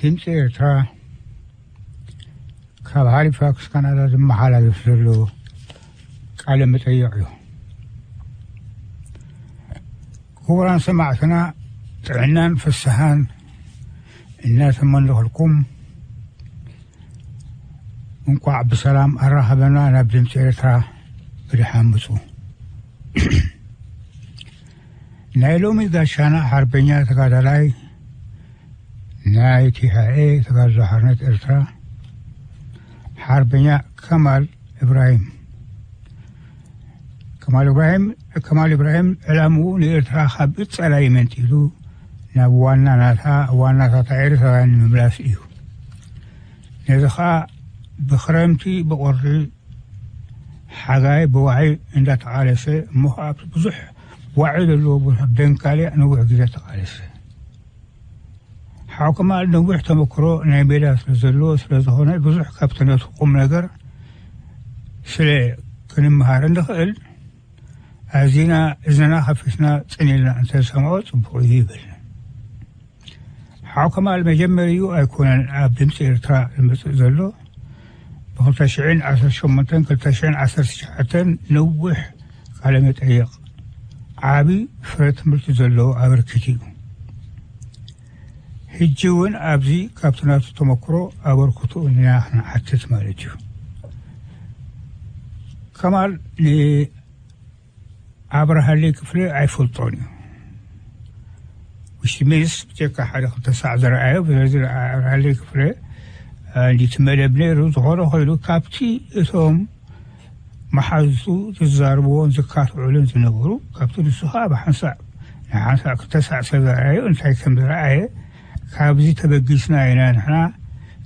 ድምፂ ኤርትራ ካብ ሃሊፋክስ ካናዳ ዝመሓላለፍ ዘሎ ቃለ መጠይቕ እዩ። ክቡራን ሰማዕትና፣ ጥዕናን ፍስሓን እናተመነኹልኩም፣ እንቋዕ ብሰላም ኣራኸበና። ናብ ድምፂ ኤርትራ ብደሓን ምፁ። ናይ ሎሚ ጋሻና ሓርበኛ ተጋዳላይ ናይ ቲሓኤ፣ ተጋድሎ ሓርነት ኤርትራ፣ ሓርበኛ ከማል እብራሂም። ከማል እብራሂም፣ ከማል እብራሂም ዕላምኡ ንኤርትራ ካብ ጸላኢ መንጢሉ ናብ ዋና ናታ፣ ዋናታታ ኤርትራውያን ንምምላስ እዩ። ነዚ ኸኣ ብኽረምቲ ብቑሪ፣ ሓጋይ ብዋዒ እንዳተቓለሰ፣ እሞ ኸኣ ኣብቲ ብዙሕ ዋዒ ዘለዎ ቦታ ደንካልያ ነዊሕ ግዜ ተቓለሰ። ሓው ከማል ነዊሕ ተመክሮ ናይ ሜዳ ስለ ዘለዎ፣ ስለ ዝኾነ ብዙሕ ካብቲ ነቲ ቁም ነገር ስለ ክንመሃር እንኽእል፣ ኣዚና እዝንና ከፊትና ጽን ኢልና እንተንሰምዖ ጽቡቕ እዩ ይብል። ሓው ከማል መጀመርዩ ኣይኮነን ኣብ ድምፂ ኤርትራ ዝመጽእ ዘሎ። ብክልተ ሽሕን ዓሰርተ ሸሞንተን ክልተ ሽሕን ዓሰርተ ትሽዓተን ነዊሕ ቃለ መጠይቕ፣ ዓቢ ፍረ ትምህርቲ ዘለዎ ኣበርኪቱ እዩ። ሕጂ እውን ኣብዚ ካብቲ ናቱ ተመክሮ ኣበርክትኡ ኢና ክንሓትት ማለት እዩ። ከማል ንኣብርሃለይ ክፍለ ኣይፈልጦን እዩ። ውሽጢ ሜስ ብጀካ ሓደ ክልተ ሳዕ ዝረኣዮ፣ ስለዚ ኣብርሃለይ ክፍለ፣ እ፣ እንዲቲ መደብ ነይሩ። ዝኾነ ኮይኑ ካብቲ እቶም መሓዙቱ ዝዛረብዎን ዝካትዑሉን ዝነበሩ፣ ካብቲ ንሱ ኸኣ ብሓንሳእ፣ ንሓንሳእ ክልተ ሳዕ ስለ ዝረኣዮ እንታይ ከም ዝረኣየ፣ ካብዚ ተበጊስና ኢና ንሕና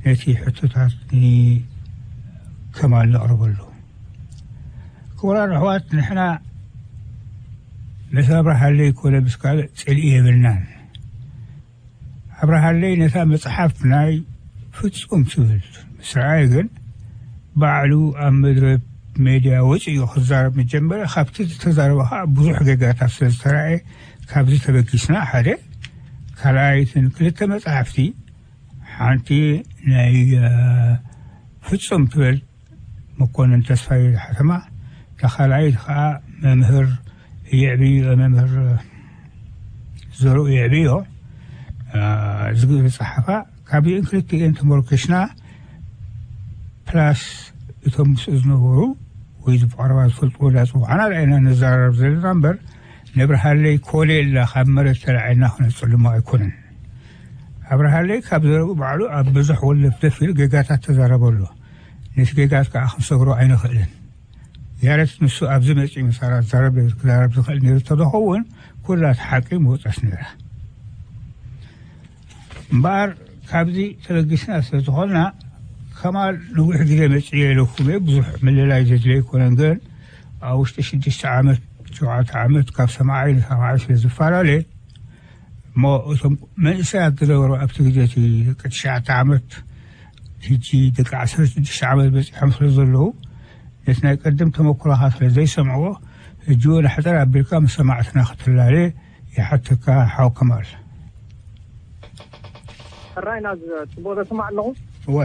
ነቲ ሕቶታት ንከማል ነቕርበሉ። ክቡራን ኣሕዋት፣ ንሕና ምስ ኣብርሃለይ ኮነ ምስ ካልእ ጽልኢ የብልናን። ኣብርሃለይ ነታ መጽሓፍ ናይ ፍጹም ትብል ምስ ረኣየ ግን፣ ባዕሉ ኣብ መድረኽ ሜድያ ወጺኡ ክዛረብ ምስ ጀመረ፣ ካብቲ ዝተዛረበ ኸኣ ብዙሕ ጌጋታት ስለ ዝተራእየ፣ ካብዚ ተበጊስና፣ ሓደ። ካልኣይትን ክልተ መጻሕፍቲ፣ ሓንቲ ናይ፣ እ፣ ፍጹም ትብል መኮንን ተስፋዬ ዝሓተማ፣ እታ ካልኣይቲ ኸኣ መምህር የዕብዮ፣ መምህር ዘርኡ የዕብዮ፣ እ፣ ዝግ-፣ ዝጸሓፋ፣ ካብዚአን ክልቲኤን ተመርኪስና፣ ፕላስ እቶም ምስኡ ዝነበሩ ወይ ብቐረባ ዝፈልጥዎ እንዳጸዋዕና ኢና ንዘራረብ ዘለና እምበር፣ ነብርሃለይ ኮሌላ ካብ መሬት ተላዒልና ክነጽልሞ ኣይኮነን። ኣብርሃለይ ካብ ዘረብኡ ባዕሉ ኣብ ብዙሕ ወለፍለፍ ኢሉ ጌጋታት ተዛረበ ኣሎ። ነቲ ጌጋት ከኣ ክንሰግሮ ኣይንኽእልን። ያረት ንሱ ኣብዚ መጺኡ ምሳና ዝዛረብ፣ ክዛረብ ዝኽእል ነይሩ እንተዝኸውን፣ ኩላ እቲ ሓቂ ምወጸት ነይራ። እምበኣር ካብዚ ተበጊስና ስለ ዝኾንና፣ ከማል ነዊሕ ግዜ መጺኤ ኢለኩም እየ። ብዙሕ ምልላይ ዘድልዮ ኣይኮነን፣ ግን ኣብ ውሽጢ ሽዱሽተ ዓመት፣ ሸውዓተ ዓመት ካብ ሰማዓይ ንሰማዓይ ስለ ዝፈላለ፣ እሞ እቶም መንእሰያት ዝነበሩ ኣብቲ ግዜ እቲ ደቂ ትሽዓተ ዓመት፣ ሕጂ ደቂ ዓሰርተ ሽዱሽተ ዓመት በጺሖም ስለ ዘለዉ፣ ነቲ ናይ ቅድም ተመኩሮኻ ስለ ዘይሰምዕዎ፣ ሕጂ እውን ኣሕጽር ኣቢልካ ምስ ሰማዕትና ክትላለ ይሓተካ ሓው ከማል። ሕራይ ናዝ ጽቡቕ ዘስማዕ ኣለኹ። እወ።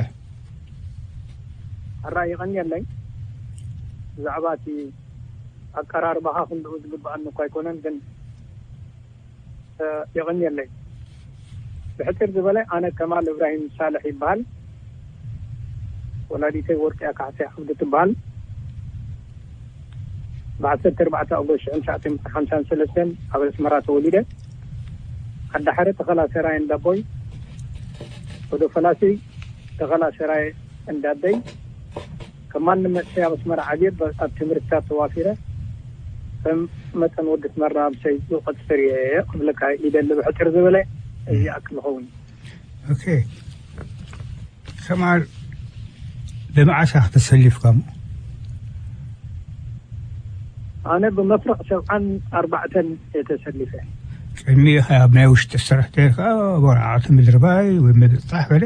ሕራይ ይቐንየለይ። ብዛዕባ እቲ ኣቀራርባኻ ክንድኡ ዝግብኣኒ እኳ ኣይኮነን፣ ግን፣ እ፣ የቐንየለይ። ብሕጽር ዝበለ፣ ኣነ ከማል እብራሂም ሳልሕ ይበሃል። ወላዲተይ ወርቅያ ካሕሳይ ዓብዱ ትበሃል። ብ ዓሰርተ ኣርባዕተ ኣጎስት ሽሕን ትሽዓተ ሚእትን ሓምሳን ሰለስተን ኣብ ኣስመራ ተወሊደ። ዓዲ ሓረ ተኸላ ሰራየ እንዳቦይ፣ ወደ ፈላሲ ተኸላ ሰራየ እንዳደይ፣ ከም ማንም መንእሰይ ኣብ ኣስመራ ዓብየ፣ ብ-፣ ኣብ ትምህርትታት ተዋፊረ፣ ከም መጠን ወዲ ኣስመራ ምሰይ ዝቐጽር እየ ክብለካ ይደሊ። ብሕጽር ዝበለ እዚ ይኣክል ይኸውን። ኦኬ። ከማል፣ ብመዓስ ኢኻ ተሰሊፍካ? ኣነ ብመፍረቕ ሰብዓን ኣርባዕተን እየ ተሰሊፈ። ቅድሚ ኢኻ ኣብ ናይ ውሽጢ ስራሕ ተይርካ፣ ወረቓቕቲ ምድርባይ ወይ ምብጻሕ በለ?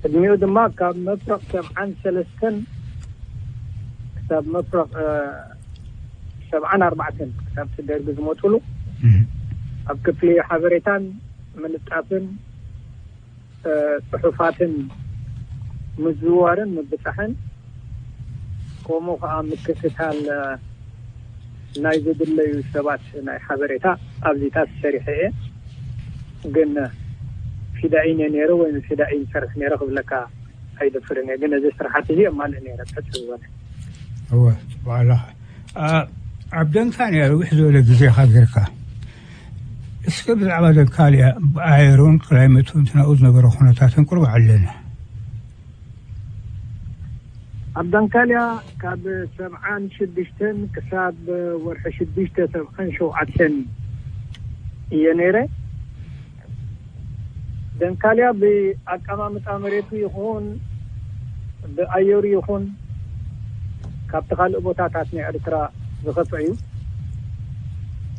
ቅድሚኡ ድማ ካብ መፍረቕ ሰብዓን ሰለስተን ክሳብ መፍረቕ፣ እ፣ ሰብዓን ኣርባዕተን፣ ክሳብ እቲ ደርጊ ዝመቱሉ፣ እም። ኣብ ክፍሊ ሓበሬታን ምልጣፍን ጽሑፋትን ምዝዋርን ምብጻሕን፣ ከምኡ ከዓ ምክትታል ናይ ዘድለዩ ሰባት ናይ ሓበሬታ ኣብዚታት ሰሪሐ እየ። ግን ፊዳኢን እየ ነይረ ወይ ፊዳኢን ሰርሕ ነይረ ክብለካ ኣይደፍርን እየ። ግን እዚ ስርሓት እዚ የማልእ ነይረ ብሕጽር ዝበለ። እወ፣ ጽቡቕ ኣለኻ። ኣብ ደንካልያ ነዊሕ ዝበለ ግዜኻ ጌርካ፣ እስከ ብዛዕባ ደንካልያ፣ ብኣየሩን ክላይመቱን ናብኡ ዝነበረ ኩነታትን ቁሩብ ዓለና። ኣብ ደንካልያ ካብ ሰብዓን ሽዱሽተን ክሳብ ወርሒ ሽዱሽተ ሰብዓን ሸውዓተን እየ ነይረ። ደንካልያ ብኣቀማምጣ መሬቱ ይኹን ብኣየሩ ይኹን ካብቲ ካልእ ቦታታት ናይ ኤርትራ ዝኸፍእ እዩ።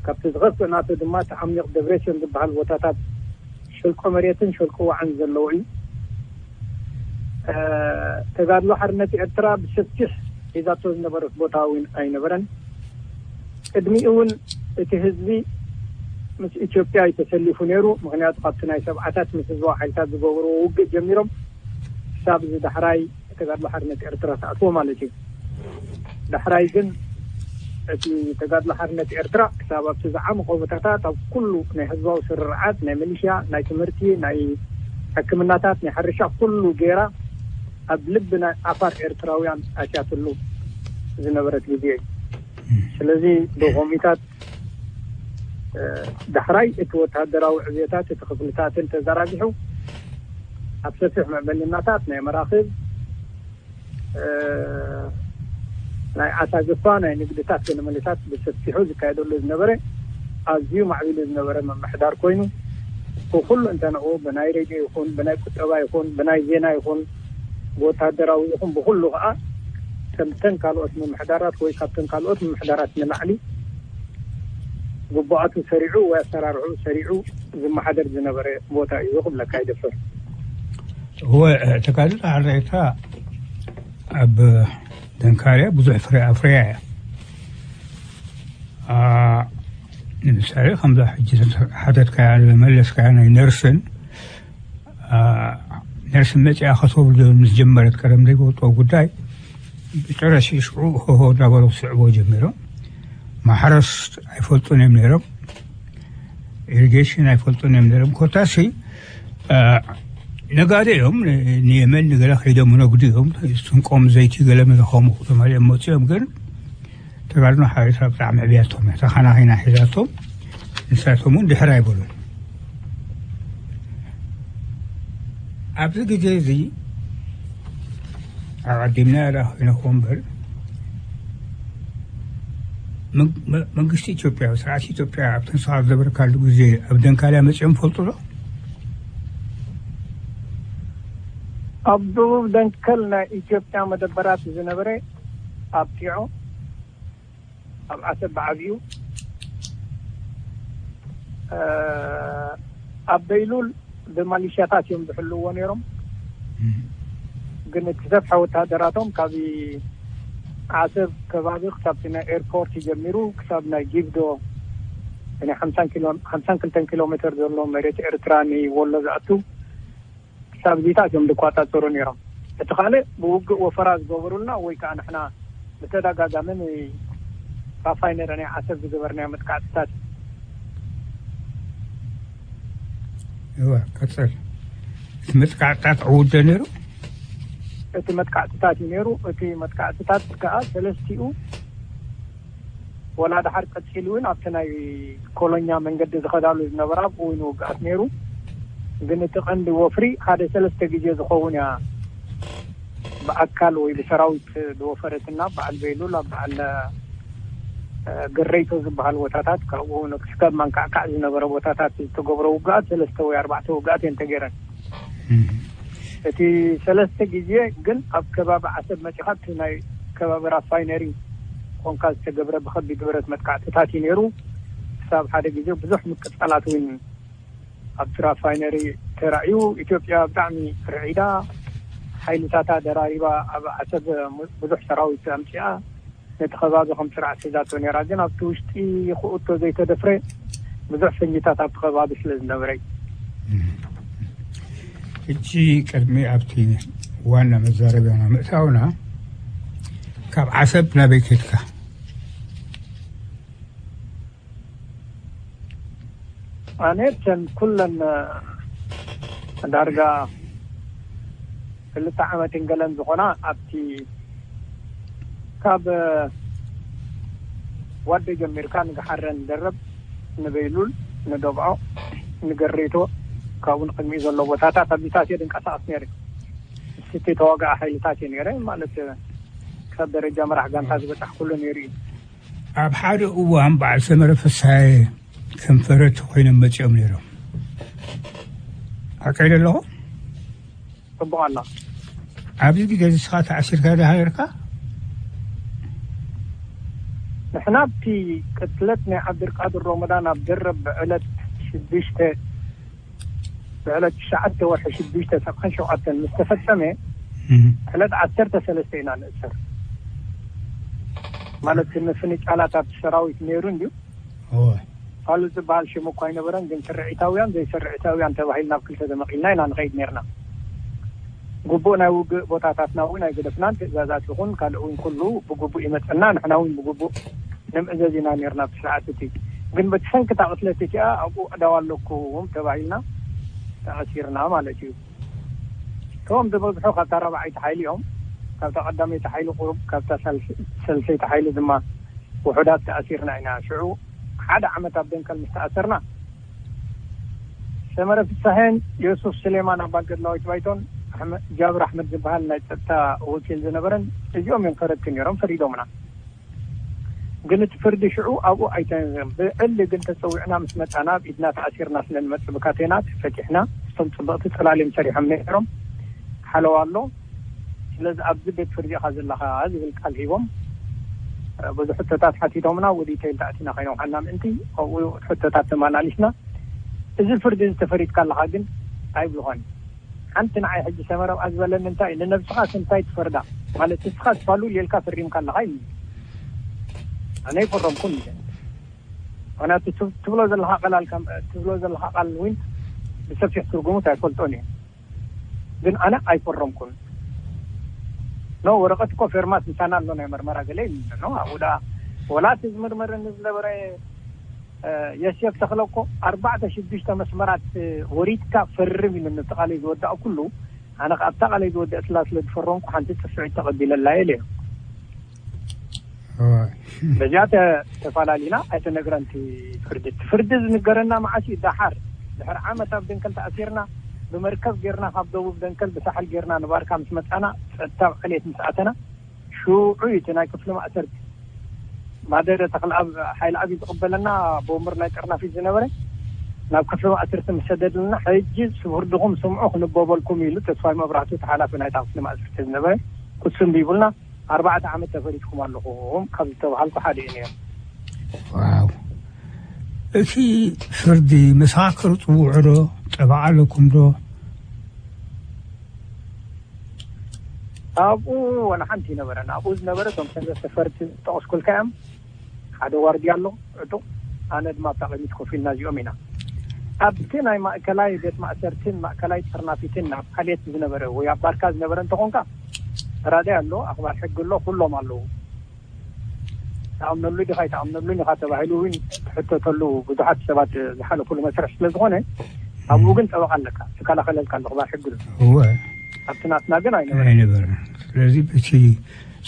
ካብቲ ዝኸፍእ ናቱ ድማ እቲ ዓሚቕ ደብረስዮን ዝበሃል ቦታታት ሸልቆ መሬትን ሸልቆ ዋዕን ዘለዎ እዩ። ተጋድሎ ሓርነት ኤርትራ ብሰፊሕ ሒዛቶ ዝነበረት ቦታ እውን ኣይነበረን። ቅድሚኡ እውን እቲ ህዝቢ ምስ ኢትዮጵያ እዩ ተሰሊፉ ነይሩ። ምክንያቱ ካብቲ ናይ ሰብዓታት ምስ ህዝባዊ ሓይልታት ዝገበርዎ ውግእ ጀሚሮም ክሳብ እዚ ዳሕራይ ተጋድሎ ሓርነት ኤርትራ ተኣትዎ ማለት እዩ። ዳሕራይ ግን እቲ ተጋድሎ ሓርነት ኤርትራ ክሳብ ኣብቲ ዝዓመቖ ቦታታት ኣብ ኩሉ ናይ ህዝባዊ ስርርዓት፣ ናይ ሚሊሽያ፣ ናይ ትምህርቲ፣ ናይ ሕክምናታት፣ ናይ ሕርሻ ኩሉ ገይራ ኣብ ልቢ ናይ ዓፋር ኤርትራውያን ኣትያትሉ ዝነበረት ግዜ እዩ። ስለዚ ብኮሚታት ዳሕራይ እቲ ወተሃደራዊ ዕብየታት እቲ ክፍልታትን ተዘራጊሑ ኣብ ሰፊሕ መዕበሊናታት ናይ መራኽብ ናይ ዓሳ ግፋ ናይ ንግድታት ገለመለታት ብሰፊሑ ዝካየደሉ ዝነበረ ኣዝዩ ማዕቢሉ ዝነበረ ምምሕዳር ኮይኑ ብኩሉ እንተነኡ ብናይ ሬድዮ ይኹን ብናይ ቁጠባ ይኹን ብናይ ዜና ይኹን ብወታደራዊ ይኹን ብኩሉ ከዓ ከምተን ካልኦት ምምሕዳራት ወይ ካብተን ካልኦት ምምሕዳራት ንላዕሊ ግቡኣቱ ሰሪዑ ወይ ኣሰራርሑ ሰሪዑ ዝመሓደር ዝነበረ ቦታ እዩ ክብለካ ይደፍር። እወ፣ ተጋድሎ ሓርነታ ኣብ ደንካርያ ብዙሕ ፍረ ኣፍርያ እያ። ንምሳሌ ከምዛ ሕጂ ሓተትካያ ዝመለስካያ ናይ ነርስን ነርስ መፅኣ ከተብሉ ምስ ጀመረት ቀደም ዘይፈልጦ ጉዳይ ብጨረሽ ሽዑ ሆሆ እናበሉ ክስዕቦ ጀሚሮም። ማሕረስ ኣይፈልጡን እዮም ነይሮም፣ ኢሪጌሽን ኣይፈልጡን እዮም ነይሮም። ኮታሲ ነጋደ እዮም። ንየመን ንገለ ከይዶም ነግዱ እዮም። ስንቆም ዘይቲ ገለ መለኸሙ ተማሊኦም መፅኦም ግን ተጋድሎ ሓበሬታ ብጣዕሚ ዕብያቶም እያ ተኻናኺና ሒዛቶም። ንሳቶም እውን ድሕር ኣይበሉን። ኣብዚ ግዜ እዚ ኣቐዲምና ያዳ ኮይነኮ እምበር መንግስቲ ኢትዮጵያ ስርዓት ኢትዮጵያ ኣብ ተንስኻ ዝነበርካሉ ግዜ ኣብ ደንካልያ መፅኦም ፈልጡ ዶ? ኣብ ደቡብ ደንከል ናይ ኢትዮጵያ መደበራት ዝነበረ ኣብ ጢዖ ኣብ ዓሰብ ብዓብዩ ኣብ በይሉል ብማሊሽያታት እዮም ዝሕልዎ ነይሮም። ግን እቲ ሰፍሐ ወታደራቶም ካብ ዓሰብ ከባቢ ክሳብ ናይ ኤርፖርት ጀሚሩ ክሳብ ናይ ጊብዶ ናይ ሓምሳን ክልተን ኪሎ ሜትር ዘሎ መሬት ኤርትራ ንወሎ ዝኣቱ ክሳብ ዚታት እዮም ዝቋጻጸሩ ነይሮም። እቲ ካልእ ብውግእ ወፈራ ዝገበሩልና ወይ ከዓ ንሕና ብተደጋጋሚ ንራፋይነር ናይ ዓሰብ ዝገበርናዮ መጥቃዕትታት እዋ ቀፅል። እቲ መጥቃዕትታት ዕውደ ነይሩ። እቲ መጥቃዕትታት እዩ ነይሩ። እቲ መጥቃዕትታት ከዓ ሰለስቲኡ ወላ ድሓር ቀፂሉ እውን ኣብቲ ናይ ኮሎኛ መንገዲ ዝኸዳሉ ዝነበረ ኣብኡ እውን ውግኣት ነይሩ። ግን እቲ ቀንዲ ወፍሪ ሓደ ሰለስተ ግዜ ዝኸውን እያ ብኣካል ወይ ብሰራዊት ዝወፈረትና በዓል ቤሉል ኣብ በዓል ግረይቶ ዝበሃል ቦታታት ካብኡ ንክስከብ ማንካዕካዕ ዝነበረ ቦታታት ዝተገብረ ውግኣት ሰለስተ ወይ ኣርባዕተ ውግኣት እየን ተገይረን። እቲ ሰለስተ ግዜ ግን ኣብ ከባቢ ዓሰብ መፂኻ እቲ ናይ ከባቢ ራፋይነሪ ኮንካ ዝተገብረ ብከቢድ ብረት መጥቃዕትታት እዩ ነይሩ። ክሳብ ሓደ ግዜ ብዙሕ ምቅፃላት እውን ኣብቲ ራፋይነሪ ተራእዩ። ኢትዮጵያ ብጣዕሚ ርዒዳ ሓይልታታ ደራሪባ ኣብ ዓሰብ ብዙሕ ሰራዊት ኣምፂኣ ነቲ ከባቢ ከም ስርዓት ሒዛቶ ነይራ። ግን ኣብቲ ውሽጢ ክእቶ ዘይተደፍረ ብዙሕ ፈንጅታት ኣብቲ ከባቢ ስለ ዝነበረ እዩ። ሕጂ ቅድሚ ኣብቲ ዋና መዛረቢያና ምእታውና፣ ካብ ዓሰብ ናበይ ከድካ? ኣነ እተን ኩለን ዳርጋ ክልተ ዓመትን ገለን ዝኾና ኣብቲ ካብ ዋደ ጀሚርካ ንግሓረን ደረብ፣ ንበይሉል፣ ንደብዖ፣ ንገሬቶ፣ ካብኡ ንቅድሚኡ ዘሎ ቦታታት ኣብዚታት እየ ድንቀሳቀስ ነይረ። ምስቲ ተዋጋኢ ሓይልታት እየ ነይረ ማለት ክሳብ ደረጃ መራሕ ጋንታ ዝበፃሕ ኩሉ ነይሩ እዩ። ኣብ ሓደ እዋን በዓል ሰመረ ፍስሓየ ከም ፈረድቲ ኮይኖም መፂኦም ነይሮም። ሓቀይ ኣለኹ? ጽቡቕ ኣላ። ኣብዚ ግዜ ንስኻ ተኣሲርካ ዶ ሃገርካ? ንሕና ኣብቲ ቅትለት ናይ ዓብድልቃድር ሮመዳን ኣብ ደረብ ብዕለት ሽዱሽተ፣ ብዕለት ትሽዓተ ወርሒ ሽዱሽተ ሰብዓን ሸውዓተን ምስ ተፈጸመ፣ ዕለት ዓሰርተ ሰለስተ ኢና ንእሰር። ማለት፣ ምፍንጫላት ኣብቲ ሰራዊት ነይሩ እንድዩ። ካልእ ዝበሃል ሽም እኳ ኣይነበረን፣ ግን ስርዒታውያን ዘይስርዒታውያን ተባሂልና ኣብ ክልተ ተመቒልና ኢና ንኸይድ ነርና። ግቡእ ናይ ውግእ ቦታታትና እውን ኣይገደፍናን። ትእዛዛት ይኹን ካልእ እውን ኩሉ ብግቡእ ይመጸና፣ ንሕና እውን ብግቡእ ንምእዘዝ ኢና ነርና ኣብቲ ሰዓት እቲ። ግን በቲ ሰንኪ እታ ቅትለት እቲኣ ኣብኡ ኣእዳው ኣለኩም ተባሂልና ተኣሲርና ማለት እዩ። እቶም ዝበዝሑ ካብታ ራብዓይቲ ሓይሊ እዮም። ካብታ ቀዳመይቲ ሓይሊ ቁሩብ፣ ካብታ ሳልስ-፣ ሳልሰይቲ ሓይሊ ድማ ውሑዳት ተኣሲርና ኢና። ሽዑ ሓደ ዓመት ኣብ ደንከል ምስ ተኣሰርና፣ ሰመረ ፍሳሄን ዮሱፍ ስሌማን ኣባል ገድላዊት ባይቶን ኣሕመ-፣ ጃብር ኣሕመድ ዝበሃል ናይ ጸጥታ ወኪል ዝነበረን፣ እዚኦም እዮም ፈረድቲ ነይሮም፣ ፈሪዶምና። ግን እቲ ፍርዲ ሽዑ ኣብኡ ኣይተነግረን። ብዕሊ ግን ተጸዊዕና ምስ መጻና ኣብ ኢድና ተኣሲርና ስለ ንመጽእ ብካቴና ተፈቲሕና። እቶም ጽብቕቲ ጽላል እዮም ሰሪሖም ነይሮም። ሓለዋ ኣሎ። ስለዚ ኣብዚ ቤት ፍርዲ ኢኻ ዘለኻ ዝብል ቃል ሂቦም። ብዙሕ ሕቶታት ሓቲቶምና፣ ወዲተይል ተኣቲና ከይነውሓና ምእንቲ ኣብኡ ሕቶታት ተመላሊስና። እዚ ፍርዲ እዚ ተፈሪድካ ኣለኻ ግን ኣይብልኾን። ሓንቲ ንዓይ ሕጂ ሰመረ ኣብኣ ዝበለኒ እንታይ፣ ንነብስኻስ እንታይ ትፈርዳ? ማለት ንስኻ ዝፋሉል የልካ ፈሪምካ ኣለኻ እዩ። ኣነ ኣይፈረምኩን ኢለ። ምኽንያቱ ት-፣ ትብሎ ዘለኻ ቃል ኣልካ-፣ ትብሎ ዘለኻ ቃል እውን ብሰፊሕ ትርጉሙት ኣይፈልጦን እዩ። ግን ኣነ ኣይፈረምኩን። ኖ፣ ወረቐት እኮ ፌርማት ምሳና ኣሎ፣ ናይ መርመራ ገለ ኢሉ ኣሎ። ኣብኡ ደኣ ወላ እቲ ዝምርመረኒ ዝነበረ፣ እ፣ የሴፍ ተኽለ እኮ ኣርባዕተ ሽዱሽተ መስመራት፣ እ፣ ወሪድካ ፈርም ኢሉኒ። እቲ ቃለይ ዝወዳእኩሉ፣ ኣነ ከኣ ኣብታ ቃለይ ዝወደእትላ ስለ ዝፈረምኩ ሓንቲ ጽፍዒት ተቐቢለላ እየ ኢለ። እወ። በዚኣ ተ-፣ ተፋላሊና ኣይተነግረን እቲ ፍርዲ። እቲ ፍርዲ ዝንገረና መዓስ እዩ? ደሓር፣ ድሕሪ ዓመት ኣብ ደንከል ተኣሲርና፣ ብመርከብ ጌርና ካብ ደቡብ ደንከል ብሳሕል ጌርና ንባርካ ምስ መጻና፣ ጸጥታ ኣብ ዕልየት ምስ ኣተና፣ ሽዑ እዩ እቲ ናይ ክፍሊ ማእሰርቲ ማደረ ተኽለኣብ ሓይሊ ኣብ ዝቕበለና፣ ቦምር ናይ ጥርናፊት ዝነበረ ናብ ክፍሊ ማእሰርቲ ምስ ሰደድልና፣ ሕጂ ፍርድኹም ስምዑ ክንበበልኩም ኢሉ ተስፋይ መብራህቱ እቲ ሓላፊ ናይታ ክፍሊ ማእሰርቲ ዝነበረ ክሱ እንዲቡልና፣ ኣርባዕተ ዓመት ተፈሪድኩም ኣለኹም ካብ ዝተባሃልኩ ሓደ እዩ ነይሩ። ዋው። እቲ ፍርዲ መሰኻክር ጽውዑ ዶ? ጠበቓ ኣለኩም ዶ? ኣብኡ ወላ ሓንቲ ይነበረን። ኣብኡ ዝነበረ እቶም ሰለስተ ፈርቲ ዝጠቐስኩልካ እዮም። ሓደ ዋርድያ ኣሎ፣ ዕጡቕ፣ ኣነ ድማ ኣብ ታቐሚት ኮፍ ኢልና እዚኦም ኢና። ኣብቲ ናይ ማእከላይ ቤት ማእሰርትን ማእከላይ ጠርናፊትን ኣብ ዓሌት ዝነበረ ወይ ኣብ ባርካ ዝነበረ እንተኾንካ፣ ተራዳይ ኣሎ፣ ኣኽባር ሕጊ ኣሎ፣ ኩሎም ኣለዉ። ትኣምነሉ ዲኻ ኣይትኣምነሉን ኢኻ ተባሂሉ እውን ትሕተተሉ ብዙሓት ሰባት ዝሓለፉሉ መስርሕ ስለ ዝኾነ፣ ኣብኡ ግን ጠበቓ ኣለካ፣ ዝከላኸለልካ ኣሎ፣ ኣኽባር ሕጊ ኣሎ። እወ፣ ኣብቲ ናትና ግን ኣይነበረን። ኣይነበረን። ስለዚ በቲ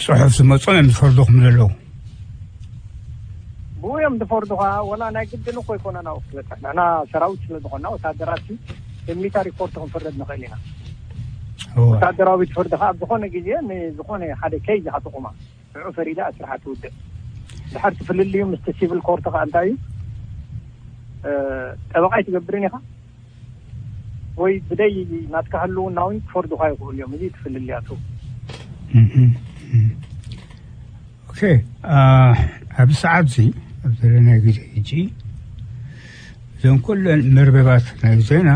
ጽሑፍ ዝመጾም እዮም ዝፈርዱኹም ዘለዉ። ብኡ እዮም ዝፈርዱኻ፣ ወላ ናይ ግድን እኮ ኣይኮነን ኣብኡ ክትበጽሕ። ንሕና ሰራዊት ስለ ዝኾንና፣ ወታደራት ሚሊታሪ ኮርት ክንፍረድ ንኽእል ኢና። እወ። ወታደራዊት ፍርዲ ኸኣ ኣብ ዝኾነ ግዜ ንዝኾነ ሓደ ኬዝ ኢኻ ትቑማ። ንዑ ፈሪዳ ስርሓ ትውድእ። ድሓር ትፍልልዩ ምስቲ ሲቪል ኮርት ኸኣ እንታይ እዩ? እ፣ ጠበቓ ኣይትገብርን ኢኻ ወይ ብደይ ናትካ ህልውና እውን ክፈርዱኻ ይኽእሉ እዮም። እዚ ትፍልልያቱ። እህ፣ እህ። ኦኬ፣ አ፣ ኣብዚ ሰዓት እዚ፣ ኣብ ዘለናዮ ግዜ ሕጂ፣ እዘን ኩለን መርበባት ናይ ዜና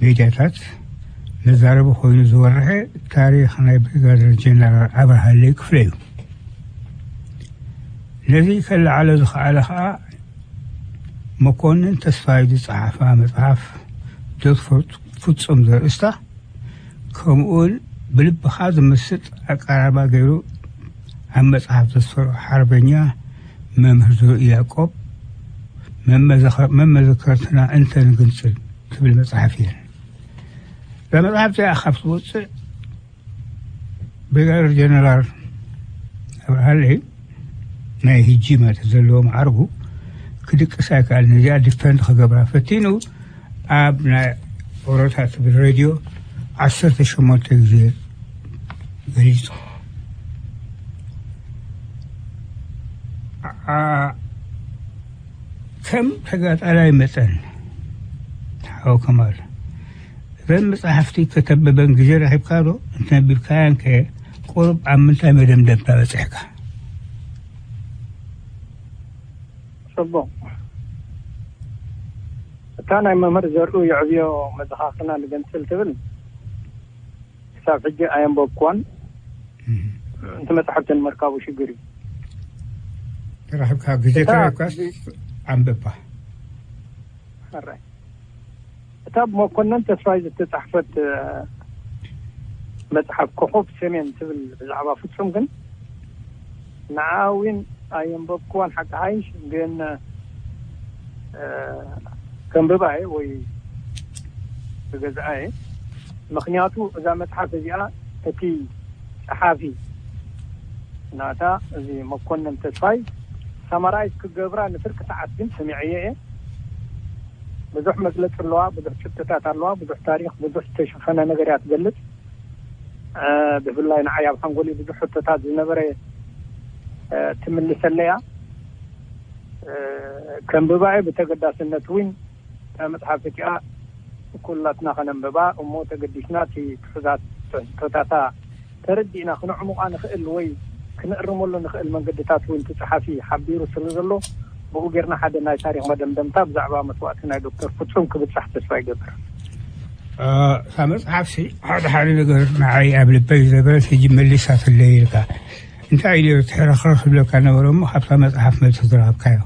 ሚድያታት መዛረቢ ኮይኑ ዝወርሐ ታሪኽ ናይ ብሪጋደር ጀነራል ኣብርሃለይ ክፍለ እዩ። ነዚ ከለዓሎ ዝኸኣለ ኸኣ መኮንን ተስፋይ ዝጸሓፋ መጽሓፍ ዶክተር ፍጹም ዘርእስታ፣ ከምኡውን ብልብኻ ዝምስጥ ኣቀራርባ ገይሩ ኣብ መጽሓፍ ዘስፈሮ ሓርበኛ መምህር ዘርኢ ያዕቆብ፣ መመዘኸ-፣ መመዘከርትና እንተ ንግንጽል ትብል መጽሓፍ እየን። እዛ መጽሓፍ እዚኣ ካብ ትወጽእ፣ ብሪጋደር ጀነራል ኣብርሃለይ ናይ ህጂ ማለት ዘለዎ ማዕርጉ ክድቅስ ኣይከኣልን። እዚኣ ዲፈንድ ክገብራ ፈቲኑ፣ ኣብ ናይ ኦሮታ ትብል ሬድዮ ዓሰርተ ሸሞንተ ግዜ ገሊጹ። ዓ-፣ ከም ተጋጣላይ መጠን፣ ሓው ከማል፣ እዘን መጻሕፍቲ ከተንብበን ግዜ ረኺብካ ዶ? እንተንቢብካያን ከ ቁሩብ ኣብ ምንታይ መደምደምታ በጺሕካ? ጽቡቕ። እታ ናይ መምህር ዘርኡ የዕብዮ መዘኻኽርና ንገንጽል ትብል ክሳብ ሕጂ ኣየንበብኩዋን። እቲ መጽሓፍቲ ንምርካቡ ሽግር እዩ። ተራኺብካ ግዜ እታ ተራኺብካ ኣንብባ። ሕራይ። እታ ብመኮነን ተስፋይ ዝተጻሕፈት፣ እ፣ መጽሓፍ ኮኾብ ሰሜን ትብል ብዛዕባ ፍጹም ግን ንዓ እውን ኣየንበብኩዋን ሓቂ ሓይሽ ግን፣ እ፣ ከንብባ እየ ወይ ክገዝኣ እየ። ምኽንያቱ እዛ መጽሓፍ እዚኣ እቲ ጸሓፊ ናታ እዚ መኮነን ተስፋይ ሳማራይዝ ክገብራ ንፍርቂ ሰዓት ግን ሰሚዐዮ እየ። ብዙሕ መግለጺ ኣለዋ፣ ብዙሕ ጭብጥታት ኣለዋ፣ ብዙሕ ታሪኽ፣ ብዙሕ ዝተሸፈነ ነገር እያ ትገልጽ። እ፣ ብፍላይ ንዓይ ኣብ ሓንጎለይ ብዙሕ ሕቶታት ዝነበረ፣ እ፣ ትምልሰለይ እያ። እ፣ ከንብባ እየ ብተገዳስነት እውን እታ መጽሓፍ እቲኣ ኩላትና ከነንብባ እሞ ተገዲስና እቲ ትሑዛት ሕቶታታ ተረዲእና ክነዕሙቓ ንኽእል ወይ ክንእርመሉ ንኽእል መንገድታት እውን እቲ ጸሓፊ ሓቢሩ ስለ ዘሎ ብኡ ጌርና ሓደ ናይ ታሪኽ መደምደምታ ብዛዕባ መስዋእቲ ናይ ዶክተር ፍጹም ክብጻሕ ተስፋ ይገብር። እ፣ እታ መጽሓፍሲ ሓደ ሓደ ነገር ንዓይ ኣብ ልበይ ዝነበረ ሕጂ መሊሳትለይ ኢልካ እንታይ እዩ ነይሩ እቲ ሕርኽርኽ ዝብለካ ነበረ እሞ ካብታ መጽሓፍ መልሲ ዝረኸብካዮ?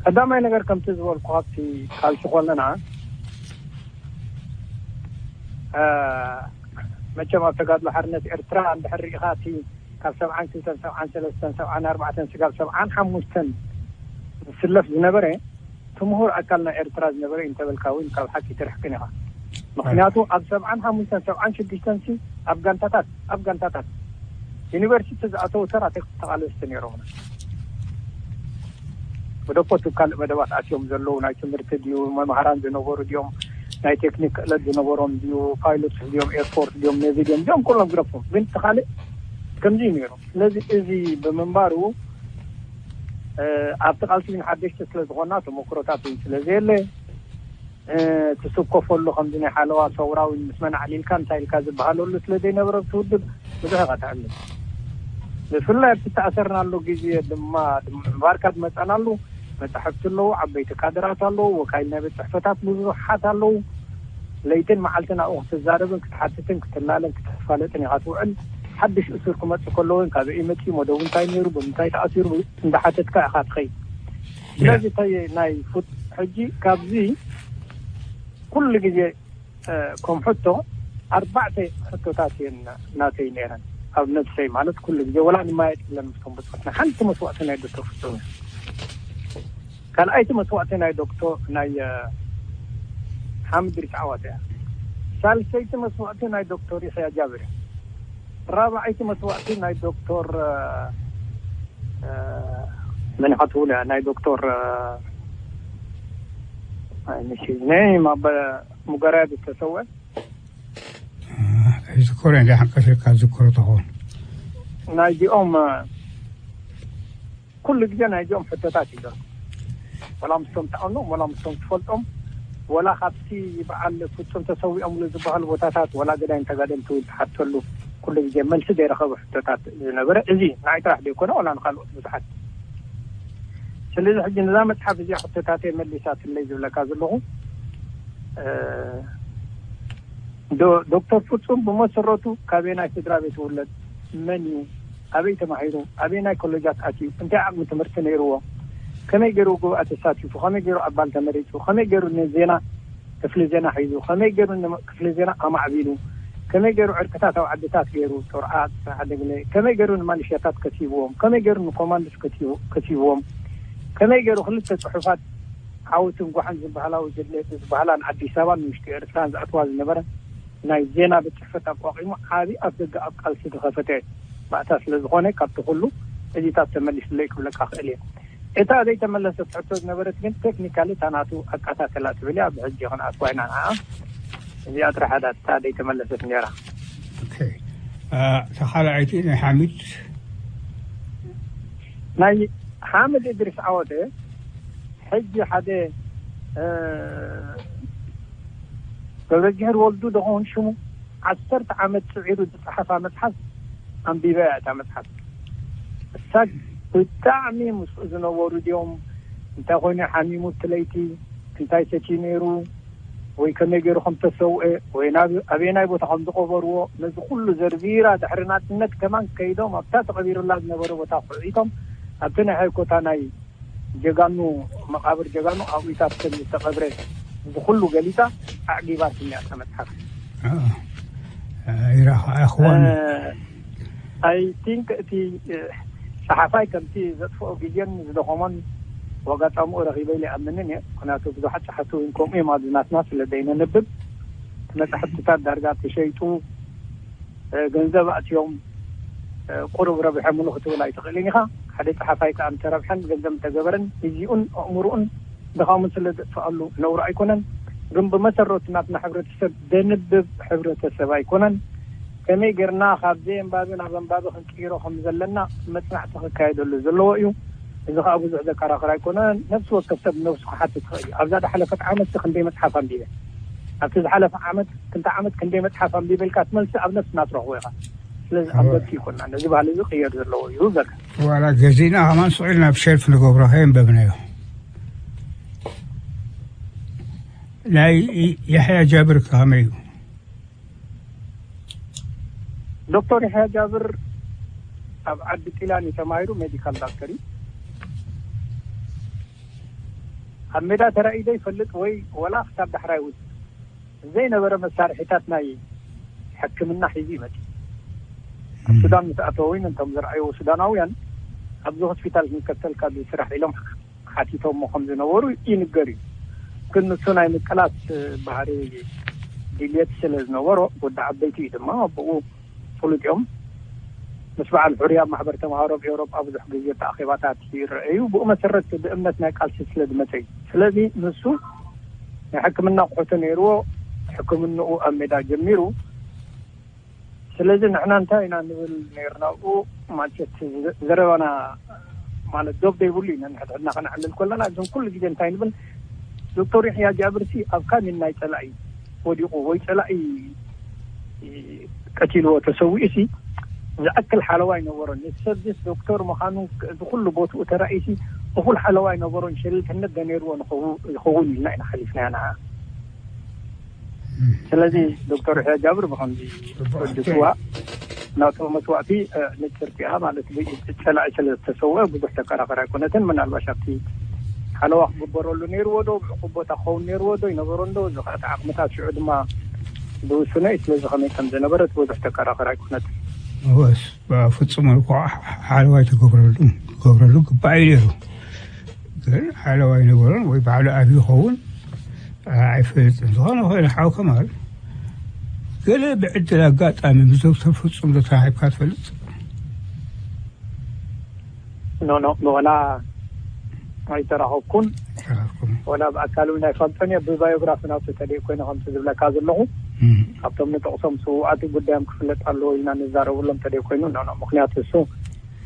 ቀዳማይ ነገር ከምቲ ዝበልኩ ካብቲ ካልሲ ኮለና፣ እ፣ መቸም ኣብ ተጋድሎ ሓርነት ኤርትራ እንድሕር ርኢኻ እቲ ካብ ሰብዓን ክልተን ሰብዓን ሰለስተን ሰብዓን ኣርባዕተን ስጋብ ሰብዓን ሓሙሽተን ዝስለፍ ዝነበረ እቲ ምሁር ኣካል ናይ ኤርትራ ዝነበረ እዩ እንተበልካ እውን ካብ ሓቂ ትርሕቅን ኢኻ። ምኽንያቱ ኣብ ሰብዓን ሓሙሽተን ሰብዓን ሽዱሽተን ሲ ኣብ ጋንታታት ኣብ ጋንታታት ዩኒቨርሲቲ ዝኣተው ተራ ተቃለስቲ ነይሮምና። ብደኮ ካልእ መደባት ኣትዮም ዘለዉ ናይ ትምህርቲ ድዩ መምሃራን ዝነበሩ ድዮም ናይ ቴክኒክ ክእለት ዝነበሮም ድዩ ፓይሎት ድዮም ኤርፖርት ድዮም ኔቪ ድዮም እዚኦም ኩሎም ግረፎም ግን እቲ ካልእ ከምዚ እዩ ነይሩ። ስለዚ እዚ ብምንባሩ ኣብቲ ቃልሲ ግን ሓደሽቲ ስለ ዝኾና ተመክሮታት እውን ስለ ዘየለ ትስከፈሉ ከምዚ ናይ ሓለዋ ሰውራዊ ምስ መን ዓሊልካ እንታይ ኢልካ ዝበሃለሉ ስለ ዘይነበረ ኣብቲ ውድብ ብዙሕ ኢኻ ትዕልል። ብፍላይ ኣብቲ ተኣሰርናሉ ግዜ ድማ ምንባርካ ዝመፀናሉ መፃሕፍቲ ኣለዉ፣ ዓበይቲ ካድራት ኣለዉ፣ ወካይል ናይ ቤት ፅሕፈታት ብዙሓት ኣለዉ። ለይትን መዓልትን ኣብኡ ክትዛረብን ክትሓትትን ክትላለን ክተፋለጥን ኢኻ ትውዕል። ሓድሽ እሱር ክመፅእ ከሎ እውን ካበይ መፂኡ፣ መደቡ እንታይ ነይሩ፣ ብምንታይ ተኣሲሩ እንዳሓተትካ ኢኻ ትኸይድ። ስለዚ ናይ ፉት ሕጂ ካብዚ ኩሉ ግዜ ከም ሕቶ ኣርባዕተ ሕቶታት እየን ናተይ ነይረን ኣብ ነብሰይ ማለት ኩሉ ግዜ ወላ ንማየጥ የለን ምስቶም ብፅሑፍና ሓንቲ መስዋእቲ ናይ ዶክተር ፍጹም ካልኣይቲ መስዋእቲ ናይ ዶክተር ናይ ሓምድ ሪስዓዋት እያ። ሳልሰይቲ መስዋእቲ ናይ ዶክተር ይሕያ ጃብር እያ። ራብዓይቲ መስዋእቲ ናይ ዶክተር መን ኢኻ ትብሉ እያ ናይ ዶክተር ንሽዝነይ ማበ ሙገራያ ዝተሰወ ዝኮረ እንዳ ሓቀሰካ ዝኮረ ተኾን ናይዚኦም ኩሉ ግዜ ናይዚኦም ሕቶታት እዩ ዘሎ። ወላ ምስቶም ትኣምኖም ወላ ምስቶም ትፈልጦም ወላ ካብቲ በዓል ፍጹም ተሰዊኦምሉ ዝበሃሉ ቦታታት ወላ ገዳይም ተጋደልቲ እውን ትሓተሉ ኩሉ ግዜ መልሲ ዘይረኸቡ ሕቶታት ዝነበረ እዚ ንዓይ ጥራሕ ዘይኮነ ወላ ንካልኦት ብዙሓት። ስለዚ ሕጂ ነዛ መፅሓፍ እዚኣ ሕቶታተይ መሊሳትለይ ዝብለካ ዘለኹ ዶክተር ፍጹም ብመሰረቱ ካበየናይ ስድራ ቤት ውለድ፣ መን እዩ፣ ኣበይ ተማሂሩ፣ ኣበየናይ ኮሌጃት ኣትዩ፣ እንታይ ዓቕሚ ትምህርቲ ነይርዎ፣ ከመይ ገይሩ ጉባኤ ተሳቲፉ፣ ከመይ ገይሩ ኣባል ተመሪጹ፣ ከመይ ገይሩ ንዜና ክፍሊ ዜና ሒዙ፣ ከመይ ገይሩ ንክፍሊ ዜና ኣማዕቢሉ፣ ከመይ ገይሩ ዕርቅታት ኣብ ዓድታት ገይሩ፣ ጦርዓት፣ ዓደግለ፣ ከመይ ገይሩ ንማሊሽያታት ከሲብዎም፣ ከመይ ገይሩ ንኮማንዶስ ከሲቡ- ከሲብዎም፣ ከመይ ገይሩ ክልተ ጽሑፋት ዓወትን ጓሓን ዝበሃላ፣ ወይ ጀድሌ ዝበሃላ ንኣዲስ ኣበባን ንውሽጢ ኤርትራን ዘእትዋ ዝነበረ ናይ ዜና ቤት ጽሕፈት ኣቋቒሙ ዓቢ ኣፍ ደገ ኣብ ቃልሲ ዝኸፈተ ባእታ ስለ ዝኾነ፣ ካብቲ ኩሉ እዚታት ተመሊሱለይ ክብለካ ክእል እየ። እታ ዘይተመለሰት ሕቶ ዝነበረት ግን ቴክኒካሊ እታ ናቱ ኣቃታተላ ትብል እያ። ብሕጂ ክንኣትዋ ኢና ንዓ። እዚኣ ጥራሕ እያ እታ ዘይተመለሰት ነይራ። ኦኬ። እታ ካልኣይቲ ናይ ሓሚድ ናይ ሓምድ እድሪስ ዓወተ ሕጂ ሓደ ገብረእግዚኣብሔር ወልዱ ደኾን ሽሙ ዓሰርተ ዓመት ጽዒሩ ዝጸሓፋ መጽሓፍ ኣንቢበ እያ። እታ መጽሓፍ እሳ ብጣዕሚ ምስኡ ዝነበሩ ድዮም፣ እንታይ ኮይኑ ሓሚሙ እቲ ለይቲ፣ እንታይ ሰትዩ ነይሩ፣ ወይ ከመይ ገይሩ ከም ተሰውአ፣ ወይ ናብ ኣበየናይ ቦታ ከም ዝቐበርዎ፣ ነዚ ኩሉ ዘርዚራ ድሕሪ ናጽነት ከማን ከይዶም ኣብታ ተቐቢሩላ ዝነበረ ቦታ ኩዒቶም ኣብቲ ናይ ሃይኮታ ናይ ጀጋኑ መቓብር ጀጋኑ ኣብኡ ኢታት ከም ዝተቐብረ ብኩሉ ገሊጻ ኣዕጊባትኒ እያ እታ መጽሓፍ። ይራኸ ኣኽዋን I think እቲ ጸሓፋይ ከምቲ ዘጥፍኦ ግዜን ዝደኸሞን ዋጋ ጻምኡ ረኺበ ኢለ ይኣምንን እየ። ምክንያቱ ብዙሓት ጸሓፍቲ እውን ከምኡ እዮም ኣብዚ ናትና ስለ ዘይነንብብ መጻሕፍትታት ዳርጋ ተሸይጡ ገንዘብ ኣእትዮም ቁሩብ ረብሐምሉ ክትብል ኣይትኽእልን ኢኻ። ሓደ ጸሓፋይ ከኣ እንተረብሐን ገንዘብ እንተገበረን ግዜኡን ኣእምሮኡን ድኻሙን ስለ ዘጥፍኣሉ ነውሪ ኣይኮነን። ግን ብመሰረቱ ናትና ሕብረተሰብ ደንብብ ሕብረተሰብ ኣይኮነን። ከመይ ጌርና ካብ ዘየንባቢ ናብ ኣንባቢ ክንቅይሮ ከም ዘለና መጽናዕቲ ክካየደሉ ዘለዎ እዩ። እዚ ከኣ ብዙሕ ዘከራኽር ኣይኮነን። ነፍሲ ወከፍ ሰብ ነብሱ ክሓትት ይኽእል እዩ። ኣብዛ ዝሓለፈት ዓመት ክንደይ መጽሓፍ ኣንቢበ ኣብቲ ዝሓለፈ ዓመት ክንታ ዓመት ክንደይ መጽሓፍ ኣንቢበ ኢልካ ትመልሲ ኣብ ነፍስና ትረኽቦ ኢኻ። ስለዚ ኣንበብቲ ይኮና ነዚ ባህሊ እዚ ክየር ዘለዎ እዩ ዘካ ዋላ ገዚእና ከማን ስቕ ኢልና ኣብ ሸልፍ ንገብሮ ከየንበብናዮ። ናይ የሕያ ጃብር ከመይ እዩ? ዶክተር የሕያ ጃብር ኣብ ዓዲ ጢላን እዩ ተማሂሩ ሜዲካል ዳክተር እዩ። ኣብ ሜዳ ተራእዩ ዘይፈልጥ ወይ ወላ ክሳብ ዳሕራይ እውን ዘይነበረ መሳርሒታት ናይ ሕክምና ሒዙ ይመጽእ። ኣብ ሱዳን ምስ ኣተወ እውን እንቶም ዝረኣይዎ ሱዳናውያን ኣብዚ ሆስፒታል ክንከተልካ ዝስራሕ ኢሎም ሓቲቶሞ ከም ዝነበሩ ይንገር እዩ። ግን ንሱ ናይ ምቅላስ ባህሪ ድልየት ስለ ዝነበሮ ወዲ ዓበይቲ እዩ ድማ ኣብኡ ፍሉጥ እዮም። ምስ በዓል ሕሩይ ኣብ ማሕበር ተምሃሮ ኣብ ኤውሮጳ ብዙሕ ግዜ ተኣኼባታት ይረኣዩ። ብኡ መሰረት ብእምነት ናይ ቃልሲ ስለ ዝመጸ እዩ። ስለዚ ንሱ ናይ ሕክምና ኣቑሑት ነይርዎ። ሕክምንኡ ኣብ ሜዳ ጀሚሩ። ስለዚ ንሕና እንታይ ኢና ንብል ነይርና ኣብኡ ማለት ዘረባና ማለት ዶብ ዘይብሉ ኢና ንሕድሕድና ከነዕልል ከለና እዞም ኩሉ ግዜ እንታይ ንብል ዶክተር ይሕያ ጃብርሲ ኣብ ካሚን ናይ ጸላኢ ወዲቑ ወይ ጸላኢ ቀቲልዎ ተሰዊኡ ሲ ዝኣክል ሓለዋ ኣይነበሮን። ንሰብስ ዶክተር ምዃኑ እዚ ኩሉ ቦትኡ ተራእዩ ሲ እኹል ሓለዋ ኣይነበሮን። ሸሪክነት ደነይርዎ ይኸውን ኢልና ኢና ሓሊፍናያ ንዓ። ስለዚ ዶክተር ሕያ ጃብር ብኸምዚ ወዲ ስዋ ናቶ መስዋእቲ ንፅርቲያ ማለት ብፀላኢ ስለ ዝተሰወ ብዙሕ ተከራኸር ኣይኮነትን። ምናልባሽ ኣብቲ ሓለዋ ክግበረሉ ነይርዎ ዶ ብዕቁብ ቦታ ክኸውን ነይርዎ ዶ ይነበሮ እንዶ እዚ ከኣ ዓቕምታት ሽዑ ድማ ዝውስኖ እዩ። ስለዚ ከመይ ከም ዝነበረት ብዙሕ ተከራኸር ኣይኮነትን። ወስ ፍጹም እኮ ሓለዋ ይተገብረሉ ክገብረሉ ግባእ እዩ ነይሩ። ግን ሓለዋ ይነበሮን ወይ ባዕሉ ኣብ ይኸውን ኣይፈልጥን። ዝኾነ ኮይኑ ሓው ከማል ገለ ብዕድል ኣጋጣሚ ምስ ዶክተር ፍጹም ዶ ተራኺብካ ትፈልጥ? ኖ ኖ ወላ ኣይተራኸብኩን። ወላ ብኣካል እውን ኣይፈልጦን እየ። ብባዮግራፊ ናቱ ተደይ ኮይነ ከምቲ ዝብለካ ዘለኹ ካብቶም ንጠቕሶም ስውኣት ጉዳዮም ክፍለጥ ኣለዎ ኢልና ንዛረብሎም ተደይ ኮይኑ ኖ ኖ። ምክንያቱ እሱ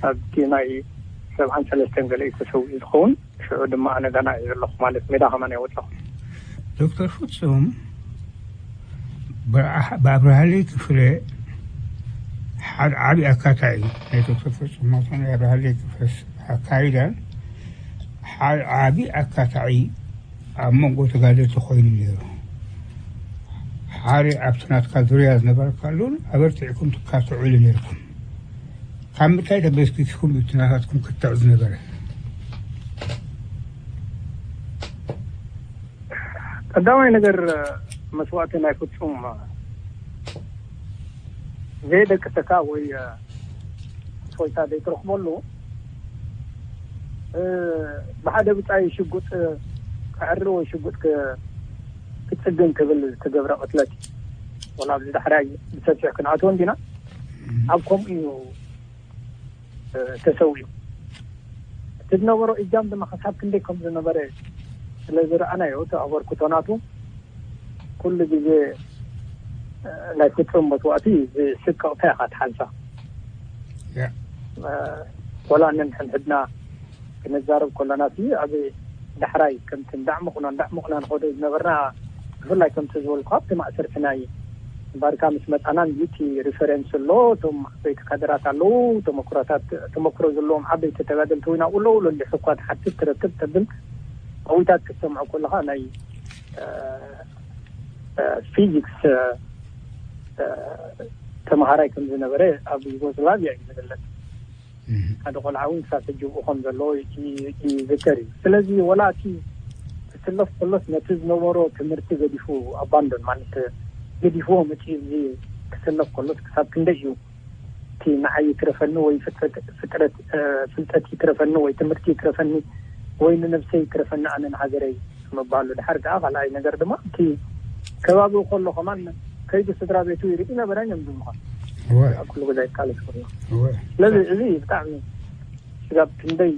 ኣብቲ ናይ ሰብዓን ሰለስተን ገለ እዩ ተሰዊኡ ዝኸውን። ሽዑ ድማ ኣነ ገና እየ ዘለኹ ማለት ሜዳ ከማን ኣይወፀኹ። ዶክተር ፍጹም ብኣብርሃለይ ክፍለ ሓደ ዓብዪ ኣካታዒ ናይ ዶክተር ፍጹም ሞትን ናይ ኣብርሃለይ ክፍለ ኣካይዳን ሓደ ዓብዪ ኣካታዒ ኣብ መንጎ ተጋደልቲ ኮይኑ ነይሩ። ሓደ ኣብቲ ናትካ ዙርያ ዝነበረካሉን ኣበርቲዕኩም ትካትዑሉ ነይርኩም። ካብ ምንታይ ተበስኪስኩም እዩ እቲ ናታትኩም ክትዕ ዝነበረ? ቀዳማይ ነገር መስዋእቲ ናይ ፍጹም ዘይደቅሰካ ወይ እፎይታ ዘይትረኽበሉ፣ ብሓደ ብጻይ ሽጉጥ ክዕሪ ወይ ሽጉጥ ክጽግን ክብል ዝተገብረ ቅትለት፣ ወላ ኣብዚ ዳሕራይ ብሰፊሕ ክንኣትዎ እንዲና። ኣብ ከምኡ እዩ ተሰዊኡ። እቲ ዝነበሮ እጃም ድማ ክሳብ ክንደይ ከም ዝነበረ ስለ ዝረኣናዮ፣ እቲ ኣበርክቶ ናቱ ኩሉ ግዜ ናይ ፍጹም መስዋእቲ ዝስቅቕታ ኢኻ ትሓንሳ። ወላ ነንሕድሕድና ክንዛረብ ከለና፣ ኣብ ዳሕራይ ከምቲ እንዳዕሙቕና እንዳዕሙቕና ንኸዶ ዝነበርና፣ ብፍላይ ከምቲ ዝበልኩ ኣብቲ ማእሰርቲ ናይ ባርካ ምስ መጻናን፣ እቲ ሪፈረንስ ኣሎ፣ እቶም ዓበይቲ ካድራት ኣለዉ፣ ተመክሮታት፣ ተመክሮ ዘለዎም ዓበይቲ ተጋደልቲ እውን ኣብኡ ኣለዉ። ለሊሑ እኳ ትሓትት ትረክብ ተብል፣ ኣዊታት ክትሰምዖ ከለኻ ናይ ፊዚክስ ተምሃራይ ከም ዝነበረ ኣብ ዩጎዝላቪያ እዩ ዝግለጽ። ሓደ ቆልዓ እውን ክሳብ ሕጂ ብኡ ከም ዘለዎ ይዝከር እዩ። ስለዚ ወላ እቲ ክስለፍ ከሎስ ነቲ ዝነበሮ ትምህርቲ ገዲፉ፣ ኣባንዶን ማለት ገዲፍዎ መፂኡ፣ እዚ ክስለፍ ከሎስ ክሳብ ክንደይ እዩ እቲ ንዓይ ይትረፈኒ ወይ ፍጥረት ፍጥረት ፍልጠት ይትረፈኒ ወይ ትምህርቲ ይትረፈኒ ወይ ንነብሰይ ይትረፈኒ ኣነ ንሃገረይ ምባሉ። ድሓር ከዓ ካልኣይ ነገር ድማ እቲ ከባቢኡ ከሎ ከማን ከይዱ ስድራ ቤቱ ይርኢ ነበረ እዮም ዝምዃን። ኣብ ኩሉ ግዜ ይቃለስ ከሎ። ስለዚ እዚ ብጣዕሚ ስጋብ ክንደይ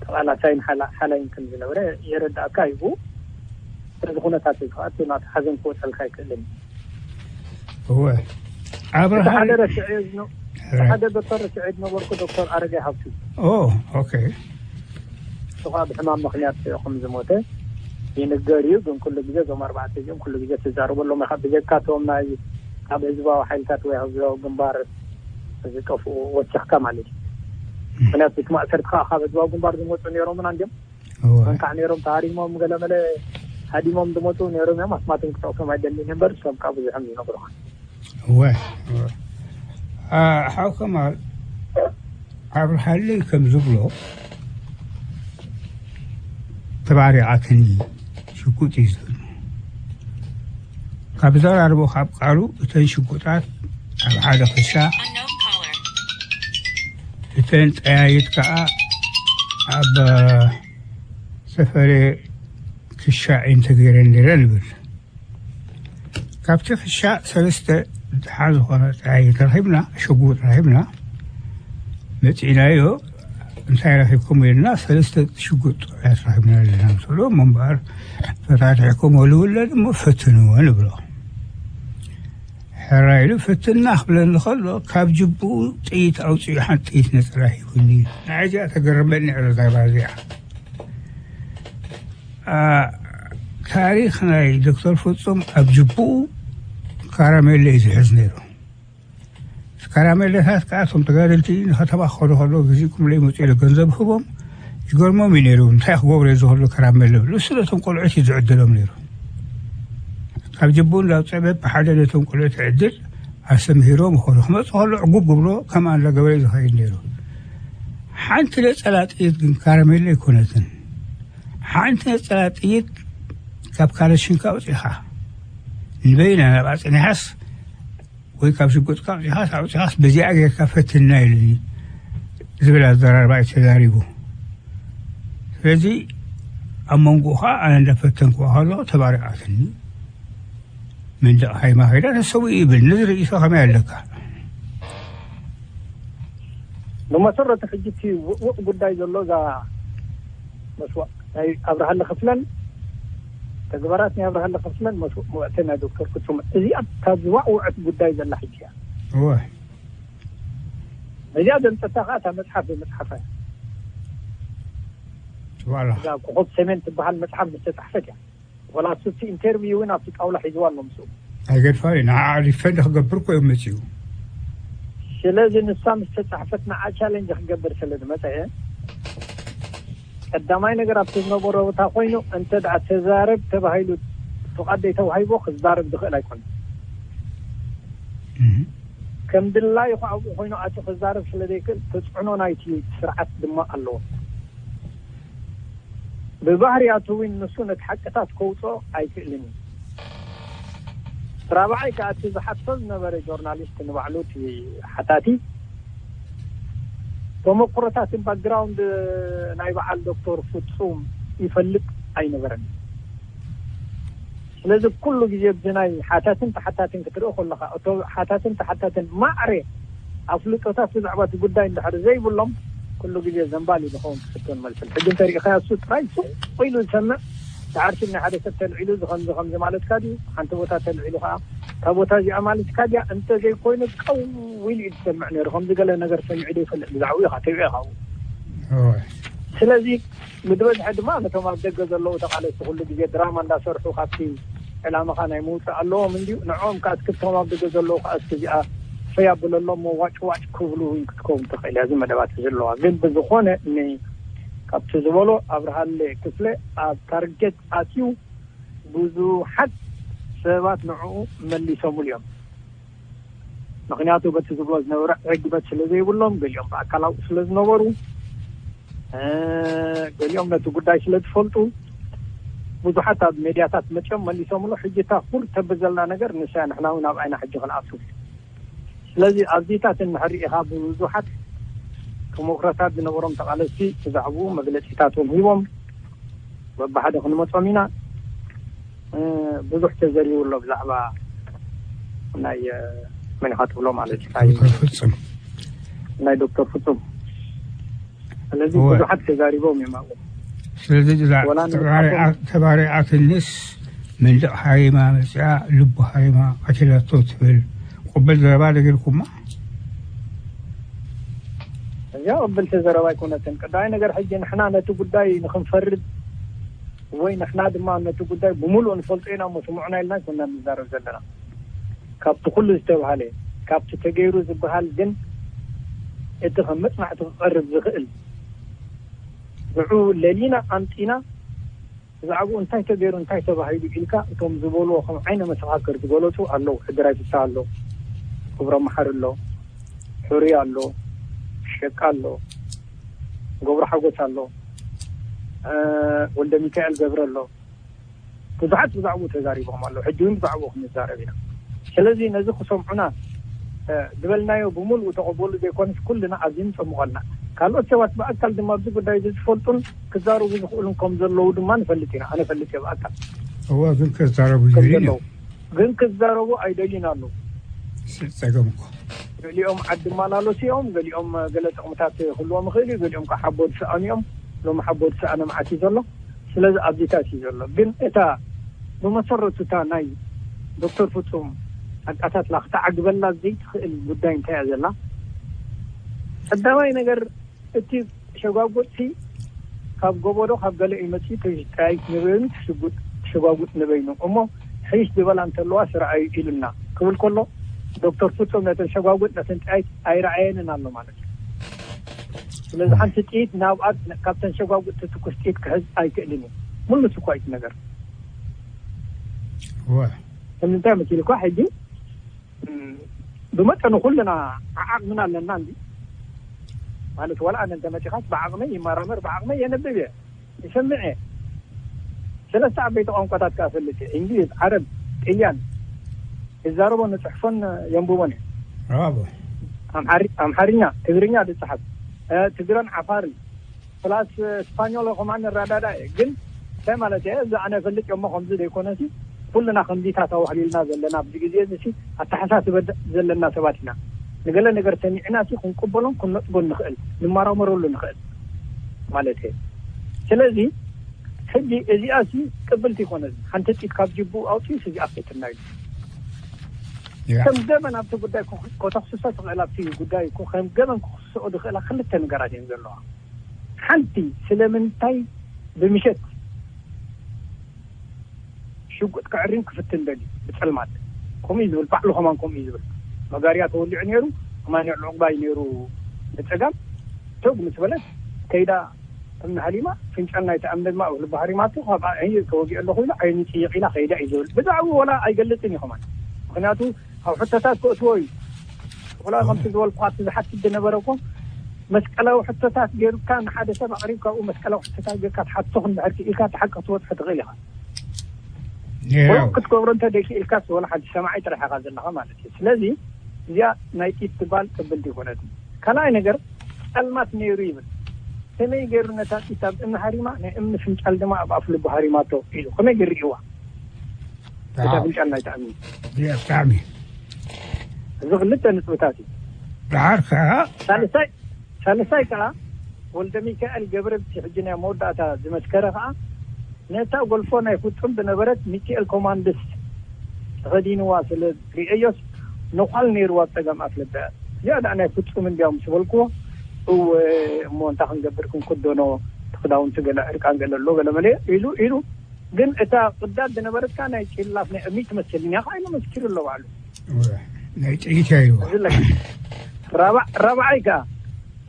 ተቓላሳይን ሓላይን ከም ዝነበረ የረዳእካ እዩ። ስለዚ ኩነታት እዩ ከኣ እቲ ናቱ ሓዘን ክወፀልካ ኣይክእልን። እወ። ኣብርሃ ሓደ ረስዐ ዝነ- ሓደ ዶክተር ረስዐ ዝነበርኩ ዶክተር ኣረጋይ ሃብቱ። ኦ፣ ኦኬ። እሱ ከዓ ብሕማም ምክንያት ከም ዝሞተ ይንገር እዩ። ግን ኩሉ ግዜ እዞም ኣርባዕተ እዚኦም ኩሉ ግዜ ትዛረበሎም ኢኻ። ብጀካ እቶም ናይ ካብ ህዝባዊ ሓይልታት ወይ ህዝባዊ ግንባር ዝጠፍኡ ወሲኽካ ማለት እዩ። ምክንያቱ እቲ ማእሰርቲ ከዓ ካብ ህዝባዊ ግንባር ዝመፁ ነይሮምና እንዲዮም። መንካዕ ነይሮም ተሃሪሞም ገለመለ ሃዲሞም ዝመፁ ነይሮም እዮም። ኣስማቶም ክጠቕሶም ኣይደልን እምበር እሶም ከዓ ብዙሕ እዮም ዝነግሩኻ። እወ፣ እወ። ሓው ከማል ኣብርሃለይ ከም ዝብሎ ተባሪቓትኒ ሽጉጥ እዩ ዝብል። ካብ ዘራርቦ ካብ ቃሉ እተን ሽጉጣት ኣብ ሓደ ክሻ፣ እተን ጠያይት ከዓ ኣብ ሰፈሬ ክሻ እየን ተገይረን ነይረን ይብል። ካብቲ ክሻ ሰለስተ ድሓ ዝኾነ ጠያይት ረኺብና፣ ሽጉጥ ረኺብና፣ መፂእናዮ። እንታይ ረኺብኩም ኢልና፣ ሰለስተ ሽጉጥ ጥራይ ረኺብና ኣለና ምስ በሎ፣ እሞ እምበኣር ፈታቲሕኩም ወልውለን እሞ ፈትንዎ ንብሎ። ሕራይ ኢሉ ፍትና ክብለኒ ከሎ፣ ካብ ጅብኡ ጥይት ኣውፂኡ ሓንቲ ጥይት ነፀላ ሂቡኒ። ንዓይ እዚኣ ተገርመኒ እያ እዛ ዛዕባ እዚኣ። ታሪኽ ናይ ዶክተር ፍጹም ኣብ ጅብኡ ካራሜለ እዩ ዝሕዝ ነይሩ። ካራሜለታት ከዓ እቶም ተጋደልቲ ንከተማ ክኸዱ ከለዉ ግዜ ቁምለ ይመፁ ኢለ ገንዘብ ህቦም ይገርሞም እዩ ነይሩ። እንታይ ክገብሩ እዚ ከሎ ካራሜለ ብሉ እሱ ነቶም ቆልዑት እዩ ዝዕድሎም ነይሩ። ካብ ጅብኡ እንዳውፀበ ብሓደ ነቶም ቆልዑት ዕድል ኣስተምሂሮም ይኸዱ። ክመፁ ከሎ ዕጉብ ግብሮ ከምኣ እንዳገበረ እዩ ዝኸይድ ነይሩ። ሓንቲ ነፀላ ጥይት ግን ካራሜለ ኣይኮነትን። ሓንቲ ነፀላ ጥይት ካብ ካለሽንካ ኣውፂኻ ንበይና ናብ ኣፅኒሓስ ወይ ካብ ሽጉጥካ ኣውፂኻስ ኣውፂኻስ በዚኣ ጌርካ ፈትና ኢሉኒ ዝብል ኣዘራርባ እዩ ተዛሪቡ። ስለዚ ኣብ መንጎኻ ኣነ እንዳፈተንኩዋ ከለኹ ተባሪቓትኒ። መንደቕ ሃይማ ከይዳ ተሰዊኡ ይብል። ነዚ ርእይቶ ከመይ ኣለካ? ብመሰረቱ ሕጂ እቲ ውዕውዕ ጉዳይ ዘሎ እዛ መስዋእ ናይ ኣብርሃለ ክፍለን ተግባራት ናይ ኣብርሃለ ክፍለን መስዋእቲ ናይ ዶክተር ፍጹም እዚኣ እታ ዝዋዕውዐት ጉዳይ ዘላ ሕጂ እያ። እወ። ነዚኣ ዘምፀታ ከዓ እታ መፅሓፍ ብመፅሓፋ እያ። ዋላ። እዛ ኮኾብ ሰሜን ትበሃል መፅሓፍ ዝተፃሕፈት እያ። ወላ እሱ እቲ ኢንተርቪው እውን ኣብቲ ጣውላ ሒዝዋ ኣሎ ምስኡ። ኣይገድፋን እዩ። ንዓ ዲፈንድ ክገብር እኮ እዩ መፅኡ። ስለዚ ንሳ ምስ ተፃሕፈት ንዓ ቻለንጅ ክገብር ስለ ዝመፀ ቀዳማይ ነገር ኣብቲ ዝነበሮ ቦታ ኮይኑ እንተ ደኣ ተዛረብ ተባሂሉ ፍቓድ ዘይተዋሂቦ ክዛረብ ዝኽእል ኣይኮነን። ከም ድላዩ ከዓ ኣብኡ ኮይኑ ኣትዩ ክዛረብ ስለ ዘይክእል ተፅዕኖ ናይቲ ስርዓት ድማ ኣለዎ። ብባህርያቱ እውን ንሱ ነቲ ሓቅታት ከውፅኦ ኣይክእልን እዩ። ራብዓይ ከዓ እቲ ዝሓቶ ዝነበረ ጆርናሊስት ንባዕሉ እቲ ሓታቲ ተመክሮታትን ባክግራውንድ ናይ በዓል ዶክተር ፍጹም ይፈልጥ ኣይነበረን። ስለዚ ኩሉ ግዜ ብዚ ናይ ሓታትን ተሓታትን ክትርኢ ከለኻ፣ እቶ ሓታትን ተሓታትን ማዕረ ኣፍልጦታት ብዛዕባ እቲ ጉዳይ እንድሕር ዘይብሎም፣ ኩሉ ግዜ ዘንባል እዩ ዝኸውን ክስቶን መልስን። ሕጂ እንተሪኢኻዮ እሱ ጥራይ ሱቕ ኢሉ ዝሰምዕ፣ ዳዕርሲ ናይ ሓደ ሰብ ተልዒሉ እዚ ከምዚ ከምዚ ማለትካ ድዩ? ሓንቲ ቦታ ተልዒሉ ከዓ እታ ቦታ እዚኣ ማለትካ ድያ? እንተዘይኮይኑ ቀው ኢሉ እዩ ዝሰምዕ ነይሩ። ከምዚ ገለ ነገር ሰሚዑ ዶ ይፈልጥ? ብዛዕባኡ ኢኻ ተሪኦ ኢኻ። ስለዚ ብዝበዝሐ ድማ ነቶም ኣብ ደገ ዘለዉ ተቓለስቲ ኩሉ ግዜ ድራማ እንዳሰርሑ ካብቲ ዕላማኻ ናይ ምውፃእ ኣለዎም እንድዩ። ንዕኦም ከዓ እስኪ እቶም ኣብ ደገ ዘለዉ ከዓ እስኪ እዚኣ ፈይ ኣብለሎም፣ ዋጭ ዋጭ ክብሉ እውን ክትከውን ትኽእል እያ እዚ መደባት እዚ ዘለዋ። ግን ብዝኾነ እኒ ካብቲ ዝበሎ ኣብርሃለ ክፍለ ኣብ ታርጌት ኣትዩ ብዙሓት ሰባት ንዕኡ መሊሶምሉ እዮም። ምኽንያቱ በቲ ዝብሎ ዝነበረ ዕግበት ስለ ዘይብሎም፣ ገሊኦም ብኣካል ኣብኡ ስለ ዝነበሩ፣ እ፣ ገሊኦም ነቲ ጉዳይ ስለ ዝፈልጡ ብዙሓት ኣብ ሜድያታት መፅዮም መሊሶምሉ። ሕጂ እታ ኩር ተብል ዘላ ነገር ንሳ እያ፣ ንሕና እውን ኣብ ዓይና ሕጂ ክንኣቱ። ስለዚ ኣብዚታት እንድሕር ርኢኻ ብዙሓት ተመክሮታት ዝነበሮም ተቓለስቲ ብዛዕባኡ መግለፂታት እውን ሂቦም፣ በብሓደ ክንመፆም ኢና። እ፣ ብዙሕ ተዘሪቡ ኣሎ ብዛዕባ ናይ፣ እ፣ መን ኢኻ ትብሎ ማለት እዩ፣ ናይ ዶክተር ፍጹም። ናይ ዶክተር ፍጹም። ስለዚ እወ። ብዙሓት ተዛሪቦም እዮም ኣብኡ። ስለዚ እዛ ወላ ተባሪዓ-፣ ተባሪዓትንስ መንደቕ ሃሪማ መፅኣ፣ ልቡ ሃሪማ ቀቲላቶ ትብል ቅበል ዘረባ ዶ ገይርኩማ? እዚኣ ቅብልቲ ዘረባ ኣይኮነትን። ቀዳማይ ነገር ሕጂ ንሕና ነቲ ጉዳይ ንኽንፈርድ ወይ ንሕና ድማ ነቲ ጉዳይ ብምሉእ ንፈልጦ ኢና እሞ ስምዑና ኢልና ኣይኮንና ንዛረብ ዘለና። ካብቲ ኩሉ ዝተባህለ፣ ካብቲ ተገይሩ ዝበሃል ግን እቲ ከም መጽናዕቲ ክቐርብ ዝኽእል ንዑ ለሊና ኣምጺና ብዛዕባኡ እንታይ ተገይሩ እንታይ ተባሂሉ ኢልካ እቶም ዝበልዎ ከም ዓይነ መሰኻክር ዝገለጹ ኣለዉ። ሕድራይ ፍስሃ ኣሎ፣ ክብሮም መሓሪ ኣሎ፣ ሕሩይ ኣሎ፣ ሸቃ ኣሎ፣ ገብሩ ሓጎስ ኣሎ፣ እ፣ ወልደ ሚካኤል ገብረ ኣሎ። ብዙሓት ብዛዕባኡ ተዛሪቦም ኣለዉ። ሕጂ እውን ብዛዕባኡ ክንዛረብ ኢና። ስለዚ ነዚ ክሰምዑና፣ እ፣ ዝበልናዮ ብምሉኡ ተቐበሉ ዘይኮነስ ኩልና ኣዝዩ ምጸምቐልና። ካልኦት ሰባት ብኣካል ድማ ኣብዚ ጉዳይ እዚ ዝፈልጡን ክዛረቡ ዝኽእሉን ከም ዘለዉ ድማ ንፈልጥ ኢና። ኣነ እፈልጥ እየ ብኣካል እዋ፣ ግን ክዛረቡ ከም ይኽእሉ ዘለዉ። እዮም። ግን ክዛረቡ ኣይደልዩን ኣለዉ። ስ-፣ ጸገም እኮ። ገሊኦም ዓዲ መላለሱ እዮም፣ ገሊኦም ገለ ጥቕምታት ክህልዎም ይኽእል እዩ፣ ገሊኦም ከዓ ሓቦ ዝሰኣኑ እዮም። ሎሚ ሓቦ ዝሰኣነ መዓት እዩ ዘሎ። ስለዚ ኣብዚታት እዩ ዘሎ። ግን እታ ብመሰረቱ እታ ናይ ዶክተር ፍጹም ኣቃታትላ ክትዓግበላ ዘይትኽእል ጉዳይ እንታይ እያ ዘላ? ቀዳማይ ነገር እቲ ሸጓጉጥሲ ካብ ጎቦ ዶ ካብ ገለ እዩ መጺኡ፣ ተሽጣይት ንበይኑ ትሽጉጥ፣ ትሸጓጉጥ ንበይኑ። እሞ ሕይሽ ዝበላ እንተለዋ ስረኣዩ ኢሉና ክብል ከሎ፣ ዶክተር ፍጹም ነተን ሸጓጉጥ ነተን ጥያይት ኣይረኣየንን ኣሎ ማለት እዩ። ስለዚ ሓንቲ ጥይት ናብኣ ካብተን ሸጓጉጥ ትትኩስ ጥይት ክሕዝ ኣይክእልን እዩ። ምሉስ እኳ እዩ እቲ ነገር። እወ። ንምንታይ መሲልኳ ሕጂ፣ እም፣ ብመጠኑ ኩልና ዓዓቕምና ኣለና እንዲ ማለት፣ ወላ ኣነ እንተመፂኻስ ብዓቕመይ ይመራመር፣ ብዓቕመይ የንብብ እየ፣ ይሰምዕ እየ። ሰለስተ ዓበይቲ ቋንቋታት ከዓ እፈልጥ እየ፣ እንግሊዝ፣ ዓረብ፣ ጥልያን። ይዛረቦን እጽሕፎን የንብቦን እየ። ብራቮ። ኣምሓሪ-፣ ኣምሓርኛ፣ ትግርኛ ዝጸሓፍ፣ እ፣ ትግረን ዓፋርን ፕላስ ስፓኞል ከማን ንረዳዳ እየ። ግን እንታይ ማለት እየ? እዚ ኣነ እፈልጥ እየ እሞ ከምዚ ዘይኮነሲ ኩልና ከምዚታት ኣዋህሊልና ዘለና ኣብዚ ግዜ እዚ ሲ ኣተሓሳስበ ደ-፣ ዘለና ሰባት ኢና። ንገለ ነገር ሰሚዕና ሲ ክንቅበሎን ክንነጥቦን ንኽእል፣ ንመራመረሉ ንኽእል ማለት እየ። ስለዚ ሕጂ እዚኣ ሲ ቅብልቲ ይኮነ፣ ሓንቲ ጢት ካብ ጅቡ ኣውፅኡ ሲ እዚኣ ፈትና እዩ። ያ። ከም ገበን ኣብቲ ጉዳይ ኮ-፣ ከተኽስሶ ትኽእል፣ ኣብቲ ጉዳይ ኮ-፣ ከም ገበን ክኽስኦ ዝኽእላ ክልተ ነገራት እየን ዘለዋ። ሓንቲ ስለምንታይ ብምሸት ሽጉጥ ክዕሪን ክፍትን ደልዩ ብጸልማት፣ ከምኡ እዩ ዝብል፣ ባዕሉ ከማን ከምኡ እዩ ዝብል። መጋርያ ተወሊዑ ነይሩ፣ ኣማኑኤል ዑቕባይ ነይሩ ብጸጋም፣ ተግ ምስ በለት ከይዳ እምኒ ሃሊማ፣ ፍንጫል ናይቲ እምኒ ድማ ኣብ ልባ ሃሪማቶ፣ ካብኣ ዓይኒ ተወጊኦ ኣለኹ ኢሉ ዓይኑ ይጥይቕ ኢላ ከይዳ እዩ ዝብል። ብዛዕባኡ ወላ ኣይገልጽን እዩ ከማን። ምኽንያቱ ኣብ ሕቶታት ከእትዎ እዩ። ወላ ከምቲ ዝበልኩ ኣብቲ ዝሓትት ዝነበረ እኮ መስቀላዊ ሕቶታት ገይሩካ ንሓደ ሰብ ኣቕሪብካ፣ ኣብኡ መስቀላዊ ሕቶታት ገይርካ ትሓቶ ክንድሕር ክኢልካ፣ እቲ ሓቂ ክትበጽሖ ትኽእል ኢኻ። ያው። ክትገብሮ እንተ ደይክኢልካስ፣ ወላ ሓንቲ ሰማዒ ጥራሕ ኢኻ ዘለኻ ማለት እዩ። ስለዚ እዚኣ ናይ ጢት ትባል ቅብልቲ ይኮነት። ካልኣይ ነገር፣ ጸልማት ነይሩ ይብል። ከመይ ገይሩ ነታ ጢት ኣብ እምኒ ሃሪማ፣ ናይ እምኒ ፍንጫል ድማ ኣብ ኣፍ ልቡ ሃሪማቶ ኢሉ። ከመይ ገይሩ ርእይዋ? እታ ኣዎ። ፍንጫል ናይታ እምኒ። እዚኣ ብጣዕሚ። እዚ ክልተ ንጥብታት እዩ። ደሓር ከኣ ሳልሳይ፣ ሳልሳይ ከኣ ወልደ ሚካኤል ገብረብቲ፣ ሕጂ ናይ መወዳእታ ዝመስከረ ከኣ፣ ነታ ጎልፎ ናይ ፍጹም ዝነበረት ሚካኤል ኮማንድስ ተኸዲንዋ ስለ ርእየዮስ፣ ነዃል ነይርዋ ኣብ ጸጋም ኣፍ ልበ። እዚኣ ደኣ ናይ ፍጹም እንድያ ምስ በልክዎ፣ እወ፣ እሞ እንታይ ክንገብር ክንክደኖ፣ እቲ ክዳውንቲ ገለ ዕርቃን ገለ ኣሎ፣ ገለ መለ ኢሉ፣ ኢሉ። ግን እታ ቅዳድ ዝነበረት ከኣ ናይ ጭላት ናይ እምኒ ትመስል እያ፣ ከኣ ኢሉ መስኪሩ ኣሎ ባዕሉ። እወ፣ ናይ ጥይት እያ ኢልዋ። እዚ ለካ። ራብዓ-፣ ራብዓይ ከኣ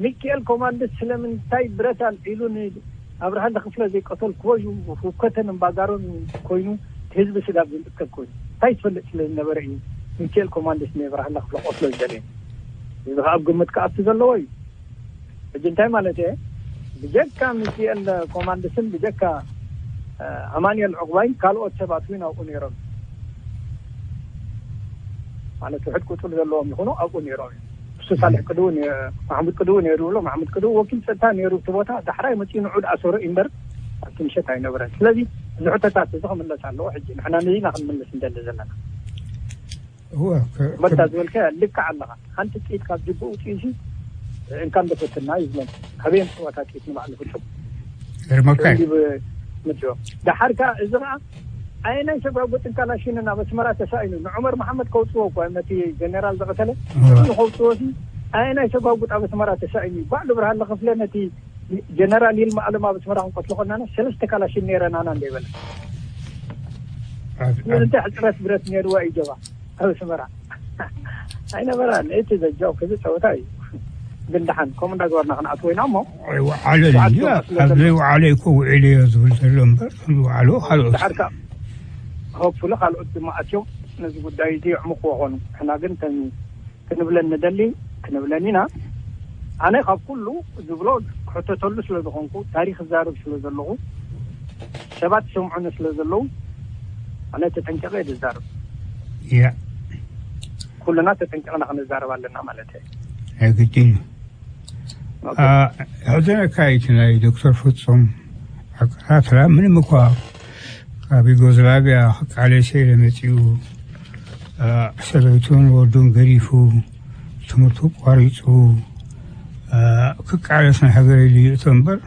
ሚካኤል ኮማንድስ ስለምንታይ ብረት ኣልዒሉ ንኣብርሃለ ክፍለ ዘይቀተልክዎ እዩ፣ ህውከተን እምባጋሮን ኮይኑ ህዝቢ ስጋብ ዝንጥከብ ኮይኑ እንታይ ትፈልጥ ስለ ዝነበረ እዩ ሚካኤል ኮማንድስ ንኣብርሃለ ክፍለ ቆስሎ ዝደለየ? እዚ ከኣ ኣብ ግምት ክኣቱ ዘለዎ እዩ። ሕጂ እንታይ ማለት እየ? ብጀካ ሚካኤል ኮማንድስን ብጀካ፣ እ፣ ኣማኑኤል ዕቑባይን ካልኦት ሰባት እውን ኣብኡ ነይሮም። ማለት ውሕድ ቁጽሪ ዘለዎም ይኹኑ ኣብኡ ነይሮም እዮም። እሱ ሳልሕ ቅድኡ ነ-፣ ማሕሙድ ቅድኡ ነይሩ ብሎ፣ ማሕሙድ ቅድኡ ወኪል ጸጥታ ነይሩ እቲ ቦታ፣ ዳሕራይ መጺኡ ንዑ ደኣ ሰሮ እምበር ኣብቲ ምሸት ኣይነበረን። ስለዚ እዚ ሕቶታት እዚ ክምለስ ኣለዎ። ሕጂ ንሕና ነዚ ኢና ክንምልስ እንደሊ ዘለና። እወ፣ ከ-፣ መታ ከ-፣ ዝበልካያ ልክዕ ኣለኻ። ሓንቲ ጥይት ካብ ጅብኡ ውፅኢሲ እንካ እንደፈትና ይብለን። ኣበየን ጥዋታ ጥይት ንባዕሉ ፍጹም ይርመካ እዩ። እንዲብ ምድዮ። ደሓር ከኣ እዚ ኸኣ ኣየናይ ሰጓጉጥን ካላሽንን ኣብ ኣስመራ ተሳኢኑ? ንዑመር መሓመድ ከውፅዎ እኮ ነቲ ጀነራል ዝቐተለ እወ። ንሱ ከውፅዎ ሲ ኣየናይ ሰጓጉጥ ኣብ ኣስመራ ተሳኢኑ? ባዕሉ ብርሃለ ክፍለ ነቲ ጀነራል ይልማ ኣለም ኣብ ኣስመራ ክንቀትሎ ከለና ሰለስተ ካላሽን ነይረናና እንደ ይበለ። ኣብ-፣ ኣብ-፣ እንታይ ሕፅረት ብረት ነይርዋ እዩ ጀባ ኣብ ኣስመራ? ኣይነበራን። እቲ ዘጃው ከዚ ፀወታ እዩ። ግን ደሓን ከምኡ እንዳገበርና ክንኣትዎ ኢና እሞ ኣይወዓለን እዩ። ኣብ ዘይወዓለ እኮ ውዒለ እዮ ዝብል ዘሎ እምበር፣ ዝወዓሉ ካልኦት። ድሓር ከኣ ሆፕፉሊ ካልኦት ድማ ኣትዮም ነዚ ጉዳይ እዚ የዕምቕዎ ኾኑ። ንሕና ግን ከም ክንብለን ንደሊ ክንብለን ኢና። ኣነ ካብ ኩሉ ዝብሎ ክሕተተሉ ስለ ዝኾንኩ፣ ታሪኽ ዝዛረብ ስለ ዘለኹ፣ ሰባት ይሰምዑኒ ስለ ዘለዉ፣ ኣነ ተጠንቂቐ እየ ዝዛረብ። ያ። ኩልና ተጠንቂቕና ክንዛረብ ኣለና ማለት እየ። ናይ ግድን እዩ። ኦኬ። አ፣ የሕዘነካ እዩ እቲ ናይ ዶክተር ፍጹም ኣቀራትራ። ምንም እኳ ካብ ዩጎዝላቪያ ክቃለስ ኢለ መጺኡ፣ አ፣ ሰበይቱን ወዱን ገዲፉ፣ ትምህርቱ ቋሪጹ፣ አ፣ ክቃለስ ንሃገረይ ኢሉ ይእቶ እምበር፣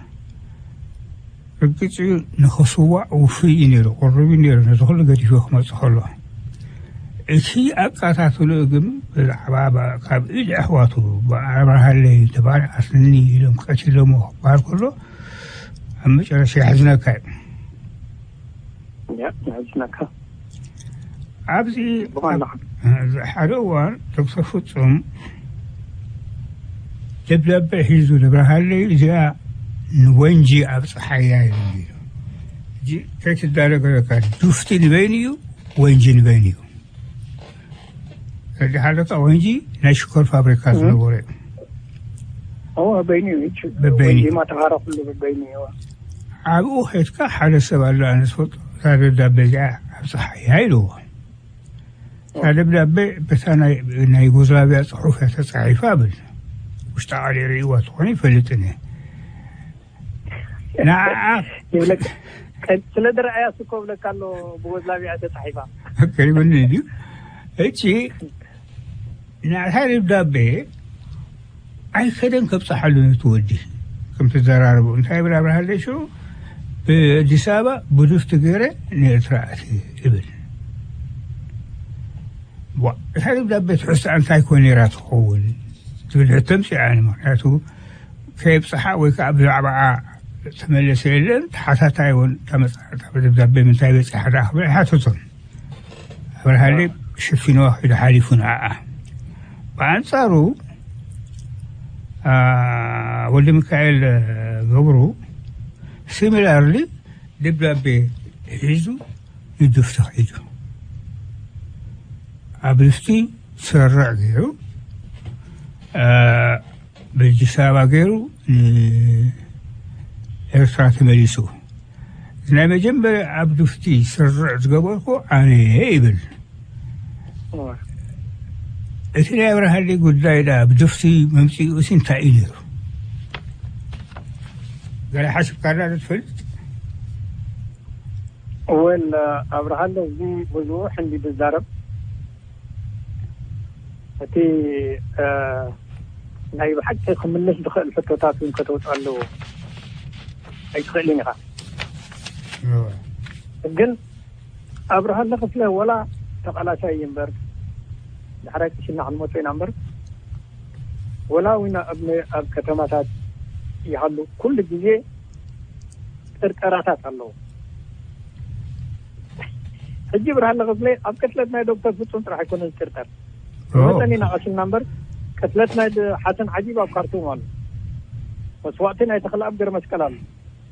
ርግጽ እዩ፣ ንኽስዋእ ውፉይ እዩ ነይሩ፣ ቅሩብ እዩ ነይሩ፣ ነዚ ኩሉ ገዲፉ ክመጽእ ከሎ። እቲ ኣቃታትሎ ግን ብዛዕባ ባ-፣ ካብ ኢድ ኣሕዋቱ፣ ብኣብርሃለይ ተባርዓትኒ ኢሎም ቀቲሎሞ ክበሃል ከሎ፣ ኣብ መጨረሻ የሕዝነካ እዩ። ያ፣ የሕዝነካ። ኣብዚ ብማለኻ። ኣብ ሓደ እዋን ዶክተር ፍጹም ደብዳቤ ሒዙ ንብርሃለይ፣ እዚኣ ንወንጂ ኣብጽሓያ ኢሉ ነይሩ። ሕጂ ከይትዳረገለካ፣ ዱፍቲ ንበይኑ እዩ፣ ወንጂ ንበይኑ እዩ። ረዲኻ ኣለካ? ወንጂ ናይ ሽኮር ፋብሪካ እም። ዝነበረ እዩ። ኦ፣ በይኑ እዩ። በበይኑ እዩ። ወንጂ ማተኻራ ኩሉ በበይኑ እዩ። ኣብኡ ኸይድካ ሓደ ሰብ ኣሎ፣ ኣነ ዝፈልጦ፣ እዛ ደብዳቤ እዚኣ ኣብጽሓያ ኢልዎ። እታ ደብዳቤ በታ ናይ፣ ናይ ዩጎዝላቪያ ጽሑፍ እያ ተጻሒፋ፣ ብል ውሽጣ ቃል ርእይዋ ተኾነ ይፈልጥን እየ። ንዓኣ ይብለካ፣ ስለ ዝረኣያ እኮ ብለካ ኣሎ፣ ብዩጎዝላቪያ ተጻሒፋ። ቀሪቡኒ ድዩ? እቺ ናታ ደብዳቤ ኣይከደን ከብጽሓሉ ነቲ ወዲ። ከም ትዘራረቡ እንታይ ይብል ኣብርሃለይ ሽዑ? ብኣዲስ ኣበባ ብዱፍቲ ገይረ ንኤርትራ ኣትየ ይብል። ዋ፣ እታ ደብዳቤ ትሕዝቶኣ እንታይ ኮን ነይራ ትኸውን? ትብል ሕቶ ኣምጺኣኒ። ምኽንያቱ ከየብጽሓ ወይ ከዓ ብዛዕባኣ ተመለሰ የለን፣ ተሓታታይ እውን እታ መጽ-፣ እታ ደብዳቤ ምንታይ በጺሓ ደኣ ክብል ኣይሓተቶን። ኣብርሃለይ ሸፊንዋ ኪዱ ሓሊፉ ንዓኣ። ብኣንጻሩ፣ አ፣ ወልደ ሚካኤል ገብሩ ሲሚላርሊ ደብዳቤ ሒዙ ንዱፍቲ ኺዱ። ኣብ ዱፍቲ ስርዕ ገይሩ፣ አ፣ በኣዲስ ኣበባ ገይሩ ንኤርትራ ተመሊሱ። ናይ መጀመርያ ኣብ ድፍቲ ስርዕ ዝገበርኩ ኣነ እየ ይብል። እቲ ናይ ኣብርሃለይ ጉዳይ ዳ ብድፍቲ መምፅኡ ሲ እንታይ እዩ ነይሩ? ገለ ሓስብካላ ዶ ትፈልጥ? ወል ኣብርሃለ እዚ ብዙሕ እንዲ ዝዛረብ እቲ ናይ ብሓቂ ክምልስ ዝኽእል ሕቶታት እውን ከተውፅኣሉ ኣይትኽእልን ኢኻ። ግን ኣብርሃለ ክፍለ ወላ ተቓላሳይ እዩ እምበር፣ ዳሕራይ ቀሲልና ክንመፆ ኢና እምበር፣ ወላ እውን ኣብ ከተማታት ይሃሉ ኩሉ ግዜ ጥርጠራታት ኣለዉ። ሕጂ ብርሃለ ክፍለ ኣብ ቅትለት ናይ ዶክተር ፍጹም ጥራሕ ኣይኮነ ዝጥርጠር። መጠን ኢና ቀሲልና እምበር፣ ቅትለት ናይ ሓሰን ዓጂብ ኣብ ካርቱም ኣሎ። መስዋእቲ ናይ ተኽለኣብ ገረመስቀል ኣሎ።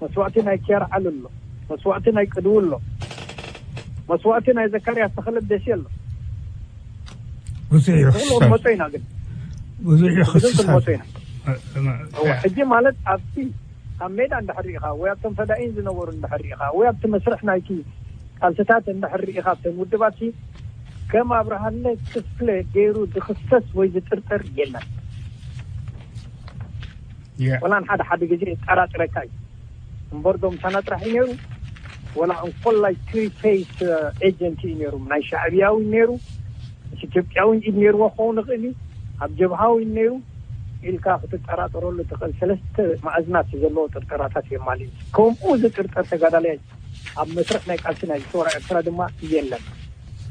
መስዋእቲ ናይ ኪያር ዓሊ ኣሎ። መስዋእቲ ናይ ቅድዊ ኣሎ። መስዋእቲ ናይ ዘካርያስ ተኽለ ደሴ ኣሎ። ብዙሕ እዩ ንክሉ ክስሳብ ክንመጾ ኢና ግን ብዙሕ እዩ ብዙሕ ክስሳብ ክንመጾ ኢና። እወ፣ ሕጂ ማለት ኣብቲ ኣብ ሜዳ እንድሕር ርኢኻ ወይ ኣብቶም ፈዳኢን ዝነበሩ እንድሕር ርኢኻ ወይ ኣብቲ መስርሕ ናይቲ ቃልስታት እንድሕር ርኢኻ ኣብተን ውድባት ሲ ከም ኣብርሃለ ክፍለ ገይሩ ዝኽሰስ ወይ ዝጥርጠር የለን። ያ ወላ ንሓደ ሓደ ግዜ የጠራጥረካ እዩ እምበር ዶ ምሳና ጥራሕ እዩ ነይሩ? ወላ እንኮላይ ትሪ ፌስ ኤጀንት እዩ ነይሩ። ናይ ሻዕብያ እውን ነይሩ፣ ምስ ኢትዮጵያ እውን ኢድ ነይርዎ ክኸውን ይኽእል እዩ፣ ኣብ ጀብሃ እውን ነይሩ ኢልካ ክትጠራጠረሉ ትኽእል። ሰለስተ ማእዝናት ዘለዎ ጥርጠራታት የማልእ እዩ። ከምኡ ዝጥርጠር ተጋዳላይ ኣብ መስርሕ ናይ ቃልሲ ናይ ሰውራ ኤርትራ ድማ የለን።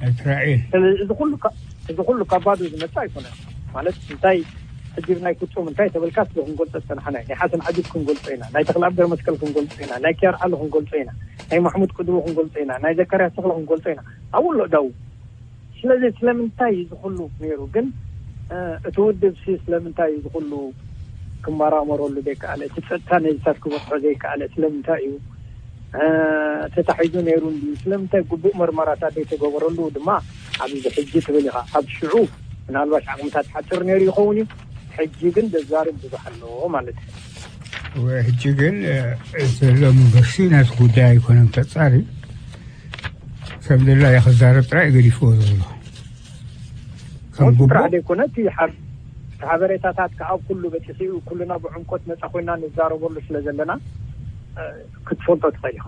ኤርትራኤል ስለዚ እዚ ኩሉ ካ- እዚ ኩሉ ካብ ባዶ ዝመጽእ ኣይኮነን። ማለት እንታይ ሕጂ ናይ ፍጹም እንታይ ተበልካስ ዶ ክንገልጾ ዝጸናሕና ኢና። ናይ ሓሰን ዓጅብ ክንገልጾ ኢና፣ ናይ ተኽለኣብ ገረመስቀል ክንገልጾ ኢና፣ ናይ ኪያር ዓሊ ክንገልጾ ኢና፣ ናይ ማሕሙድ ቅድቡ ክንገልጾ ኢና፣ ናይ ዘካርያስ ተኽለ ክንገልጾ ኢና። ኣብኡ ኣሎ ዳው። ስለዚ ስለምንታይ እዩ ዝኹሉ ነይሩ ግን እ፣ እቲ ውድብ ሲ ስለምንታይ እዩ ዝኹሉ ክመራመረሉ ዘይከኣለ? እቲ ጸጥታ ነዚታት ክበጽሖ ዘይከኣለ ስለምንታይ እዩ? እ፣ ተታሒዙ ነይሩ እንዲ ስለምንታይ ግቡእ መርመራታት ዘይተገበረሉ ድማ ኣብዚ ሕጂ ትብል ኢኻ። ኣብ ሽዑ ምናልባሽ ዓቕምታት ሓፅር ነይሩ ይኸውን እዩ። ሕጂ ግን ዘዛርብ ብዙሕ ኣለዎ ማለት እዩ። ሕጂ ግን ዘሎ መንግስቲ ናቲ ጉዳይ ኣይኮነን ተፃሪ ከም ዘላ ክዛረብ ጥራይ ገዲፍዎ ዘሎ ከም ሞት ግቡእ ጥራሕ ዘይኮነ እቲ ሓብ- እቲ ሓበሬታታት ከዓ ኩሉ በፂሑ እዩ። ኩልና ብዕምቆት ነፃ ኮይና ንዛረበሉ ስለ ዘለና እ፣ ክትፈልጦ ትኽእል ኢኻ።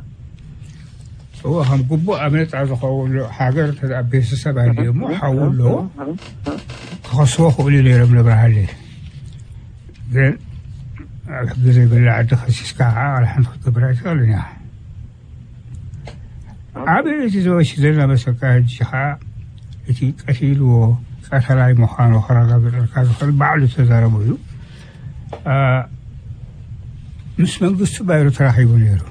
እዎ ከም ግቡእ ኣብ ነፃ ዝኸውን ሃገር እንተ ደኣ ቤተሰብ ኣድልዮ እሞ ሓው ኣለዎ ክኸስዎ ክእሉ ነይሮም ነብርሃለ ግን ኣብ ሕጊ ዘይብላ ዓዲ ከሲስካ ከዓ ዋላ ሓንቲ ክትገብር ኣይትኽእልን ኢኻ ዓብ እቲ ዝበሽ ዘለና መሰካ ሕጂ ከዓ እቲ ቀቲልዎ ቀተላይ ምዃኑ ከረጋግፀልካ ዝኽእል ባዕሉ ዝተዛረቡ እዩ ምስ መንግስቱ ባይሩ ተራኺቡ ነይሩ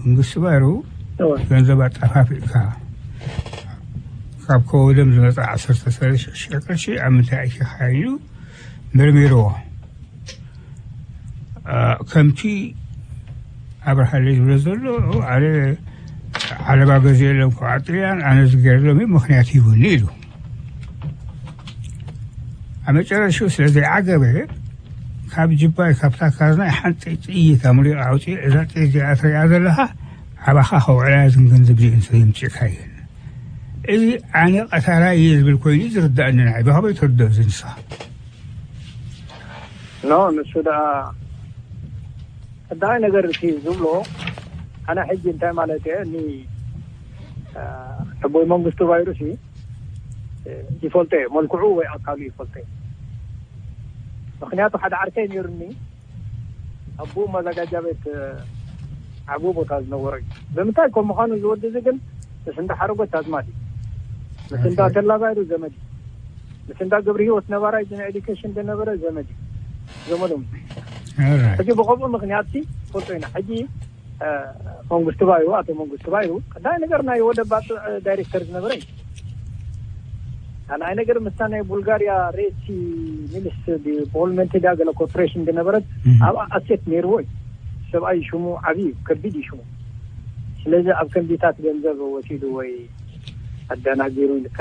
መንግስቱ ባይሩ ገንዘብ ኣጣፋፊእካ ካብ ከወደም ዝመፀ ዓሰርተ ሰለስተ ሽሕ ቅርሺ ኣብ ምንታይ ኣእቲኻ ኢሉ መርሚርዎ ከምቲ ኣብርሃለ ዝብሎ ዘሎ ኣነ ዓለባ ገዚኤሎም ክዓ ጥልያን ኣነ ዝገርሎም እዩ ምኽንያት ሂቡኒ ኢሉ ኣብ መጨረሽኡ ስለ ዘይዓገበ ካብ ጅባይ ካብታ ካዝናይ ሓንቲ ጥይት ኣምሊቑ ኣውፂኡ እዛ ጥይት እዚኣ ትሪኣ ዘለኻ ኣባኻ ከውዕላ ዝን ገንዘብ እዚአን ስለ የምፅእካ እየን እዚ ኣነ ቀታላይ እየ ዝብል ኮይኑ እዩ ዝርዳእኒ ንዓይ ብኸመይ ትርድኦ እዚ ንስኻ ኖ ንሱ ደኣ ቀዳማይ ነገር እቲ ዝብሎ ኣነ ሕጂ እንታይ ማለት እየ እኒ ሕቦይ መንግስቱ ቫይሩስ ይፈልጦ እየ መልክዑ ወይ ኣካሉ ይፈልጦ እየ ምክንያቱ ሓደ ዓርከይ ነይሩኒ ኣቦኡ ማዘጋጃ ቤት ዓብኡ ቦታ ዝነበሮ እዩ ብምንታይ ከም ምዃኑ ዝወዲ እዚ ግን ምስ እንዳ ሓረጎት ኣዝማድ እዩ ምስ እንዳ ተላ ቫይሩስ ዘመድ እዩ ምስ እንዳ ገብረ ህይወት ነባራይ ናይ ኤዱኬሽን ዝነበረ ዘመድ እዩ ዘመዶም ሕጂ ብኸምኡ ምክንያት ሲ ፈልጦ ኢና ሕጂ መንግስቱ ባይሩ ኣቶ መንግስቱ ባይሩ ቀዳይ ነገር ናይ ወደብ ባፅዕ ዳይሬክተር ዝነበረ እዩ ካልኣይ ነገር ምስታ ናይ ቡልጋሪያ ሬሲ ሚኒስ ዲቨሎፕመንት ዳ ገለ ኮርፖሬሽን ዝነበረት ኣብ ኣሴት ነይርዎ እዩ ሰብኣይ ሽሙ ዓብዩ ከቢድ እዩ ሽሙ ስለዚ ኣብ ከምዚታት ገንዘብ ወሲዱ ወይ ኣደናጊሩ ኢልካ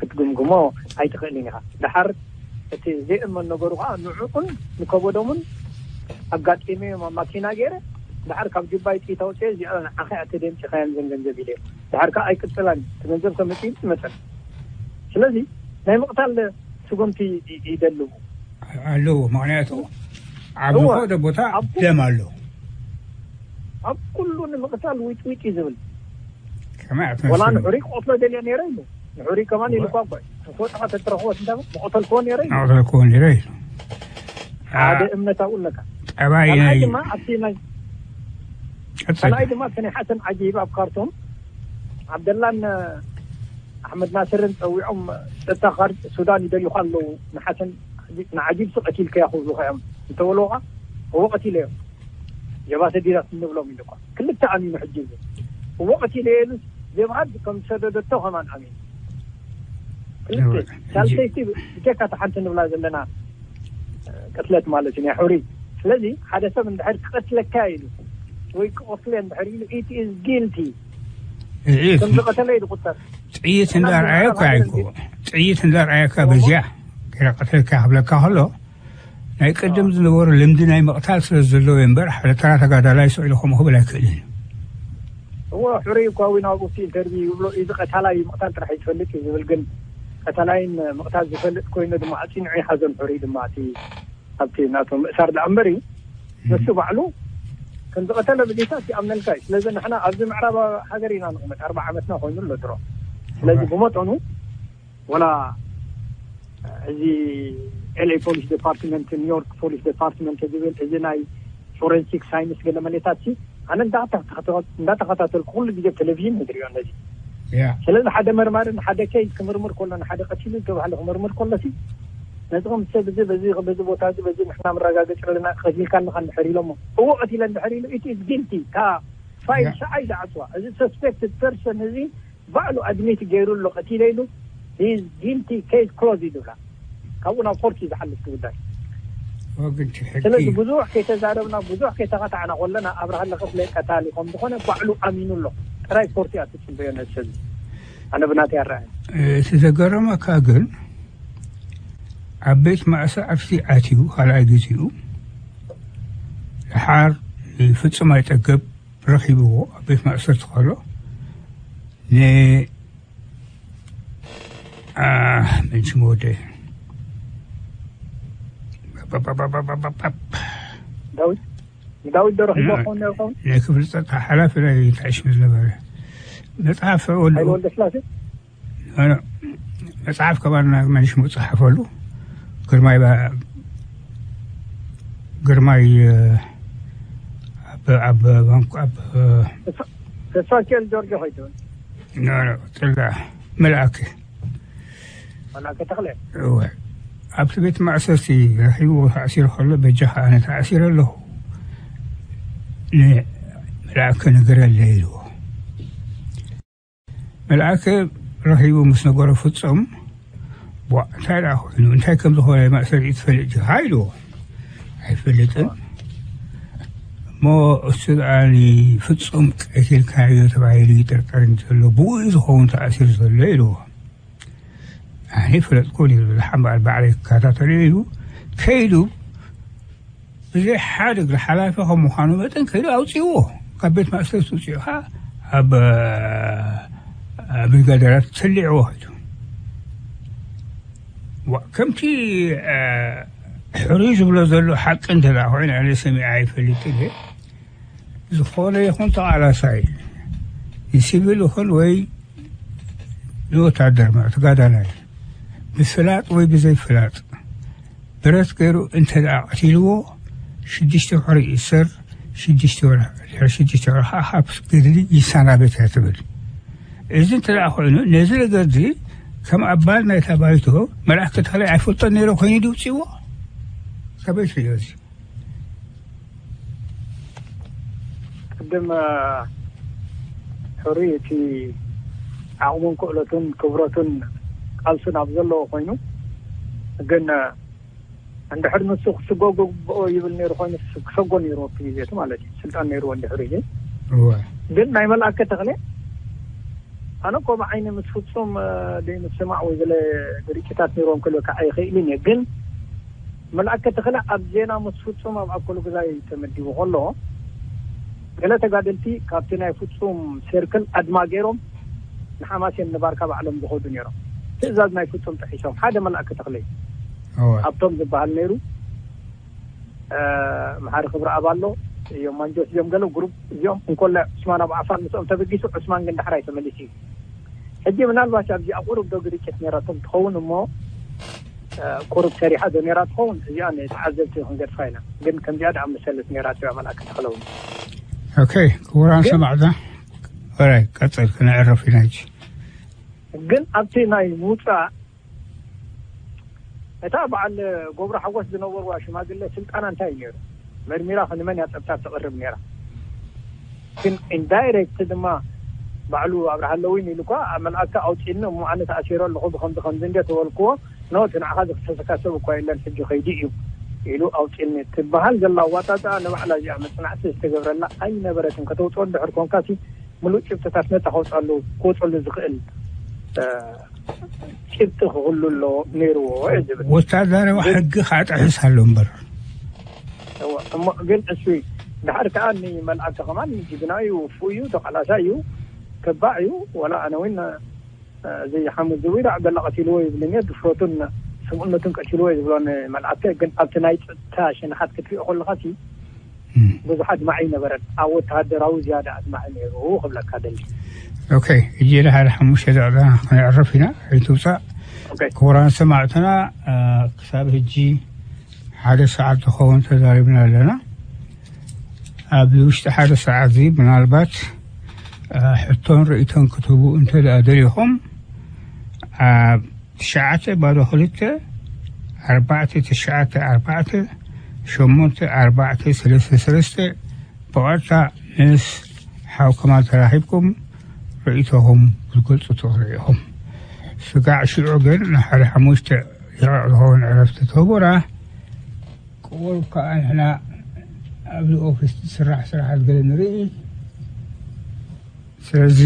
ክትግምግሞ ኣይትኽእልን ኢኻ ደሓር እቲ ዘይእመን ነገሩ ከዓ ንዕኡን ንከበዶምን ኣጋጢመዮም ኣብ ማኪና ገይረ፣ ድሓር ካብ ጅባይ ጥይት ኣውፅኤ፣ እዚኣ ንዓኻ እያ ተደምፂኻየን ዘን ገንዘብ ኢለ። ድሓር ከዓ ኣይቅፅላን፣ እቲ ገንዘብ ከመፅእ ይመፀን። ስለዚ ናይ ምቕታል ስጉምቲ ይ- ይደልቡ። ኣለዎ። ምክንያቱ ኣብ እወ። ዝኾነ ቦታ ኣብ ኩ- ደም ኣሎ። ኣብ ኩሉ ንምቕታል ዊጥ ዊጥ እዩ ዝብል። ከመይ ወላ ኣትመስል? ንሕሩይ ክቐትሎ ደልየ ነይረ ኢሉ። ንሕሩይ ከማን ኢሉ እወ። እኳ እኳ ተፈጥሮ ክወት እንተ መቐተልክዎ ነይረ ኢሉ። መቐተልክዎ ነይረ ኢሉ። ሓደ አ- እምነት ኣብኡ ኣለካ። ጠባይ ካልኣይ ናይ ድማ ኣብቲ ናይ ቀጽል። ካልኣይ ድማ እቲ ናይ ሓሰን ዓጂብ ኣብ ካርቱም ዓብደላን ኣሕመድ ናስርን ፀዊዖም፣ ጸጥታ ካር ሱዳን ይደልዩኻ ኣለዉ፣ ንሓሰን ንዓጂብ ሲ ቀቲልከያ ክብሉኻ እዮም እንተበልዎኻ፣ እዎ ቀቲለዮም፣ ጀባተ ዲዳት እንብሎም ኢሉ እኳ ክልተ ኣሚኑ። ሕጂ እዚ እዎ ቀቲለየ ኢሉ ዜብሃድ ከም ዝሰደደቶ ከማን ኣሚኑ። ክልተ እወ። ሳልሰይቲ ብጀካ እታ ሓንቲ ንብላ ዘለና ቅትለት ማለት እዩ ናይ ሕሩይ። ስለዚ ሓደ ሰብ እንድሕር ክቐትለካ ኢሉ ወይ ክቐትለ እንድሕር ኢሉ it is guilty። ጥይት ከም ዝቐተለ እዩ ዝቑጠር። ጥይት እንዳርኣየ እኮ ኣይኮ ጥይት እንዳርኣየካ በዚያ ገይረ ቀተልካ ክብለካ ከሎ ናይ ቅድም ዝነበሩ ልምዲ ናይ ምቕታል ስለ ዘለዎ እምበር ሓደ ተራ ተጋዳላይ ስቕ ኢሉ ከምኡ ክብል ኣይክእልን እዩ። እዎ ሕሩይ እኳ እውን ኣብ ውስጥ ኢንተርቪው ይብሎ እዚ ቀታላይ ምቕታል ጥራሕ እዩ ዝፈልጥ እዩ ዝብል፣ ግን ቀታላይን ምቕታል ዝፈልጥ ኮይኑ ድማ ኣፂንዑ ይሓዞን ሕሩይ ድማ እቲ ኣብቲ ናቶም ምእሳር ደኣ እምበር እዩ። ንሱ ባዕሉ ከም ዝቐተለ ብጌታ ይኣምነልካ እዩ። ስለዚ ንሕና ኣብዚ ምዕራብ ሃገር ኢና ንቕመጥ፣ ኣርባ ዓመትና ኮይኑ ኣሎ ድሮ። ስለዚ ብመጠኑ ወላ እዚ ኤልኤ ፖሊስ ዲፓርትመንት፣ ኒውዮርክ ፖሊስ ዲፓርትመንት ዝብል እዚ ናይ ፎረንሲክ ሳይንስ ገለ መሌታት ሲ ኣነ እንዳተኸታተልኩ ኩሉ ግዜ ቴሌቪዥን ንድሪዮ ነዚ። ያ ስለዚ ሓደ መርማሪ ንሓደ ኬዝ ክምርምር ከሎ ንሓደ ቀቲሉ ዝተባህለ ክምርምር ከሎ ሲ ነዚ ከም ሰብ እዚ በዚ በዚ ቦታ እዚ በዚ ንሕና መረጋገፂ ኣለና ቀቲልካ ኣለካ እንድሕር ኢሎሞ እዎ ቀቲለ እንድሕር ኢሉ it is guilty እታ ፋይል ያ። ሰዓይ ዝዓፅዋ እዚ ሰስፔክትድ ፐርሰን እዚ ባዕሉ ኣድሚት ገይሩ ኣሎ ቀቲለ ኢሉ he is guilty case close እዩ ዝብላ። ካብኡ ናብ ኮርት እዩ ዝሓልፍ እቲ ጉዳይ። ወግንቲ ሕጊ ስለዚ ብዙሕ ከይተዛረብና ብዙሕ ከይተኻታዕና ከለና ኣብርሃ ለኸፍለ ቀታሊ ከም ዝኾነ ባዕሉ ኣሚኑ ኣሎ። ጥራይ ኮርት እያ ትፅበዮ ነዚ ሰብ እዚ። ኣነ ብናተይ ኣረኣእያ። እቲ ዘገረመካ ግን ኣብ ቤት ማእሰርቲ ኣትዩ ካልኣይ ግዜኡ ድሓር ፍጹም ኣይጠገብ ረኺብዎ ኣብ ቤት ማእሰርቲ ከሎ ን አ፣ መን ሽሙ ወደ ዳዊት ዳዊት ዶ ረኺብዎ ክኸውን ነይሩ ይኸውን? ናይ ክፍሊ ጸጥታ ሓላፊ ናይ እንታይ ሽሙ ዝነበረ መጽሓፍ ወልዱ ሓይለ ወልደስላሴ መጽሓፍ ከባና መን ሽሙ ዝጸሓፈሉ ግርማይ ባ- ግርማይ እ፣ ኣብ ኣብ ባንኩ ኣብ እ፣ ተስፋ- ተስፋ ኪኤል ጆርጆ ኸይትብል ኖ፣ ኖ፣ ጥላ መልኣክ መላከ ተኽለ እወ። ኣብቲ ቤት ማእሰርቲ ረኺብዎ ተኣሲሩ ከሎ በጃኻ ኣነ ተኣሲረ ኣለኹ ንመልኣከ ንገረለይ ኢልዎ። መልኣከ ረኺቡ ምስ ነገሮ ፍጹም ቧ እንታይ ደኣ ኮይኑ እንታይ ከም ዝኾነ ማእሰርቲ ትፈልጥ ዲኻ ኢልዎ። ኣይፈልጥን እሞ እሱ ደኣ ፍጹም ቀቲልካዮ ተባሂሉ ይጥርጠር እንተሎ ብኡ እዩ ዝኸውን ተኣሲሩ ዘሎ ኢልዎ። ኣነ ይፈለጥኩ ዝሓምባል ባዕለይ ክከታተሎ ኢሉ ከይዱ ብዘይ ሓደ እግሪ ሓላፊ ከም ምዃኑ መጠን ከይዱ ኣውፅዎ ካብ ቤት ማእሰርቲ ውፅኡ ከዓ ኣብ ብሪጋደራት ተሊዕዎ ከይዱ። ዋ፣ ከምቲ እ፣ ሕሩይ ዝብሎ ዘሎ ሓቂ እንተ ደኣ ኮይኑ ኣነ ሰሚዐ ኣይፈልጥን እየ። ዝኾነ ይኹን ተቓላሳይ ንሲቪል ይኹን ወይ ንወታደር ማለት ተጋዳላይ ብፍላጥ ወይ ብዘይፍላጥ ብረት ገይሩ እንተ ደኣ ቀቲልዎ ሽዱሽተ ወርሒ ይእሰር። ሽዱሽተ ወርሒ ድሕሪ ሽዱሽተ ወርሒ ከዓ ካብ ገድሊ ይሰናበት እያ ትብል። እዚ እንተ ደኣ ኮይኑ ነዚ ነገር እዚ ከም ኣባል ናይታ ባይቶ መልኣክ ተኽላይ ኣይፈልጦን ነይረ ኮይኑ ድውፅዎ ከመይ ትሪኦ እዚ ቅድም ሕሩይ እቲ ዓቕሙን ክእለቱን ክብረቱን ቃልሱን ኣብ ዘለዎ ኮይኑ ግን እንድሕር ንሱ ክስጎጎ ግብኦ ይብል ነይሩ ኮይኑ ክሰጎ ነይሩ ኣብቲ ግዜ እቲ ማለት እዩ ስልጣን ነይሩ እንድሕር እዩ እወ ግን ናይ መልኣከ ተኽለ ኣነ እኮ ብዓይኒ ምስ ፍጹም ዘይምስማዕ ወይ ገለ ግርጭታት ነይሮም ክልበካ ኣይኽእልን እየ። ግን መልኣከ ተኽለ ኣብ ዜና ምስ ፍጹም ኣብ ኣኮሉ ግዛይ ተመዲቡ ከሎ፣ ገለ ተጋደልቲ ካብቲ ናይ ፍጹም ሴርክል ኣድማ ገይሮም ንሓማሴን ንባርካ ባዕሎም ዝኸዱ ነይሮም። ትእዛዝ ናይ ፍጹም ጥሒሶም። ሓደ መልኣከ ተኽለ ኣብቶም ዝበሃል ነይሩ። መሓሪ ክብሪ ኣብ ኣሎ እዮም ማንጆስ እዮም ገለ ግሩፕ እዚኦም እንኮላ ዑስማን ኣብ ዓፋር ምስኦም ተበጊሱ፣ ዑስማን ግን ዳሕራይ ተመሊሱ እዩ። ሕጂ ምናልባት ኣብዚ ኣብ ቁሩብ ዶ ግርጭት ነይራቶም ትኸውን እሞ፣ ቁሩብ ሰሪሓ ዶ ነይራ ትኸውን፣ እዚኣ ንተዓዘብቲ ክንገድፋ ኢና። ግን ከምዚኣ ደኣ መሰለት ነይራ እያ መልኣከ ተኽለውን። ኦኬ፣ ክቡራን ሰማዕታ፣ ወራይ ቀጽል፣ ክነዕርፍ ኢና ሕጂ። ግን ኣብቲ ናይ ምውፃእ እታ በዓል ገብሩ ሓጎስ ዝነበርዋ ሽማግለ ስልጣና እንታይ እዩ ነይሩ? መርሚራ ንመን እያ ፀብፃብ ተቕርብ ነይራ? ግን ኢንዳይሬክት ድማ ባዕሉ ኣብርሃ ኣለዊን ኢሉ እኳ ኣብ መልኣከ ኣውፂእኒ እሞ ኣነ ተኣሲረ ኣለኹ ብከምዚ ከምዚ እንደ ተበልክዎ፣ ኖ እቲ ንዓኻ ዝክሰሰካ ሰብ እኳ የለን ሕጂ ከይዱ እዩ ኢሉ ኣውፂእኒ ትበሃል ዘላ ኣዋጣጣ ንባዕላ እዚኣ መፅናዕቲ ዝተገብረላ ኣይነበረትን። ከተውፅኦ እንድሕር ኮንካ ሲ ምሉእ ጭብጥታት ነፃ ከውፅኣሉ ክወፅሉ ዝኽእል እ፣ ጭብጢ ክህሉ ኣለዎ ነይርዎ እየ ዝብል። ወታደራዊ ሕጊ ከዓ ጥሕስ ኣሎ እምበር። እወ፣ እሞ ግን እሱ ድሓር ከዓ ንመልኣከ ከማን ጅግና እዩ፣ ውፉእ እዩ፣ ተቓላሳይ እዩ፣ ተባዕ እዩ። ወላ ኣነ እውን፣ እ፣ እዚ ሓሙስ ዝዊዳ በላ ቀቲልዎ ይብልኒ፣ ድፍረቱን ስብእነቱን ቀቲልዎ እዩ ዝብሎ ንመልኣከ። ግን ኣብቲ ናይ ጸጥታ ሸነኻት ክትሪኦ ከለኻ ሲ ብዙሕ ኣድማዒ ነበረን። ኣብ ወተሃደራዊ ዝያዳ ኣድማዒ ነይሩ ክብለካ ደሊ። ኦኬ፣ እጂ ሓደ ሓሙሽተ ደቂቃ ክነዕርፍ ኢና፣ ኣይትውፃእ። ኦኬ። ክቡራን ሰማዕትና፣ እ፣ ክሳብ ሕጂ ሓደ ሰዓት ዝኸውን ተዛሪብና ኣለና። ኣብ ውሽጢ ሓደ ሰዓት እዚ ምናልባት፣ እ፣ ሕቶን ርእይቶን ክትህቡ እንተ ደኣ ደሊኹም፣ ኣብ ትሽዓተ ባዶ ክልተ ኣርባዕተ ትሽዓተ ኣርባዕተ ሸሞንተ ኣርባዕተ ሰለስተ ሰለስተ ብቐጥታ ምስ ሓው ከማል ተራኺብኩም ርእይቶኹም ክትገልጹ ትኽእሉ ኢኹም። ስጋዕ ሽዑ ግን ንሓደ ሓሙሽተ ደቂቕ ዝኸውን ዕረፍቲ ትህቡና። ቅሩብ ከኣ ንሕና ኣብዚ ኦፊስ ዝስራሕ ስራሓት ገለ ንርኢ። ስለዚ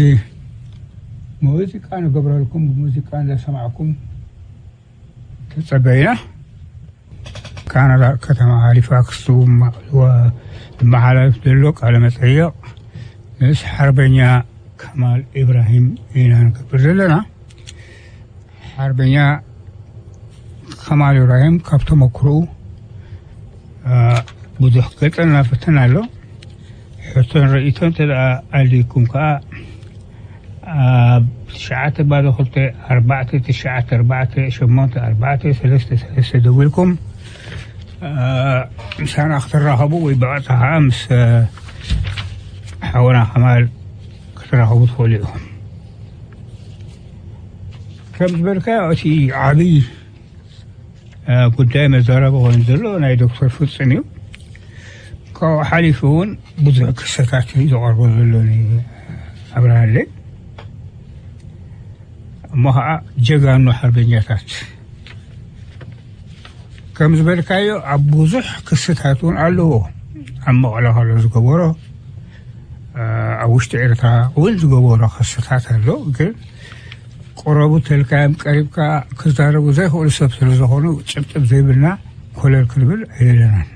ሙዚቃ ንገብረልኩም፣ ብሙዚቃ እንዳሰማዕኩም ተጸበዩና። ካናዳ ከተማ ሃሊፋክስ ዝመ-፣ ዝመሓላለፍ ዘሎ ቃለ መጠይቕ ምስ ሓርበኛ ከማል ኢብራሂም ኢና ንገብር ዘለና። ሓርበኛ ከማል ኢብራሂም ካብ ተመክሮኡ፣ እ፣ ብዙሕ ክገልጸልና ፈተና ኣሎ። ሕቶን ርእይቶን እንተ ደኣ ኣልዩኩም ከኣ ኣብ ትሽዓተ ባዶ ክልተ ኣርባዕተ ትሽዓተ ኣርባዕተ ሸሞንተ ኣርባዕተ ሰለስተ ሰለስተ ደዊልኩም፣ እ፣ ምሳና ክትራኸቡ ወይ ብቐጥታ ከኣ ምስ፣ እ፣ ሓውና ከማል ክትራኸቡ ትኽእሉ ኢኹም። ከም ዝበልካዮ እቲ ዓብዪ እ፣ ጉዳይ መዛረቢ ኮይኑ ዘሎ ናይ ዶክተር ፍጹም እዩ። ካብኡ ሓሊፉ እውን ብዙሕ ክሰታት እዩ ዝቐርቦ ዘሎ ንኣብርሃለይ። እሞ ኸዓ ጀጋኑ ሓርበኛታት ከም ዝበልካዮ ኣብ ብዙሕ ክስታት እውን ኣለዎ። ኣብ መቐለ ከሎ ዝገበሮ፣ እ፣ ኣብ ውሽጢ ኤርትራ እውን ዝገበሮ ክስታት ኣሎ። ግን ቅረቡ ተልካዮም ቀሪብካ ክዛረቡ ዘይኽእሉ ሰብ ስለ ዝኾኑ ጭብጥብ ዘይብልና ኮለል ክንብል ኣይደለናን።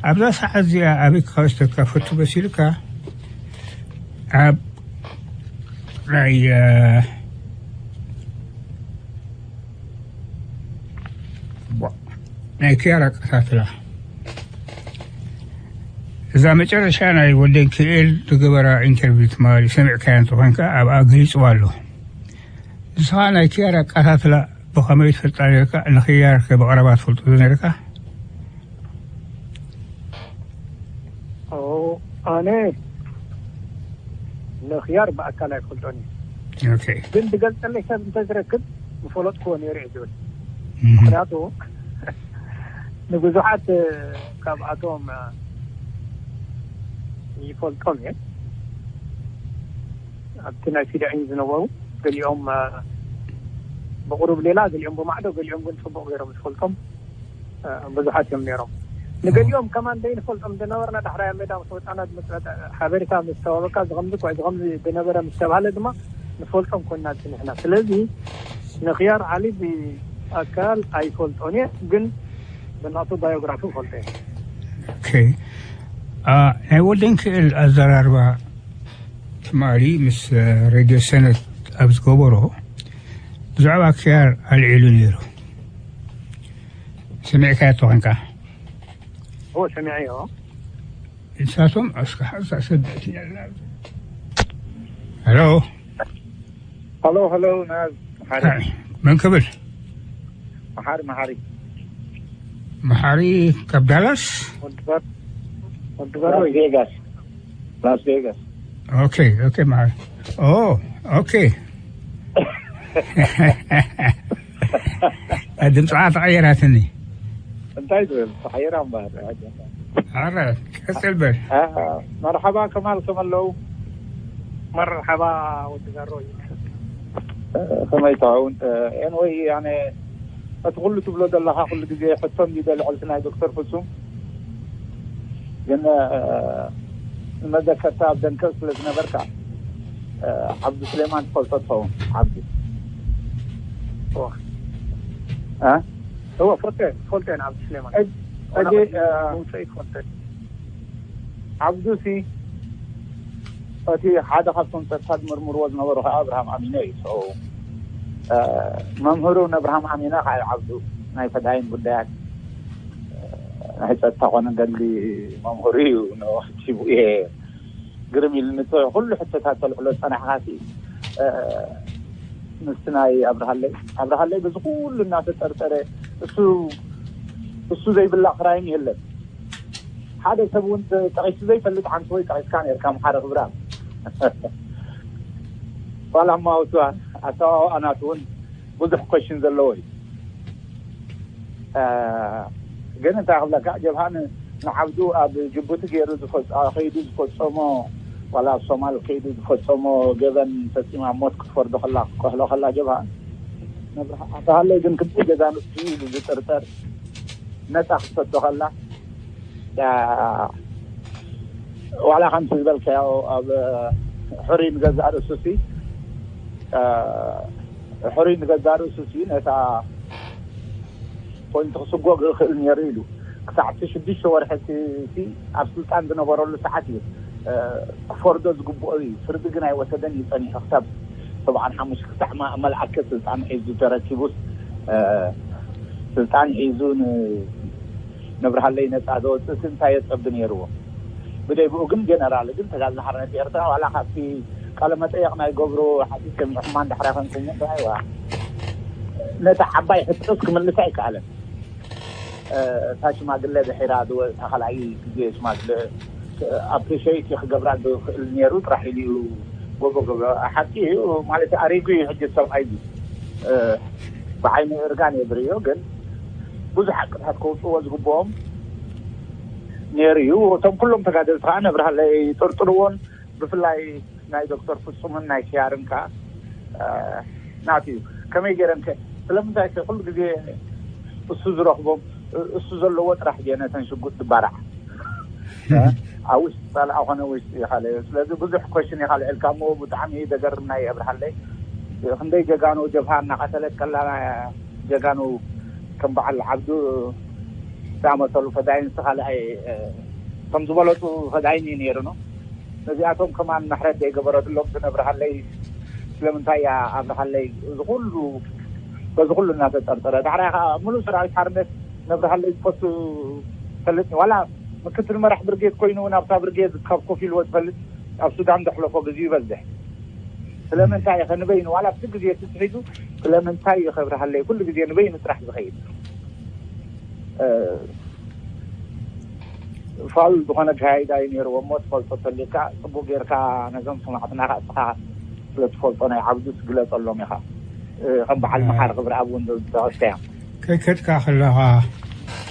ኣብዛ ሰዓት እዚኣ ኣበይ ክኸስተካ ፈቱ መሲልካ ኣብ ናይ፣ እ፣ ናይ ክያር ኣቀታትላ እዛ መጨረሻ ናይ ወልደንክኤል ዝገበራ ኢንተርቪው ትማሊ ሰሚዕካያ እንተኾይንካ ኣብኣ ገሊፅዋ ኣሎ። ንስኻ ናይ ክያር ኣቀታትላ ብኸመይ ትፈልጣ ነርካ? ንክያር ከ ብቐረባ ትፈልጦ ዶ ነርካ? ኦ፣ ኣነ ንክያር ብኣካል ኣይፈልጦን እዩ። ኦኬ። ግን ዝገልጸለይ ሰብ እንተዝረክብ ምፈለጥክዎ ነይሩ እየ ዝብል። እህ። ምኽንያቱ ንብዙሓት ካብኣቶም ይፈልጦም እየ። ኣብቲ ናይ ፊዳኢን ዝነበሩ ገሊኦም ብቑሩብ ሌላ፣ ገሊኦም ብማዕዶ፣ ገሊኦም ግን ጽቡቕ ገይሮም ዝፈልጦም ብዙሓት እዮም ነይሮም። ንገሊኦም ከማን ዘይንፈልጦም ዝነበርና ዳሕራይ ኣብ ሜዳ ምስ ወፃና ዝመፅእ ሓበሬታ ምስ ተዋበካ ዝኸምዚ እኳ ዝኸምዚ ዝነበረ ምስ ተባሃለ ድማ ንፈልጦም ኮንና ፅኒሕና። ስለዚ ንክያር ዓሊ ብኣካል ኣይፈልጦን እየ፣ ግን ብናቱ ባዮግራፊ ፈልጦ እየ። ኦኬ። ናይ ወልደንክእል ኣዘራርባ ትማሊ ምስ ሬድዮ ሰነት ኣብ ዝገበሮ ብዛዕባ ክያር ኣልዒሉ ነይሩ። ሰሚዕካዮ ተኾንካ? እዎ ሰሚዐዮ። ንሳቶም እስከ ሓንሳ ሰብዕቲ ነላ። ሄሎ። ሄሎ ሄሎ ናዝ መሓሪ። መን ክብል? መሓሪ መሓሪ። መሓሪ ካብ ዳላስ። ወዲ በር ወዲ በር ላስ ቬጋስ። ላስ ቬጋስ። ኦኬ ኦኬ። መሓሪ ኦ ኦኬ። ድምፅኻ ተቐየራትኒ። እንታይ ትብል ተቐይራ እምበር። ኣረ ቀፅል በል። መርሓባ ከማል ከመለው። መርሓባ ወዲ ጋሮ እዩ። ከመይ ትኸውን? ኤንወይ ኣነ እቲ ኩሉ ትብሎ ዘለኻ ኩሉ ግዜ ሕቶ እንዲ ልዕልቲ ናይ ዶክተር ፍጹም ግን ንመዘከርታ ኣብ ደንከል ስለ ዝነበርካ ዓብዱ ስሌማን ትፈልጦ ትኸውን። ዓብዱ እወ ፈልጦ ፈልጦ ንዓብዱ ስሌማን ሕጂ ምውፀኢ ፈልጦ ዓብዱ ሲ እቲ ሓደ ካብቶም ፀጥታ ዝምርምርዎ ዝነበሩ ከዓ ኣብርሃም ኣሚኖ እዩ። መምህሩ ንኣብርሃም ኣሚኖ ከዓ ዓብዱ ናይ ፈዳይን ጉዳያት ናይ ፀጥታ ኮነ ገድሊ መምህሩ እዩ። ንወቅቲቡ እየ ግርም ኢልኒ። ኩሉ ሕቶታት ተልዕሎ ፀናሕካ ሲ ምስቲ ናይ ኣብርሃለይ ኣብርሃለይ በዚ ኩሉ እናተጠርጠረ እሱ እሱ ዘይብላ ክራይም የለን። ሓደ ሰብ እውን ጠቂሱ ዘይፈልጥ ሓንቲ ወይ ጠቂስካ ነርካ ምሓረ ክብራ ዋላ ማውትዋ ኣተዋዋኣ ናቱ እውን ብዙሕ ኮሽን ዘለዎ እዩ። ግን እንታይ ክብለካ ጀብሃ ንዓብዱ ኣብ ጅቡቲ ገይሩ ከይዱ ዝፈፀሞ ዋላ ኣብ ሶማል ከይዱ ዝፈፀሞ ገበን ፈፂማ ሞት ክትፈርዶ ከላ ክትከህሎ ከላ ጀብሃ ኣብርሃለይ ግን ክቢ ገዛ ንሱ ኢሉ ዝጥርጠር ነፃ ክትሰዶ ከላ ዋላ ከምቲ ዝበልካዮ ኣብ ሕሩይ ንገዛእ ርእሱ ሲ ሕሩይ ንገዛእ ርእሱ ሲ ነታ ፖይንት ክስጎግ ይኽእል ነይሩ ኢሉ ክሳዕ እቲ ሽዱሽተ ወርሒ እቲ ኣብ ስልጣን ዝነበረሉ ሰዓት እዩ ክፈርዶ ዝግብኦ እዩ። ፍርዲ ግን ኣይወሰደን እዩ ጸኒሑ ክሳብ ሰብዓን ሓሙሽተ ክሳዕ መልኣከ ስልጣን ሒዙ ተረኪቡስ ስልጣን ሒዙ ንብርሃለይ ነጻ ዘወፅእ እንታይ የፀቢ ነይርዎ? ብደይ ብኡ ግን ጀነራል ግን ተጋድሎ ሓርነት ኤርትራ ዋላ ካብቲ ቃለ መጠየቕ ናይ ገብሩ ሓቲት ሰሚዕኹማ እንዳሕራ ኮንኩም እንታይ ዋ ነታ ዓባይ ሕቶስ ክምልሳ ኣይከኣለን። እታ ሽማግለ ድሒራ ዝወፅእ ካልኣይ ግዜ ሽማግለ ኣፕሪሽት ክገብራ ዝኽእል ነይሩ ጥራሕ ኢሉ እዩ ጎቦ ገብረ ሓቂ እዩ ማለት ኣሪጉ እዩ ሕጂ ሰብኣይ እዩ ብዓይኒ እርጋን እየ ዝርእዮ ግን ብዙሕ ሓቅታት ከውፅዎ ዝግብኦም ነይሩ እዩ እቶም ኩሎም ተጋደልቲ ከዓ ነብርሃለይ ጥርጥርዎን ብፍላይ ናይ ዶክተር ፍፁምን ናይ ክያርን ከዓ ናት እዩ ከመይ ገይረን ከ ስለምንታይ ከ ኩሉ ግዜ እሱ ዝረኽቦም እሱ ዘለዎ ጥራሕ ድየ ነተን ሽጉጥ ዝባራዕ ኣብ ውሽጢ ፃልዓ ኮነ ውሽጢ ይኻለ ስለዚ ብዙሕ ኮሽን ይኻልዕልካ እሞ ብጣዕሚ ዘገርም ናይ ኣብርሃለይ ክንደይ ጀጋኑ ጀብሃ እናቐተለት ከላ ጀጋኑ ከም በዓል ዓብዱ ዝኣመሰሉ ፈዳይን ንስኻልኣይ ከም ዝበለፁ ፈዳይን እዩ ነይሩ ነው ነዚኣቶም ከማን ምሕረት ዘይገበረትሎም ዝነብርሃለይ ስለምንታይ እያ ኣብርሃለይ እዚ ኩሉ በዚ ኩሉ እናተጠርጠረ ዳሕራይ ከዓ ሙሉእ ሰራዊት ሓርነት ነብርሃለይ ዝፈቱ ፈልጥ ዋላ ምክትል መራሕ ብርጌድ ኮይኑ እውን ኣብታ ብርጌድ ካብ ኮፍ ኢልዎ ዝፈልጥ ኣብ ሱዳን ዘሕለፎ ግዜ ይበዝሕ ስለምንታይ ኢኸ ንበይኑ ዋላ ኣብቲ ግዜ እቲ ትሒዙ ስለምንታይ እዩ ከብርሃለይ ኩሉ ግዜ ንበይኑ ጥራሕ ዝኸይድ ፋል ዝኾነ ካይዳ እዩ ነይርዎ እሞ ትፈልጦ ተሊካ ፅቡቅ ጌርካ ነዞም ሰማዕትና ከዓ እስኻ ስለ ትፈልጦ ናይ ዓብዱስ ግለፀሎም ኢኻ ከም በዓል መሓር ክብሪ ኣብ እውን ተወስተያ ከይከድካ ከለኻ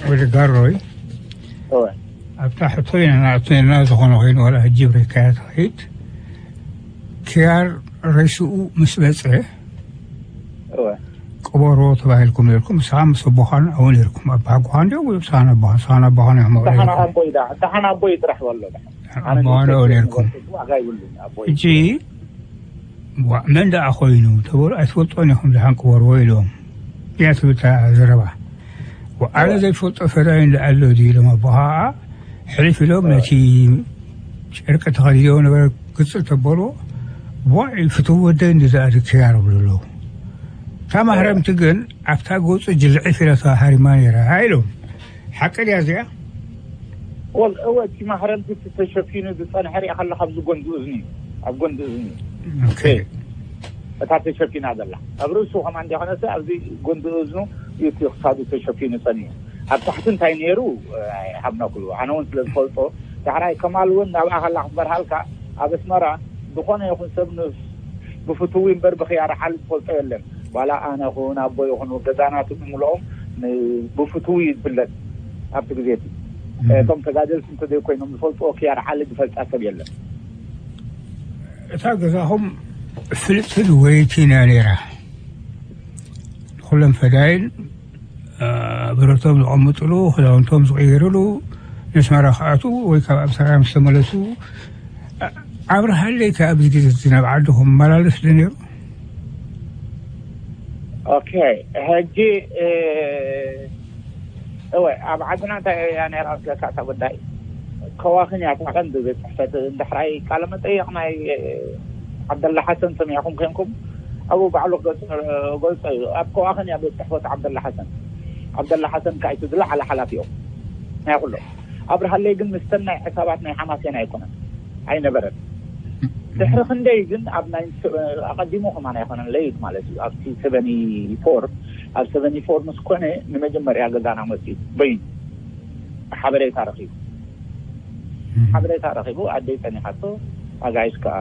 ወዲ ጋሮይ ኣብታ ሕቶ ኢና ናእቶና ዝኾነ ኮይኑ ዋላ ሕጂ ብሬካያ ትኸይድ ክያር ሬስኡ ምስ በፀ ቅበሮ ተባሂልኩም ነርኩም። ንስኻ ምስ ኣቦኻን ኣብኡ ነርኩም። ኣባሓጎኻ እንዲኦም ሳን ኣቦኻ ሳን ኣቦኻ እዮም። ደሓን ኣቦይ ደሓን ኣቦይ ጥራሕ በሎ። ኣቦኻ ነኡ ነርኩም። ዋጋ ይብሉን ኣቦይ። ሕጂ ዋዕ መን ደኣ ኮይኑ ተበሉ ኣይትፈልጦን ኢኹም። ደሓን ቅበርዎ ኢሎም። እያ ትብል እታ ዘረባ። ኣነ ዘይፈልጦ ፈዳይ እንዳ ኣሎ ድዩ ኢሎም ኣቦኻ። ሕልፍ ኢሎም ነቲ ጨርቂ ተኸዲኖ ነበረ ግጽል ተበሎ። ዋዕ ፍትው ወደይ እንዲ ዝኣድግ ክያር ብሉ ኣለዉ። እታ ማሕረምቲ ግን ኣብታ ገጹ ጅልዒ ፊላታ ሃሪማ ነይራ ኢሎም። ሓቂ ድያ እዚኣ? ወል እወ እቲ ማሕረምቲ እቲ ተሸፊኑ ዝጸንሐ ሪኣ ከለካ ኣብዚ ጎንዲ እዝኒ እዩ። ኣብ ጎንዲ እዝኒ እዩ። እታ ተሸፊና ዘላ ኣብ ርእሱ ከማ እንዲኾነሰ ኣብዚ ጎንዲ እዝኑ እቲ ክሳዱ ተሸፊኑ ጸኒሑ። ኣብ ታሕቲ እንታይ ነይሩ ኣይሃብና ኩሉ ኣነ እውን ስለ ዝፈልጦ። ዳሕራይ ከማል እውን ናብኣ ከላ ክትበርሃልካ ኣብ ኣስመራ ዝኾነ ይኹን ሰብ ንስ ብፍትዊ እምበር ብኽያር ሓል ዝፈልጦ የለን። ዋላ ኣነ ኹን ኣቦ ይኹን ገዛናቱ ብምልኦም ብፍትዊ ይፍለጥ። ኣብቲ ግዜ እቲ እቶም ተጋደልቲ እንተዘይኮይኖም ዝፈልጥዎ ክያር ሓል ዝፈልጣ ሰብ የለን። እታ ገዛኹም ፍልጥቲ ድወይቲን እያ ነይራ። ኩሎም ፈዳይን ብረቶም ዝቐምጥሉ፣ ክዳውንቶም ዝቕይርሉ፣ ነስመራ ክኣትዉ ወይ ካብ ኣምሰራ ምስ ተመለሱ ኣብርሃለይ ከ ኣብዚ ግዜ እዚ ናብ ዓድኹም መላለስ ዶ ነይሩ? ኦኬ፣ ሕጂ እወ ኣብ ዓድና እንታይ እያ ነይራ መስለካ እታ ጉዳይ? ከዋኽን እያ እታ ቀንዲ ቤት ጽሕፈት። እንድሕራይ ቃለ መጠየቕ ናይ ዓብደላ ሓሰን ሰሚዕኹም ኮንኩም ኣብኡ ባዕሉ ክገልጾ እዩ። ኣብ ከዋኽን እያ ቤት ጽሕፈት ዓብደላ ሓሰን። ዓብደላ ሓሰን ከዓ እቲ ዝለዓለ ሓላፊኦም ናይ ኩሎም። ኣብርሃለይ ግን ምስተን ናይ ሕሳባት ናይ ሓማሴን ኣይኮነን ኣይነበረን። ድሕሪ ክንደይ ግን ኣብ ናይ ኣቐዲሙ ከማን ኣይኮነን ለይት ማለት እዩ ኣብቲ ሰቨኒ ፎር ኣብ ሰቨኒ ፎር ምስ ኮነ ንመጀመርያ ገዛና መፅኡ በይኑ ሓበሬታ ረኺቡ ሓበሬታ ረኺቡ ኣደይ ፀኒሓቶ ኣጋይሽ ከዓ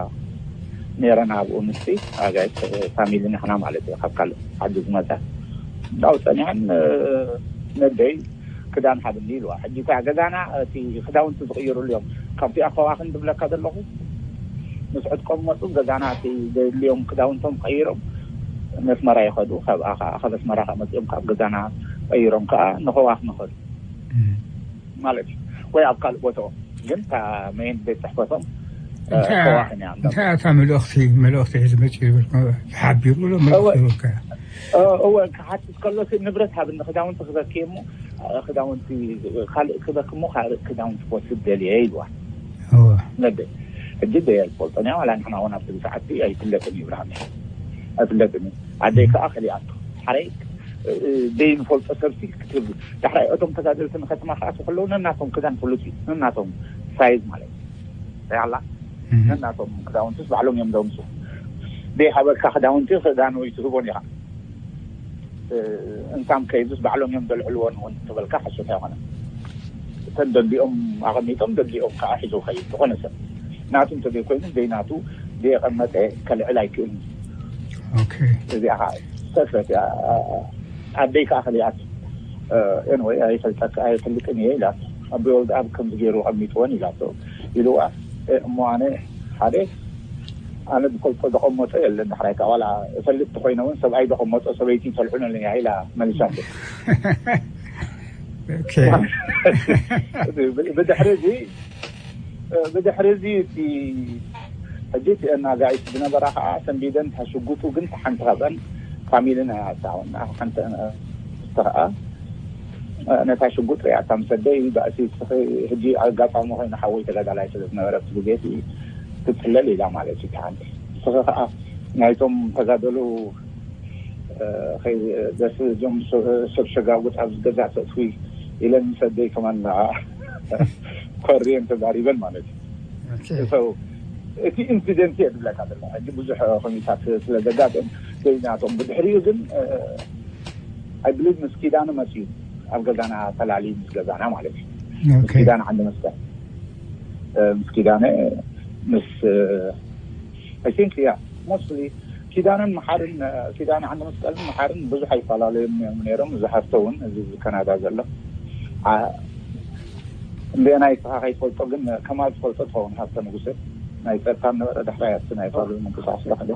ነይረና ኣብኡ ምስቲ ኣጋይሽ ፋሚሊ ንሕና ማለት እዩ ካብ ካልእ ዓዲ ዝመፀ እንዳው ፀኒሐን ነደይ ክዳን ሓብኒ ኢልዋ ሕጂ እታ ገዛና እቲ ክዳውንቲ ዝቕይሩሉ እዮም ካብቲ ኣኸዋኽን ዝብለካ ዘለኹ ምስ ዕጥቆም መፁ ገዛና እቲ ዘድልዮም ክዳውንቶም ቀይሮም መስመራ ይኸዱ ካብኣ ከዓ ካብ ኣስመራ ከዓ መፅኦም ካብ ገዛና ቀይሮም ከዓ ንኸዋኽን ኸዱ ማለት እዩ ወይ ኣብ ካልእ ቦታኦም ግን እታ መይን ቤት ፅሕፈቶም ከዋኽን እያ እንታይ እታ መልእኽቲ መልእኽቲ ሒዚ መፂኡ ዝብል ተሓቢሩ ዶ መልእኽቲ ይህበካ እወ ክሓትት ከሎ ንብረት ሃብኒ ክዳውንቲ ክበኪ እሞ ክዳውንቲ ካልእ ክበኪ እሞ ካልእ ክዳውንቲ ክወስድ ደልየ ኢልዋ ነደ ሕጂ ደየ ዝፈልጦ ያ ዋላ ንሕና እውን ኣብቲ ሰዓት ኣይፍለጥን እዩ ብርሃን ኣይፍለጥን እዩ ኣደይ ከዓ ከሊኣቶ ሓረይ ደይ ንፈልጦ ሰብሲ ክትብል ዳሕራይ እቶም ተጋደልቲ ንከተማ ክኣትዉ ከለዉ ነናቶም ክዳን ፍሉጥ እዩ ነናቶም ሳይዝ ማለት እዩ ሪኣላ ነናቶም ክዳውንትስ ባዕሎም እዮም ደምሱ ደይ ሃበካ ክዳውንቲ ክዳን ወይ ትህቦን ኢኻ እንሳም ከይዱስ ባዕሎም እዮም ዘልዕልዎን እውን ትበልካ ሓሶት ኣይኮነን እተን ደሊኦም ኣቐሚጦም ደሊኦም ከዓ ሒዞ ከይድ ዝኾነ ሰብ ናቱ እንተዘይኮይኑ ዘይናቱ ዘየቐመጠ ከልዕል ኣይክእልን እዚኣ ከዓ ሰፍረት ኣደይ ከዓ ከሊኣት ኤንወይ ኣይፈልጠካ ኣይፈልጥን እየ ኢላት ኣቦይ ወልደኣብ ከምዚ ገይሩ ኣቐሚጥወን ኢላቶ ኢልዋ እሞ ኣነ ሓደ ኣነ ዝፈልጦ ዘቐመጦ የለን ዳሕራይ ከዓ ዋላ እፈልጥ ተኮይነ እውን ሰብኣይ ዘቐመጦ ሰበይቲ ተልዕኖ ኢላ መሊሳቶ ብድሕሪ እዚ ብድሕሪ እዚ እቲ ሕጂ እቲ ኣጋይሽ ዝነበራ ከዓ ሰንቢደን ተሽጉጡ ግን ተሓንቲ ካብአን ፋሚሊ ናይ ኣታ ሓንቲ ከዓ ነታ ሽጉጥ ሪኣታ ምስ ኣደይ ባእሲ ሕጂ ኣጋጣሚ ኮይኑ ሓወይ ተጋዳላይ ስለ ዝነበረ እቲ ግዜ እቲ ትፅለል ኢላ ማለት እዩ ሓንቲ ንስኺ ከዓ ናይቶም ተጋደሉ ደስ እዞም ሰብ ሸጋጉጥ ኣብዚ ገዛ ተእትዊ ኢለን ምስ ኣደይ ከማን ኮርየን ተዛሪበን ማለት እዩ እቲ ኢንሲደንት እየ ዝብለካ ዘለኹ ሕጂ ብዙሕ ኩነታት ስለ ዘጋጥም ዘይናቶም ብድሕሪኡ ግን ኣይብሊቭ ምስ ኪዳነ መፅዩ ኣብ ገዛና ተላልዩ ምስ ገዛና ማለት እዩ ምስ ኪዳነ ዓንዲ መስቀል ምስ ኪዳነ ምስ I think yeah mostly ኪዳነን መሓርን ኪዳነ ዓንዲ መስቀልን መሓርን ብዙሕ ኣይፈላለዩን እዮም ነይሮም እዚ ሃፍተ እውን እዚ ካናዳ ዘሎ እንደ ናይ ስኻ ከይትፈልጦ ግን ከማል ትፈልጦ ትኸውን ሃብተ ንጉሰ ናይ ፀጥታ ነበረ ዳሕራይ ኣብቲ ናይ ፋሉ ምንቅስቃስ ዳሕደ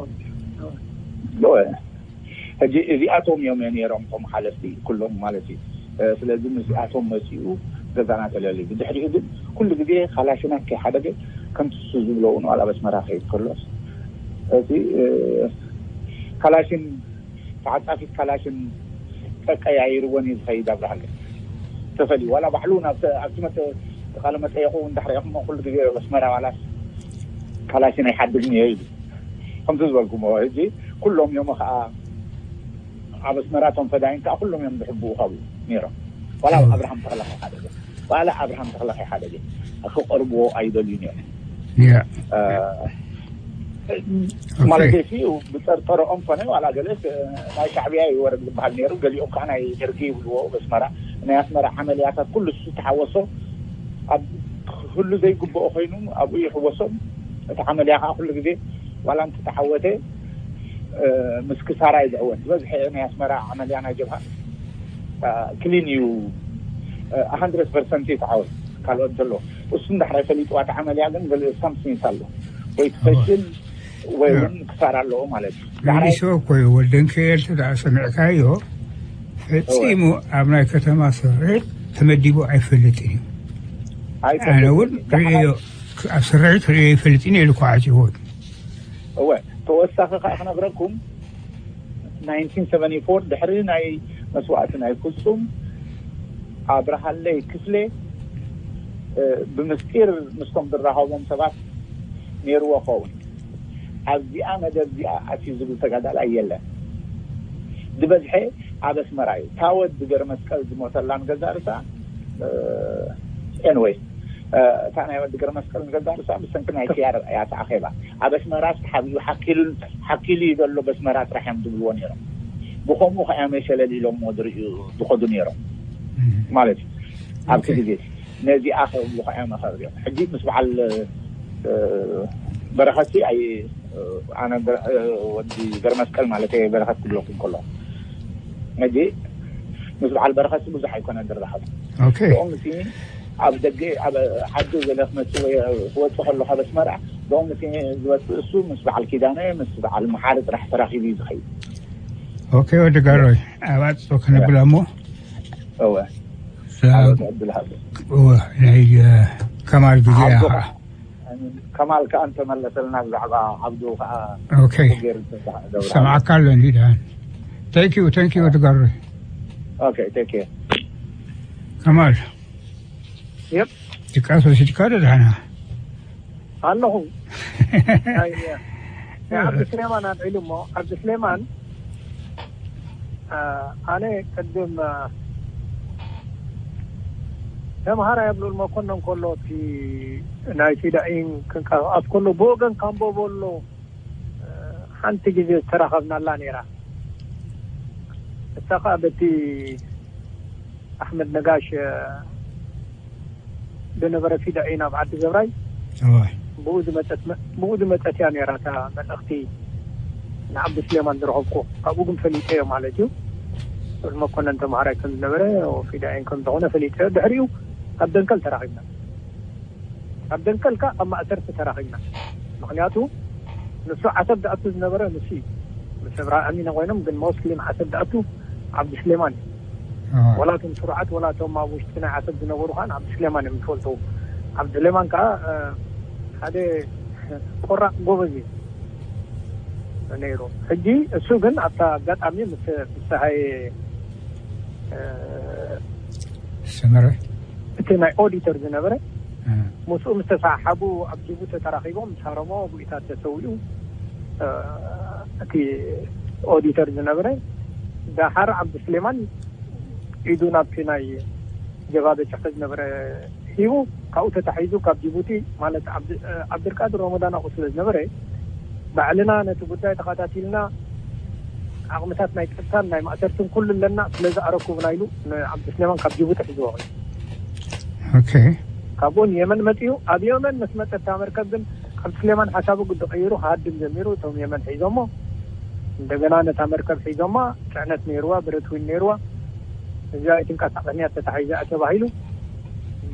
ሕጂ እዚኣቶም እዮም ነይሮም እቶም ሓለፍቲ ኩሎም ማለት እዩ። ስለዚ ምስዚኣቶም መፂኡ ገዛና ተለልዩ። ብድሕሪኡ ግን ኩሉ ግዜ ካላሽናት ከይሓደገ ከምቲ እሱ ዝብሎ እውን ዋላ ኣብ ኣስመራ ከይድ ከሎስ እቲ ካላሽን ተዓፃፊት ካላሽን ቀቀያይርወን እዩ ዝኸይድ ኣብርሃለ ተፈልዩ ዋላ ባዕሉ ኣብቲ መተ ቃለ መጠየቁ እንዳሕሪኹሞ ኩሉ ግዜ ኣስመራ ዋላስ ካላሽን ኣይሓድግን እየ ኢሉ ከምቲ ዝበልኩሞ ሕጂ ኩሎም እዮም ከዓ ኣብ ኣስመራ እቶም ፈዳይን ከዓ ኩሎም እዮም ዝሕብኡ ካብኡ ነይሮም ዋላ ኣብርሃም ተኽለ ሓደ ዋላ ኣብርሃም ተኽለ ሓደ ክቐርብዎ ኣይደልዩ ነይሮም ማለት እዩ ብፀርጠረኦም ኮነ ዋላ ገለ ናይ ሻዕብያ ይወረድ ዝበሃል ነይሩ ገሊኦም ከዓ ናይ ደርጊ ይብልዎ በስመራ ናይ ኣስመራ ዓመልያታት ኩሉ እሱ ተሓወሶ ኣብ ኩሉ ዘይግብኦ ኮይኑ ኣብኡ ይሕወሶም እቲ ዓመልያ ከዓ ኩሉ ግዜ ዋላ እንተተዓወተ ምስ ክሳራ እዩ ዝዕወት ዝበዝሐ ናይ ኣስመራ ዓመልያ ናይ ጀብሃ ክሊን እዩ hundred percent እዩ ተዓወት ካልኦት ዘሎ እሱ እንዳሕራይ ፈሊጥዋ ተዓመልያ ግን ገለ ሳምሲንስ ኣሎ ወይ ትፈሽል ወይ እውን ክሳራ ኣለዎ ማለት እዩ ዳሕራይ ሚሊሾ እኮ እዩ ወልደንከኤል ተደኣ ሰሚዕካዮ ፈፂሙ ኣብ ናይ ከተማ ስርሒት ተመዲቡ ኣይፈልጥን እዩ ኣነ እውን ርእዮ ኣብ ስርሒት ርእዮ ይፈልጥን እየ ኢሉ ከዓ ዓፂዎ እወ ተወሳኺ ከዓ ክነግረኩም ናይንቲን ሰቨንቲ ፎር ድሕሪ ናይ መስዋእቲ ናይ ፍፁም ኣብርሃለይ ክፍሌ ብምስጢር ምስቶም ዝራኸቦም ሰባት ነይርዎ ኸውን ኣብዚኣ መደብ እዚኣ ኣትዩ ዝብል ተጋዳላይ የለን ዝበዝሐ ኣብ ኣስመራ እዩ ታወት ብገር መስቀል ዝሞተላን ገዛ ርሳ ኤንወይ እታ ናይ ወዲ ገር መስቀል ንገዛ ርሳ ብሰንኪ ናይ ክያር እያ ተኣኼባ ኣብ ኣስመራ ተሓቢኡ ሓኪሉ ሓኪሉ እዩ ዘሎ በስመራ ጥራሕ እዮም ዝብልዎ ነይሮም ብከምኡ ከያ መሸለል ኢሎሞ ዝርእዩ ዝኸዱ ነይሮም ማለት እዩ ኣብቲ ግዜ ነዚኣ ከብሉ ከያ መኸር እዮም ሕጂ ምስ በዓል በረኸቲ ኣይ ኣነ ወዲ ገርመስቀል ማለት በረኸት ክብለኩም ከሎ ሕጂ ምስ በዓል በረኸቲ ብዙሕ ኣይኮነ ዝራኸብ ኦኬ ኦም እቲ ኣብ ደገ ኣብ ዓዲ ገለ ክመፅእ ወይ ክወፅእ ከሎ ካብ ኣስመራ ብኦም እቲ ዝወፅእ እሱ ምስ በዓል ኪዳነ ምስ በዓል መሓሪ ጥራሕ ተራኺቡ እዩ ዝኸይድ ኦኬ ወዲ ጋሮይ ኣብ ኣፅቶ ከነብላ እሞ እወ ሳ- ዓወት ዕድል ሃብ እወ፣ ናይ እ፣ ከማል ግዜ እያ ከዓ ከማል ከዓ እንተመለሰልና ብዛዕባ ዓብዱ ከዓ ኦኬ ገይሩ ዝተዛሓ ገብረ ሰማዕካ ኣሎ እንዲ ደሓን thank you thank you ወዲ ጋሮይ ኦኬ ቴክ ኬር ከማል የፕ ድቃስ ወሲድካ ዶ ደሓና ኣለኹ ናይ ናይ ዓብዲ ስሌማን ኣልዒሉ እሞ ዓብዲ ስሌማን አ፣ ኣነ ቅድም አ፣ ተምሃራይ ኣብ ልኡል መኮነን ከሎ እቲ ናይ ፊዳኢን ክንቀሳቐስ ከሎ ብወገን ካምቦ በሎ አ፣ ሓንቲ ግዜ ዝተራኸብናላ ነይራ እሳ ከዓ በቲ ኣሕመድ ነጋሽ አ፣ ዝነበረ ፊዳ እዩ ናብ ዓዲ ገብራይ እወ ብኡ ዝመፀት መ- ብኡ ዝመፀት እያ ነይራ እታ መልእኽቲ ንዓብዱ ስሌማን ዝረኸብኩ ካብኡ ግን ፈሊጠዮ ማለት እዩ ል መኮነን ተምሃራይ ከም ዝነበረ ፊዳኤን ከም ዝኾነ ፈሊጠዮ ድሕሪኡ ኣብ ደንከል ተራኺብና ኣብ ደንከል ከ ኣብ ማእሰርቲ ተራኺብና ምክንያቱ ንሱ ዓሰብ ዝኣቱ ዝነበረ ንሱ እዩ ምስ እብራሂም ኣሚነ ኮይኖም ግን ሞስሊም ዓሰብ ዝኣቱ ዓብዱ ስሌማን እዩ እወ ወላ እቶም ስሩዓት ወላ እቶም ኣብ ውሽጢ ናይ ዓሰብ ዝነበሩ ከዓ ንዓብዱ ስሌማን እዮም ዝፈልጡ ዓብዱ ስሌማን ከዓ እ፣ ሓደ ቆራእ ጎበዝ እዩ ነይሩ ሕጂ እሱ ግን ኣብታ ኣጋጣሚ ምስ ፍስሃየ እ፣ ሰመረ እቲ ናይ ኦዲተር ዝነበረ እ፣ ምስኡ ምስ ተሰሓሓቡ ኣብ ጅቡቲ ተራኺቦም ምስ ሃረሞ ብኢታት ተሰዊኡ እ፣ እቲ ኦዲተር ዝነበረ ዳሓር ዓብዱ ስሌማን ኢዱ ናብቲ ናይ ጀባበ ጭሕፈ ዝነበረ ሂቡ ካብኡ ተታሒዙ ካብ ጅቡቲ ማለት ዓብድ- እ፣ ዓብድልቃድር ረመዳን ኣብኡ ስለ ዝነበረ ባዕልና ነቲ ጉዳይ ተኸታቲልና ዓቕምታት ናይ ጸጥታን ናይ ማእሰርትን ኩሉ ኣለና ስለዚ ኣረኩብና ኢሉ ንዓብዱ ስሌማን ካብ ጅቡቲ ሒዝዎ ኮይኑ ኦኬ ካብኡ ንየመን መፅኡ ኣብ የመን ምስ መፀ እታ መርከብ ግን ዓብዱ ስሌማን ሓሳቡ ግዲ ቀይሩ ክሃድም ጀሚሩ እቶም የመን ሒዞሞ እንደገና ነታ መርከብ ሒዞማ ፅዕነት ነይርዋ ብረት ዊን ነይርዋ እዚኣ ኣይትንቀሳቐስን እያ ተታሒዛ እያ ተባሂሉ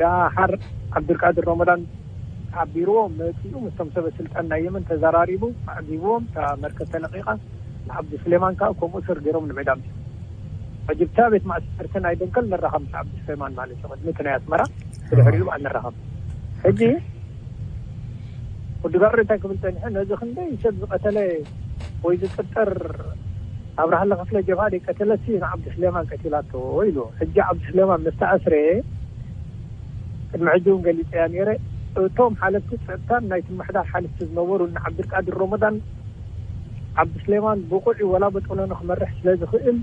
ዳሓር ዓብዱልቃድር ረመዳን ሓቢርዎ መፂኡ ምስቶም ሰበ ስልጣን ናይ የመን ተዘራሪቡ ኣዕዚብዎም እታ መርከብ ተለቒቓ ንዓብዲ ስሌማን ከዓ ከምኡ ስር ገይሮም ንሜዳ ኣምፅኦም። ሕጂ ብታ ቤት ማእሰርቲ ናይ ደንከል ንራኸብ ምስ ዓብዲ ስሌማን ማለት እዩ። ቅድሚ እቲ ናይ ኣስመራ ብድሕሪኡ በዓል ንራኸብ። ሕጂ ወዲ ጋብር እንታይ ክብል ፀኒሐ፣ ነዚ ክንደይ ሰብ ዝቐተለ ወይ ዝጥርጠር ኣብርሃለ ክፍለ ጀብሃ ደይቀተለሲ ንዓብዲ ስሌማን ቀቲላቶ ኢሉ። ሕጂ ዓብዲ ስሌማን ምስ ተኣስረ ቅድሚ ሕጂ እውን ገሊፀያ ነይረ። እቶም ሓለፍቲ ፀጥታን ናይቲ ምሕዳር ሓለፍቲ ዝነበሩ እነ ዓብድልቃድር ሮመዳን ዓብዲ ስሌማን ብቑዕ እዩ፣ ወላ በጦሎኒ ክመርሕ ስለ ዝኽእል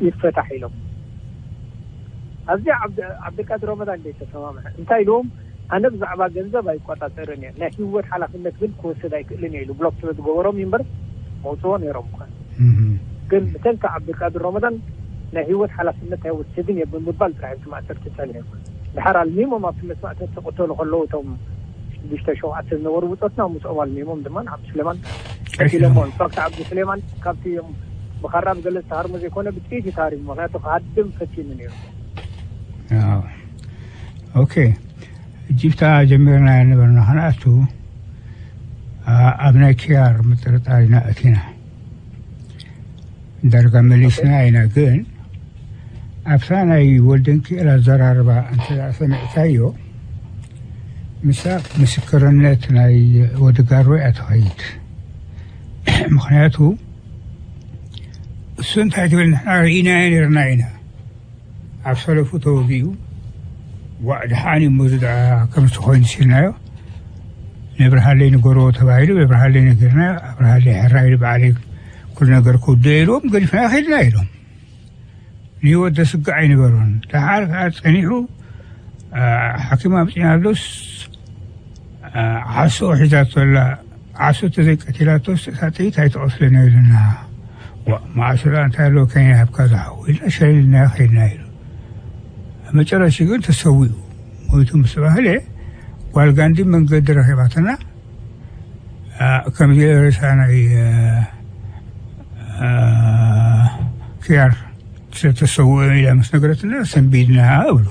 ይፈታሕ ኢሎም። ኣብዚ ዓብዲ- ዓብድልቃድር ሮመዳን እንደ ተሰማምዐ እንታይ ኢልዎም? ኣነ ብዛዕባ ገንዘብ ኣይቆጻጸርን እየ፣ ናይ ህይወት ሓላፍነት ግን ክወስድ ኣይክእልን እየ ኢሉ ብሎክ ስለ ዝገበሮም እዩ እምበር መውፅዎ ነይሮም እኳ። ግን እተን ካብ ዓብድልቃድር ሮመዳን ናይ ህይወት ሓላፍነት ኣይወስድን እየ ብምባል ጥራሕ እቲ ማእሰርቲ ጸኒሑ። ድሓር ኣልሚሞም ኣብቲ መስዋእቲ ተቐተሉ ከለዉ እቶም ሽዱሽተ ሸውዓተ ዝነበሩ ብጾትና ምስኦም ኣልሚሞም ድማ ንዓብዲ ስሌማን ቀቲሎሞ። ኢንፋክት ዓብዲ ስሌማን ካብቲ እዮም ብኻራ ብገለ ዝተሃርሞ ዘይኮነ ብጥይት እዩ ተሃሪሙ። ምክንያቱ ክሃድም ፈቲኑ ነይሩ። ኦኬ፣ እጅብታ ጀሚርና ነበርና። ክንኣቱ ኣብ ናይ ኪያር ምጥርጣር ኢና እቲና። ዳርጋ መሊስና ኢና። ግን ኣብታ ናይ ወልደንኪኤል ኣዘራርባ እንተ ሰሚዕካዮ፣ ምሳ ምስክርነት ናይ ወዲ ጋሮ እያ ትኸይድ። ምክንያቱ እሱ እንታይ ትብል፣ ንሕና ርኢናዮ ነርና ኢና። ኣብ ሰለፉ ተወጊኡ ዋዕ ድሓን እሞ ዝድዓ ከምቲ ኮይኑ ሲልናዮ። ነብርሃለይ ንገርዎ ተባሂሉ፣ ነብርሃለይ ነጊርናዮ። ኣብርሃለይ ሕራይ ኢሉ፣ በዓለይ ኩሉ ነገር ክውድእ ኢልዎም፣ ገዲፍና ከይድና ኢሎም። ንህይወት ዘስግእ ኣይነበሮን። ደሓር ከዓ ጸኒሑ፣ ሓኪም ኣምጺናሉስ ዓሶ ሒዛቶ ኣላ። ዓሶ ተዘይቀቲላቶስ እታ ጥይት ኣይትቐትልን ኢሉና። መዓሶ ደኣ እንታይ ኣለዎ ከይናሃብካ ዝሓው ኢልና ሸሊልና ከይድና ኢሉ። መጨረሽ ግን ተሰዊኡ ሞይቱ ምስ ተባህለ፣ ጓል ጋንዲ መንገዲ ረኺባትና። ከምዚ ሬሳ ናይ ክያር ስለተሰውኦ ኢላ ምስ ነገረትና ሰንቢድና እብሉ።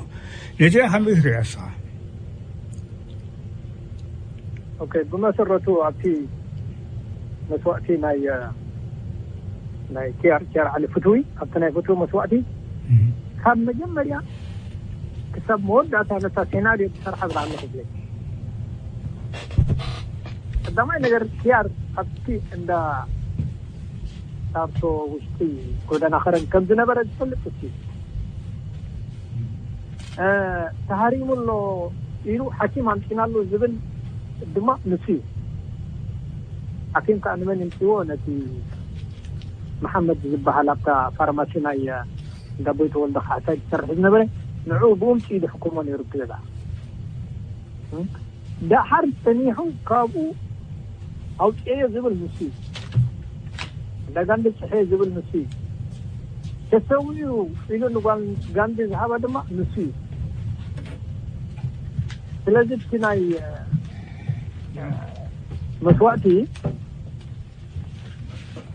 ነዚኣ ከመይ ትሪኣ ንስኻ? ኦኬ፣ ብመሰረቱ ኣብቲ መስዋእቲ ናይ ናይ ኪያር ኪያር ዓሊ ፍትዊ፣ ኣብቲ ናይ ፍትዊ መስዋእቲ ካብ መጀመርያ ክሳብ መወዳእታ ነታ ሴናርዮ ዝሰርሓ ብርሃነ ክፍለ። ቀዳማይ ነገር ኪያር ኣብቲ እንዳ ሳርቶ ውሽጢ ጎደና ከረን ከም ዝነበረ ዝፈልጥ እሱ እዩ። ተሃሪሙ ኣሎ ኢሉ ሓኪም ኣምፂና ኣሎ ዝብል ድማ ንሱ እዩ። ሓኪም ከዓ ንመን ይምፅዎ? ነቲ መሓመድ ዝበሃል ኣብታ ፋርማሲ ናይ እንዳ ቦይ ተወልደ ካሕሳይ ዝሰርሕ ዝነበረ ንዕኡ ብኡምፂ ኢሉ ሕክሞ ነይሩ እቲ ገዛ። ደሓር ጸኒሑ ካብኡ ኣውፅኤዮ ዝብል ንሱ እዩ። ዕዳጋ እንድፅሐ ዝብል ንሱ እዩ። ተሰዊኡ ኢሉ ንጓል ጋንዲ ዝሃባ ድማ ንሱ እዩ። ስለዚ እቲ ናይ መስዋእቲ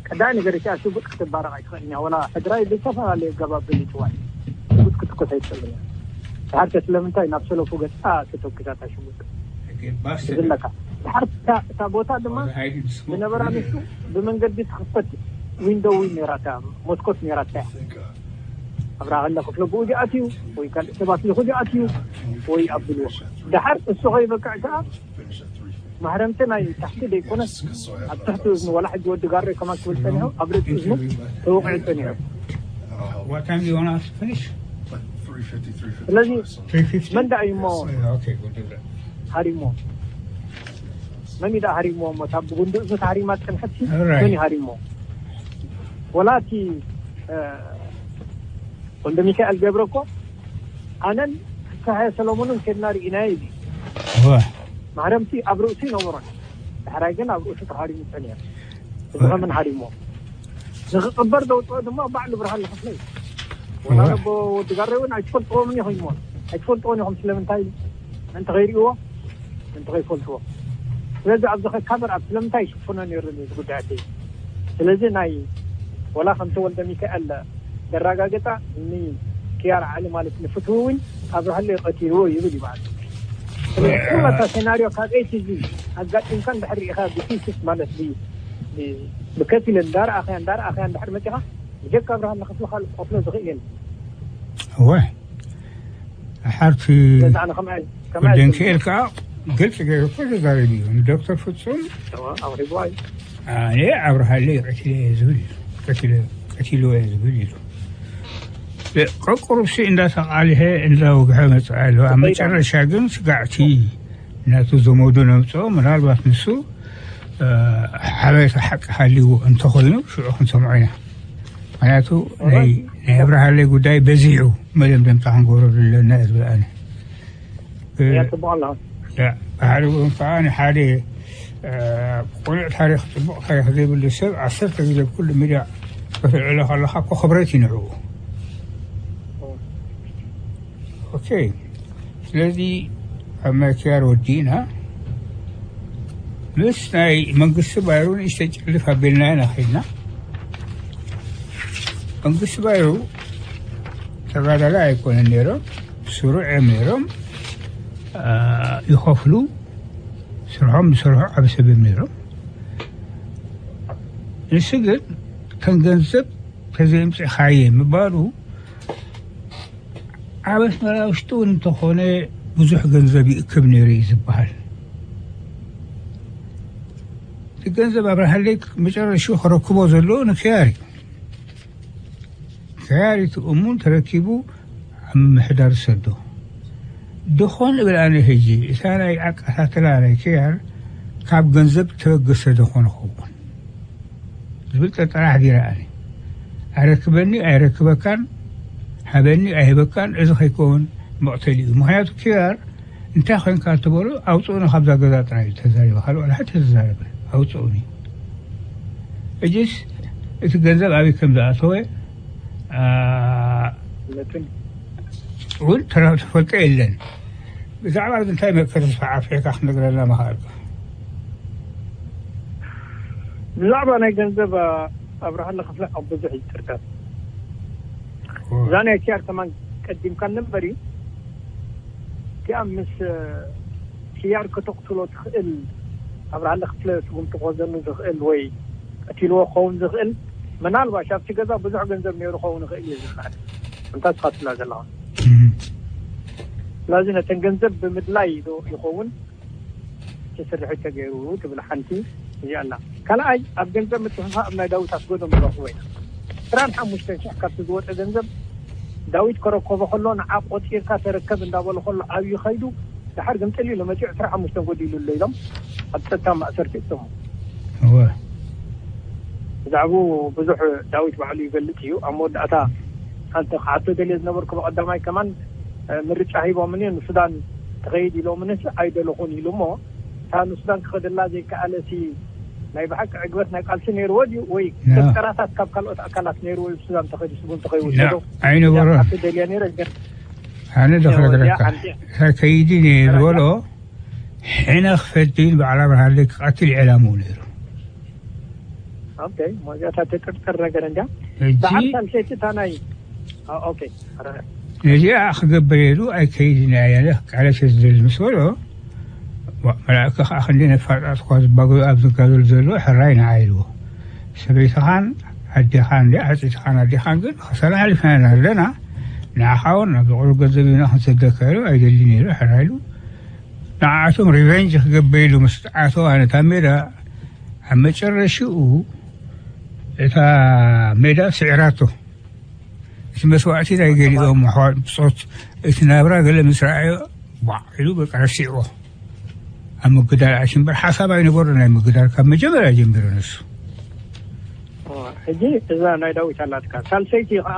ቀዳይ ነገር እቲኣ ሽጉጥ ክትባረቕ ኣይትኽእልን እያ። ወላ ሕድራይ ብዝተፈላለየ ኣገባብ ብልጭዋይ ሽጉጥ ክትኮስ ኣይትኽእልን እያ። ድሓር ከ ስለምንታይ ናብ ሰለፉ ገጻ ተተኩሳታ ሽጉጥ? ዝብለካ ድሓር እታ ቦታ ድማ ዝነበራ ንሱ ብመንገዲ ትኽፈት ዊንዶው ነራታ መስኮት ነራታ እያ። ኣብርሃለ ክፍለ ብኡ ዲኣትዩ ወይ ካልእ ሰባት ልኹ ዲኣትዩ ወይ ኣብልዎ ድሓር እሱ ከይበቅዕ ከዓ ማህረምቲ ናይ ታሕቲ ደይኮነስ ኣብ ትሕቲ እዝኑ ወላ ሕጂ ወዲ ጋሮ ከማን ክብል ጸኒሑ ኣብ ርእሲ እዝኑ ተወቂዑ ጸኒሑ። ስለዚ መን ደኣ እዩ እሞ ሃሪሞ? መን እዩ ደኣ ሃሪሞ? እሞ እታ ብጉንዲ እዝኑ ተሃሪማ ጸንሐት መን እዩ ሃሪሞ? ወላ እቲ ወልደ ሚካኤል ገብረ እኮ ኣነን ፍስሃየ ሰሎሞንን ከድና ርኢናዮ እዩ። ማህረምቲ ኣብ ርእሱ ይነበሮን ዳሕራይ ግን ኣብ ርእሱ ተሃሪሙ ጸኒሑ። እዚ ከምን ሃሪሞ ንክቅበር ዘውፅኦ ድማ ባዕሉ ብርሃን ክፍለ እዩ። ወላ ነቦ ወዲ ጋረ እውን ኣይትፈልጥዎምን ኢኹም ኣይትፈልጥዎን ኢኹም። ስለምንታይ? ምእንቲ ከይርእዎ ምእንቲ ከይፈልጥዎ። ስለዚ ኣብዚ ከካበር ኣብ ስለምንታይ ይሽፍኖ ነይሩ እዚ ጉዳያት እዩ። ስለዚ ናይ ወላ ከምቲ ወልደ ሚካኤል ዘረጋገፃ ንኪያር ዓሊ ማለት ንፍትዊ እውን ኣብርሃለይ ቀቲልዎ ይብል እዩ ማለት እዩ። ስለዚ ኩላታ ሴናርዮ ካብ ኤ ቲ ዚ ኣጋጢምካ እንድሕር ርኢኻ ብቲስስ ማለት ብ ብከፊል እንዳረኣኸያ እንዳረኣኸያ እንድሕር መፂኻ፣ ብጀካ ኣብርሃ ንኽፍሊ ካልእ ክኸፍሎ ዝኽእል የለን። እወ ሓርቲ ስለዚ ኣነ ከምኣ ከምኣ ወደንክኤል ከዓ ግልፂ ገይሩ እኮ ተዛሪቡ እዩ ንዶክተር ፍፁም። ኣቕሪቡ እዩ። ኣነ ኣብርሃለይ ቀቲለ እየ ዝብል ኢሉ። ቀቲለ- ቀቲልዎ እየ ዝብል ኢሉ። ቀቁሩሲ እንዳተቃልሐ እንዳወግሐ መፅእ ኣሎ። ኣብ መጨረሻ ግን ስጋዕቲ ናቱ ዘመዱ ነምፅኦ። ምናልባት ንሱ ሓበሬታ ሓቂ ሃልይዎ እንተኮይኑ ሽዑ ክንሰምዖ ኢና። ምክንያቱ ናይ ኣብርሃለይ ጉዳይ በዚሑ መደምደምታ ክንገብሮ ዘለና እየ ዝብል ኣነ። ጽቡቕ ኣለኻ። ብሓደ እውን ከዓ ንሓደ ቁኑዕ ታሪክ ፅቡቅ ታሪክ ዘይብሉ ሰብ ዓሰርተ ግዜ ብኩሉ ሚድያ ክትልዕሎ ከለካ እኮ ክብረት እዩ ንዕኡ። ኦኬ ስለዚ ኣብ ናይ ክያር ወዲእና ምስ ናይ መንግስቲ ባይሩ ንእሽተይ ጭልፍ ኣቢልና ኢና ከይድና። መንግስቲ ባይሩ ተጋዳላይ ኣይኮነን ነይሮም፣ ስሩዕ እዮም ነይሮም። ይኸፍሉ፣ ስርሖም ዝሰርሑ ዓብ ሰብ እዮም ነይሮም። ንሱ ግን ከም ገንዘብ ተዘይምፅእኻየ ምባሉ ኣብ ኣስመራ ውሽጢ እውን እንተኾነ ብዙሕ ገንዘብ ይእክብ ነይሩ እዩ ዝበሃል። እቲ ገንዘብ ኣብርሃለይ መጨረሽኡ ክረክቦ ዘለዎ ንክያር እዩ። ከያሪቱ እሙን ተረኪቡ ኣብ ምሕዳር ሰዶ ድኾን እብል ኣነ። ሕጂ እታ ናይ ኣቀታትላ ናይ ከያር ካብ ገንዘብ ተበገሰ ደኾን ኸውን ዝብል ጠጠራሕ ዲረ ኣነ። ኣረክበኒ ኣይረክበካን፣ ሃበኒ ኣይህበካን፣ እዚ ከይከውን መቕተል እዩ። ምክንያቱ ከያር እንታይ ኮይንካ ትበሉ ኣውፅኡኒ ካብዛ ገዛ ጥራይ እዩ ተዛሪበ። ካልእ ዋላ ሓንቲ ተዛረበ ኣውፅኡኒ። እጅስ እቲ ገንዘብ ኣበይ ከም ዝኣተወ እውን ተፈልጦ የለን። ብዛዕባ እዚ እንታይ መከተ ስፋዕ ኣፍሪካ ክነግረና መኻእልካ? ብዛዕባ ናይ ገንዘብ ኣብርሃለ ክፍለ ኣብ ብዙሕ ይጥርቀም። እዛ ናይ ኪያር ከማን ቀዲምካ ነበር እዩ። እቲኣ ምስ ኪያር ከተቕትሎ ትኽእል ኣብርሃለ ክፍለ ስጉምቲ ክወዘኑ ዝኽእል ወይ ቀቲልዎ ክኸውን ዝኽእል ምናልባሽ ኣብቲ ገዛ ብዙሕ ገንዘብ ነይሩ ክኸውን ይኽእል እዩ ዝኽእል። እንታ ትኸትላ ዘለኻ ስለዚ ነተን ገንዘብ ብምድላይ ዶ ይኸውን ተስርሒ ተገይሩ ትብል ሓንቲ እዚኣ ኣላ። ካልኣይ ኣብ ገንዘብ ምትፍፋእ ኣብ ናይ ዳዊት ኣስገዶም ንረኽቦ ኢና። ዕስራን ሓሙሽተን ሽሕ ካብቲ ዝወፀ ገንዘብ ዳዊት ከረከቦ ከሎ ንዓ ቆፂርካ ተረከብ እንዳበሎ ከሎ ዓብዩ ከይዱ ድሓር ግን ጥሊሉ መፂኡ ዕስራን ሓሙሽተን ጎዲሉ ኣሎ ኢሎም ኣብ ፀጥታ ማእሰርቲ እተሙ። እወ ብዛዕባኡ ብዙሕ ዳዊት ባዕሉ ይገልፅ እዩ። ኣብ መወዳእታ ሓንቲ ክሓቶ ደልየ ዝነበርኩ ብቐዳማይ ከማን ምርጫ ሂቦምኒ ንሱዳን ትኸይድ ኢሎምኒ ኣይደለኹን ኢሉ እሞ እታ ንሱዳን ክኸደላ ዘይከኣለ ሲ ናይ ብሓቂ ዕግበት ናይ ቃልሲ ነይርዎ ድዩ ወይ ጥርጠራታት ካብ ካልኦት ኣካላት ነይርዎ እዩ ሱዳን ተኸዲ ስጉም ተኸይውሰዶ ኣይነበሮን። ደልየ ነይረ ግን ኣነ ዶ ክነግረካ ከይዲ ነይሩ ዝበሎ ሕነ ክፈድን በዓል ኣብርሃለይ ክቐትል ዕላምኡ ነይሩ። ኦኬ ሞዚያታት ተጥርጥር ነገር እንዲያ ሕጂ በዓል ሳልሰይቲ እታ ናይ ኦኬ ነዚኣ ክገብር ኢሉ ኣይከይድን እያ ያለ ቃለ ተዝደሊ ምስ በሎ መላእከ ከዓ ክንደ ነፋጣት እኳ ዝባገዩ ኣብ ዝጋደሉ ዘሎ ሕራይ ንዓ ኢልዎ። ሰበይትኻን ኣዴኻን እንዲ ዓፂትኻን ኣዴኻን ግን ከሰላ ሓሊፍና ኢና ኣለና። ንዓኻ እውን ናብ ዝቕሩብ ገንዘብ ኢና ክንሰደካ ኢሉ ኣይደሊ ነይሩ ሕራይ ኢሉ ንዓኣቶም ሪቨንጅ ክገብር ኢሉ ምስ ኣተዋ ነታ ሜዳ ኣብ መጨረሽኡ እታ ሜዳ ስዕራቶ እቲ መስዋእቲ ናይ ገሊኦም ኣሕዋት ብፆት እቲ ናብራ ገለ ምስ ረኣዮ ባዕ ኢሉ በቃ ረሲዕዎ ኣብ ምግዳል ኣትዩ እምበር ሓሳብ ኣይነበሮ ናይ ምግዳል ካብ መጀመርያ ጀሚሩ ንሱ ሕጂ እዛ ናይ ዳዊት ኣላትካ ሳልሰይቲ ከዓ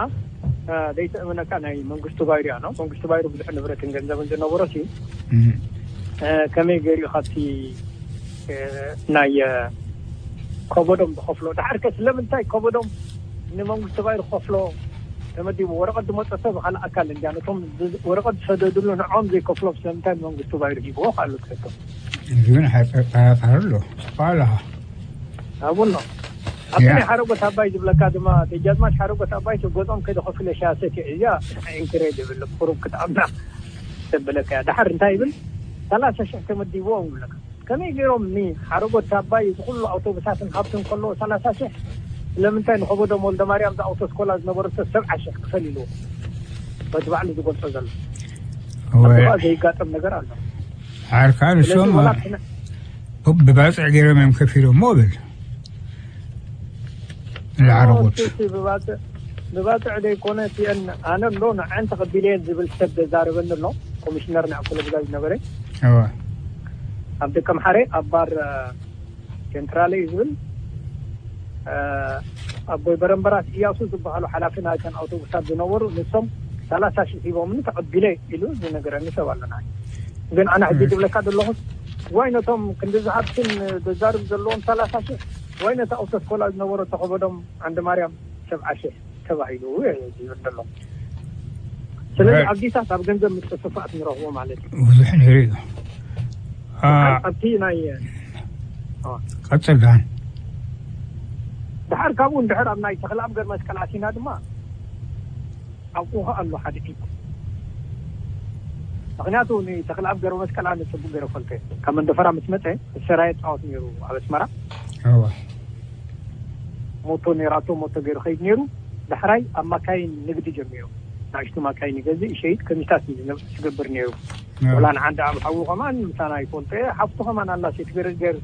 ዘይተእምነካ ናይ መንግስቱ ባይሩ እያ ነው መንግስቱ ባይሩ ብዙሕ ንብረትን ገንዘብን ዝነበሮ ሲ ከመይ ገይሩ ካብቲ ናይ ከበዶም ዝኸፍሎ ድሓርከ ስለምንታይ ከበዶም ንመንግስቱ ባይሩ ክኸፍሎ ተመዲቡ ወረቐት ዝመፀ ሰብ ካልእ ኣካል እንዲያ ነቶም ወረቐት ዝሰደድሉ ንዖም ዘይከፍሎም ስለምንታይ ንመንግስቱ ባይሩ ሂብዎ ካልእ ትሕቶ እዚ ግን ሓጠጣጣር ኣሎ ጽባላኻ ኣብኖ ኣብቲ ናይ ሓረጎት ኣባይ ዝብለካ ድማ ደጃዝማች ሓረጎት ኣባይ ገጾም ከይደ ከፍለ ሻሰት እዚኣ ኢንክሬዲብል ቁሩብ ክትኣምና ተብለካ እያ ድሓር እንታይ ይብል ሰላሳ ሽሕ ተመዲብዎም ይብለካ ከመይ ገይሮም ንሓረጎት ኣባይ እዚ ኩሉ ኣውቶቡሳትን ሃብትን ከለዎ ሰላሳ ሽሕ ስለምንታይ ንኸበዶም ወልደ ማርያም ዝኣውቶስኮላ ዝነበረቶ ሰብዓ ሽሕ ክፈል ኢልዎ? በቲ ባዕሉ ዝገልጾ ዘሎ። ኣብኡ ከኣ ዘይጋጠም ነገር ኣሎ። ዓርካ ንሶም ብባፅዕ ገይሮም እዮም ከፊሎሞ ብል ንዓረቦት። ብባፅዕ ዘይኮነ እቲአን ኣነ ኣሎ ንዓን ተቐቢለየን ዝብል ሰብ ዘዛረበኒ ኣሎ። ኮሚሽነር ናይ ኣኮለ ግዛት ዝነበረ ኣብ ደቀምሓረ ኣብ ባር ሴንትራል እዩ ዝብል ኣቦይ በረምበራስ እያሱ ዝበሃሉ ሓላፊ ናይተን ኣውቶቡሳት ዝነበሩ ንሶም ሰላሳ ሽሕ ሂቦምኒ ተቐቢለ ኢሉ ዝነገረኒ ሰብ ኣለና። ግን ኣነ ሕጂ ዝብለካ ዘለኹስ ዋይ ነቶም ክንዲ ዝሃብትን ዘዛርብ ዘለዎም ሰላሳ ሽሕ ዋይ ነቲ ኣውቶስኮላ ዝነበሮ ተኸበዶም ዓንዲ ማርያም ሰብዓ ሽሕ ተባሂሉ ዝብል ዘሎ። ስለዚ ኣብዚታት ኣብ ገንዘብ ምጥፍፋእ ንረኽቦ ማለት እዩ። ብዙሕ ነይሩ እዩ። ኣብቲ ናይ ቀፅል ዳን ድሓር ካብኡ እንድሕር ኣብ ናይ ተኽለኣብ ገር መስቀል ኣቲና ድማ ኣብኡ ከ ኣሎ ሓደ ኢድ። ምክንያቱ ንተኽለኣብ ገር መስቀል ኣነ ፅቡቅ ገይረ ፈልጠ ካብ መንደፈራ ምስ መፀ ሰራየ ፃወት ነይሩ ኣብ ኣስመራ ሞቶ ነይራቶ ሞቶ ገይሩ ከይድ ነይሩ። ዳሕራይ ኣብ ማካይን ንግዲ ጀሚሩ። ንእሽቱ ማካይን ይገዝእ ይሸይጥ ከሚታት እዩ ዝነብ- ዝገብር ነይሩ። ወላ ንዓንዲ ኣብ ሓዉ ከማን ምሳና ይፈልጦ እየ። ሓፍቱ ከማን ኣላ ሴት ገረገር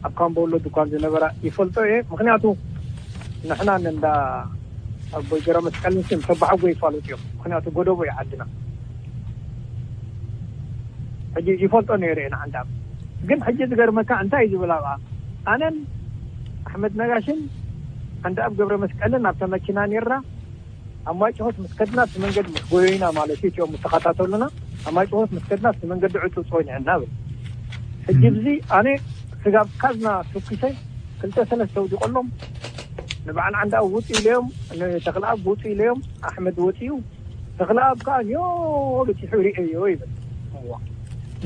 ኣብ ካምቦሎ ድኳን ዝነበራ ይፈልጦ እየ። ምክንያቱ ንሕና እንዳ ኣቦይ ገረ መስቀልን ስም ተባሓጎ ይፋለጡ እዮም። ምክንያቱ ጎደቦ እዩ ዓድና። ሕጂ ይፈልጦ ነይረ እየ ንዓንዲ ኣብ ግን ሕጂ ዝገርመካ እንታይ እዩ ዝብል ኣብኣ ኣነን ኣሕመድ ነጋሽን ዓንዲ ኣብ ገብረ መስቀልን ኣብታ መኪና ነይርና ኣብ ማይጭሆት ምስ ከድና እቲ መንገዲ ምስ ጎዮይና ማለት እዩ እቲኦም ምስ ተኸታተሉና ኣብ ማይጭሆት ምስ ከድና እቲ መንገዲ ዕፁ ፀኒዕና ብል ሕጂ ብዚ ኣነ ስጋብ ካዝና ተኩሰ ክልተ ሰለስተ ውዲቆሎም ንበዓል ዓንዲ ኣብ ውፁ ኢለዮም ንተኽለኣብ ውፁ ኢለዮም ኣሕመድ ወፂኡ ተኽለኣብ ከዓ ኒዮ በፂሑ ሪኤዮ ይብል እዋ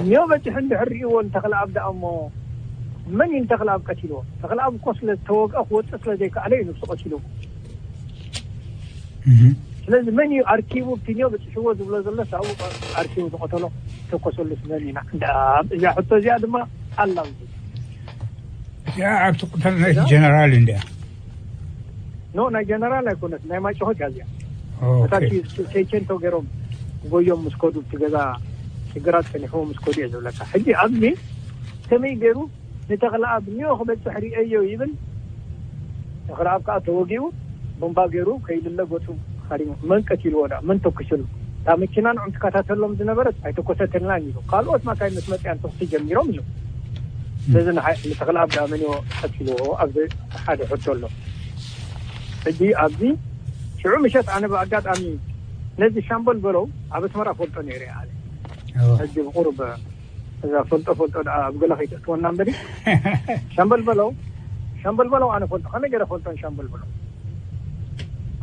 ኒዮ በፂሑ እንድሕር ሪእዎ ንተኽለኣብ ደኣ እሞ መን እዩ ንተኽለኣብ ቀቲልዎ ተኽለኣብ እኮ ስለ ዝተወግአ ክወፅእ ስለ ዘይከኣለ እዩ ንሱ ቀቲልዎ ስለዚ መን እዩ ኣርኪቡ ብቲ ኒዮ በፂሕዎ ዝብሎ ዘሎ ሳብኡ ኣርኪቡ ዝቀተሎ ተኮሰሉስ መን ኢና እንዳ እዚኣ ሕቶ እዚኣ ድማ ኣላ እዚኣ ኣብቲ ቅተል ናይቲ ጀነራል እንድያ ኖ ናይ ጀነራል ኣይኮነት ናይ ማይጨሆት እያ እዚኣ እታ ሴቸንቶ ገይሮም ጎዮም ምስ ከዱ እቲ ገዛ ሽግራት ጸኒሕዎ ምስ ከዱ እየ ዝብለካ ሕጂ ኣብዚ ከመይ ገይሩ ንተኽለኣብ ኒዮ ክበፅሕ ርእየዮ ይብል ተኽለኣብ ከዓ ተወጊኡ ቦምባ ገይሩ ከይልለ ገፁ ሃሪሙ መን ቀቲልዎ ዳ መን ተኩስሉ እታ መኪና ንዕም ትከታተሎም ዝነበረት ኣይተኮሰትልናን ኢሉ ካልኦት ማካይን ምስ መፅያን ተኩሲ ጀሚሮም ኢሉ ስለዚ ንተኽለኣብ ዳ መን ቀቲልዎ ኣብዚ ሓደ ሕቶ ኣሎ ሕጂ ኣብዚ ሽዑ ምሸት ኣነ ብኣጋጣሚ ነዚ ሻምበል በለው ኣብ ኣስመራ ፈልጦ ነይረ ኣለ ሕጂ ብቁሩብ እዛ ፈልጦ ፈልጦ ደኣ ኣብ ገለ ከይተእትወና እምበሪ ሻምበል በለው ሻምበል በለው ኣነ ፈልጦ ከመይ ገይረ ፈልጦ ሻምበል በለው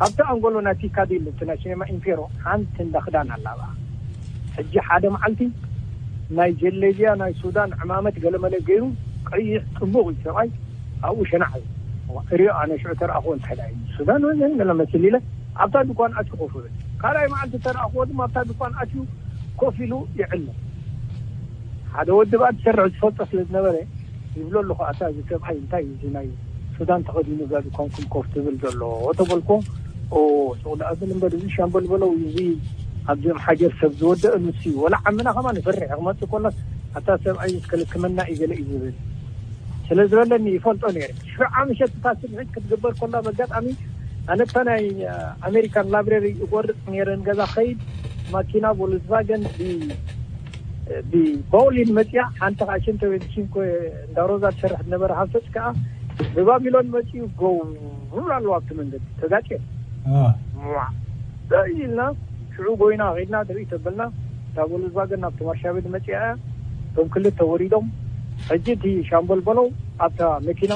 ኣብቲ ኣንጎሎ ናይ ፒካዲል እቲ ናይ ሲኔማ ኢምፔሮ ሓንቲ እንዳ ክዳን ኣላ ብኣ ሕጂ ሓደ መዓልቲ ናይ ጀሌብያ ናይ ሱዳን ዕማመት ገለመለ ገይሩ ቀይሕ ፅቡቕ እዩ ሰብኣይ ኣብኡ ሸናዕ ሪኦ ኣነ ሽዑ ተረኣኽዎ እንታይ ዳ እዩ ሱዳን ወዘን ገለ መስል ኢለ ኣብታ ድኳን ኣትዩ ኮፍ እብል ካልኣይ መዓልቲ ተረኣኽዎ ድማ ኣብታ ድኳን ኣትዩ ኮፍ ኢሉ ይዕልል ሓደ ወዲ ብኣ ትሰርዕ ዝፈልጦ ስለ ዝነበረ ይብሎ ኣለኹ ኣታ እዚ ሰብኣይ እንታይ እዩ እዚ ናይ ሱዳን ተኸዲኑ እዛ ድኳንኩም ኮፍ ትብል ዘሎ ተበልኮ ሱቕ ደኣ ብል እምበር እዚ ሻምበል በለው እዚ ኣብዚኦም ሓጀር ሰብ ዝወደእ ንሱ እዩ ወላ ዓምና ከማን ይፈርሕ ክመፅእ ኮሎስ ኣታ ሰብኣይ ክልክመና እዩ ገለ እዩ ዝብል ስለ ዝበለኒ ይፈልጦ ነይረ ሽዓ ምሸት እታ ስምዒት ክትግበር ኮላ በጋጣሚ ኣነታ ናይ ኣሜሪካን ላብረሪ ይቆርፅ ነይረ ንገዛ ኸይድ ማኪና ቮልስቫገን ብባውሊን መፅያ ሓንቲ ከዓ ሽንተ ቤት ሽንኮ እንዳ ሮዛ ትሰርሕ ዝነበረ ሃብተፅ ከዓ ብባቢሎን መፅኡ ጎብር ኣለዎ ኣብቲ መንገዲ ተጋጭ ኢልና ሽዑ ጎይና ኸድና ትርኢ ተበልና እታ ቮልስቫገን ናብቲ ማርሻ ቤት መፅያ እያ እቶም ክልተ ወሪዶም ሕጂ እቲ ሻምበል በለው ኣብታ መኪና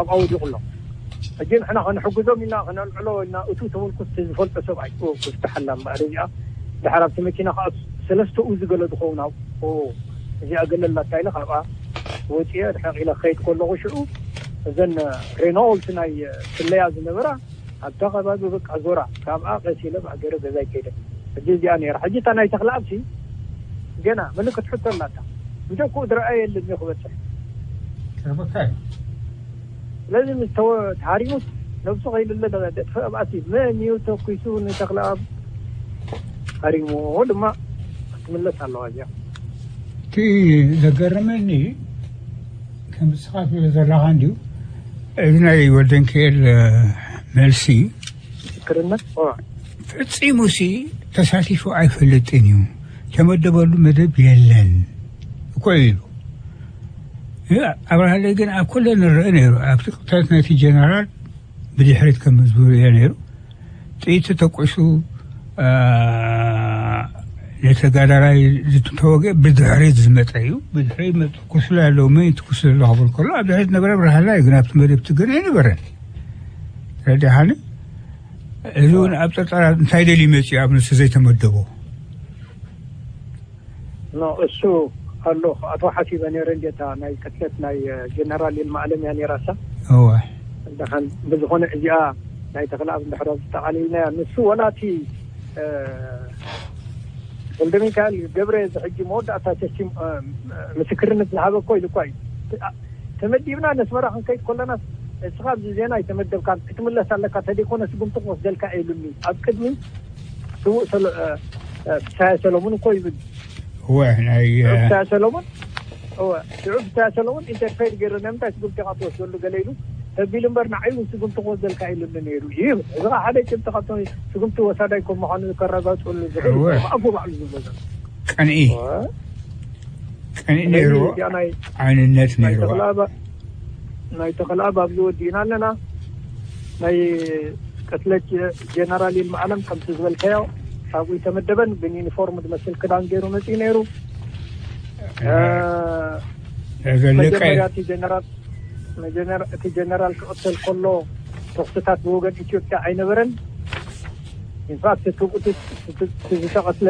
ኣብኣ ወዲቑ ኣሎ ሕጂ ንሕና ከንሕግዞም ኢልና ከነልዕሎ ኢልና እቱ ተመልኩስ ዝፈልጦ ሰብኣይ ክፍትሓላ እምበኣር እዚኣ ድሓር ኣብቲ መኪና ከዓ ሰለስተኡ ዝገለ ዝኸውን ኣብ እዚኣ ገለላታ ኢለ ካብኣ ወፂአ ርሕቕ ኢለ ክኸይድ ከለኹ ሽዑ እዘን ሬኖልት ናይ ስለያ ዝነበራ ኣብታ ከባቢ በቃ ዞራ ካብኣ ቀስ ኢለ ብኣገረ ገዛይ ከይደ ሕጂ እዚኣ ነይራ ሕጂ እታ ናይ ተኽለኣብሲ ገና ምልክት ሕቶ ኣላታ ብጀክኡ ዝረኣየ የለን እዩ ክበፅሕ። ከበካይ ስለዚ ምስ ተወ- ተሃሪሙስ ነብሱ ከይልለ ደጥፈ ኣብኣሲ መን እዩ ተኩሱ ንተክለኣብ ሃሪሙ ድማ ክትምለስ ኣለዋ እዚኣ። እቲ ዘገረመኒ ከም ንስኻ ትብሎ ዘለኻ እንድዩ እዚ ናይ ወልደንክኤል መልሲ ክርነት ፈጺሙ ሲ ተሳቲፉ ኣይፈልጥን እዩ። ተመደበሉ መደብ የለን እኮ ኢሉ። ኣብርሃለይ ግን ኣብ ኩለ ንረአ ነይሩ። ኣብቲ ቅተለት ናይቲ ጀነራል ብድሕሪት ከም ዝብሉ እየ ነይሩ። ጥይት ተተኩሱ ነተጋዳላይ ዝተወገ ብድሕሪት ዝመፀ እዩ። ብድሕሪት መፅእ ኩስሎ ያለው መን ትኩስ ዘሎ ክብል ከሎ ኣብ ድሕሪት ነበረ ብርሃላ እዩ። ግን ኣብቲ መደብ ትግን ኣይነበረን። ረዲሓኒ እዚ እውን ኣብ ጠርጠራ እንታይ ደልዩ መፅኡ ኣብ ንሱ ዘይተመደቦ ኖ እሱ ኣሎ ኣቶ ሓሲበ ነይረ እንዴታ ናይ ቅትለት ናይ ጀነራል ይልማ ኣለምያ ነይራሳ እወ እንደኸን ብዝኾነ እዚኣ ናይ ተኽለኣብ እንድሕር ጠቓሊልናያ ንሱ ወላቲ ወልደ ሚካኤል ገብረ ዝሕጂ መወዳእታ ተሲም ምስክርነት ዝሃበ እኮ ኢሉ እኳ እዩ ተመዲብና ነስመራ ክንከይድ ከለና እስኻ ኣብዚ ዜና ኣይተመደብካን ክትምለስ ኣለካ ተደይኮነ ስጉምቲ ክወስደልካ ኢሉኒ ኣብ ቅድሚ ስዉእ ሰሎ- እ፣ እ፣ ፍስሃየ ሰሎሙን እኮ ይብል እወ ናይ ስዉእ ፍስሃየ ሰሎሙን እወ ስዑ ፍስሃየ ሰሎሙን ኢንተርፌር ገይሩ ንምንታይ ስጉምቲ ኢኻ ትወስደሉ ገለ ኢሉ ተቢሉ እምበር ንዓይ እውን ስጉምቲ ክወስደልካ ኢሉኒ ነይሩ እዩ ይብል እዚ ኸዓ ሓደ ጭብጢ ካብቶም ስጉምቲ ወሳዳይ ከም ምዃኑ ከረጋግፀሉ ዝኽእል እወ። ኣቦ ባዕሉ ዝብሎ ዘሎ ቀንኢ እወ። ቀንኢ ነይርዎ እዚኣ ናይ ዓይንነት ናይ ነይርዎ ተኽለኣብ ናይ ተኽለኣብ ኣብዚ ወዲእና ኣለና ናይ ቅትለት ጀ- ጀነራል ይልማ ኣለም ከምቲ ዝበልካዮ ካብኡ ተመደበን ግን ዩኒፎርም ዝመስል ክዳን ገይሩ መፅኡ ነይሩ እ፣ ዘለቀ መጀመርያ እቲ ጀነራል መጀመርያ እቲ ጀነራል ክቕተል ከሎ ተኽስታት ብወገን ኢትዮጵያ ኣይነበረን ኢንፋክት እቲ ዝተቐትለ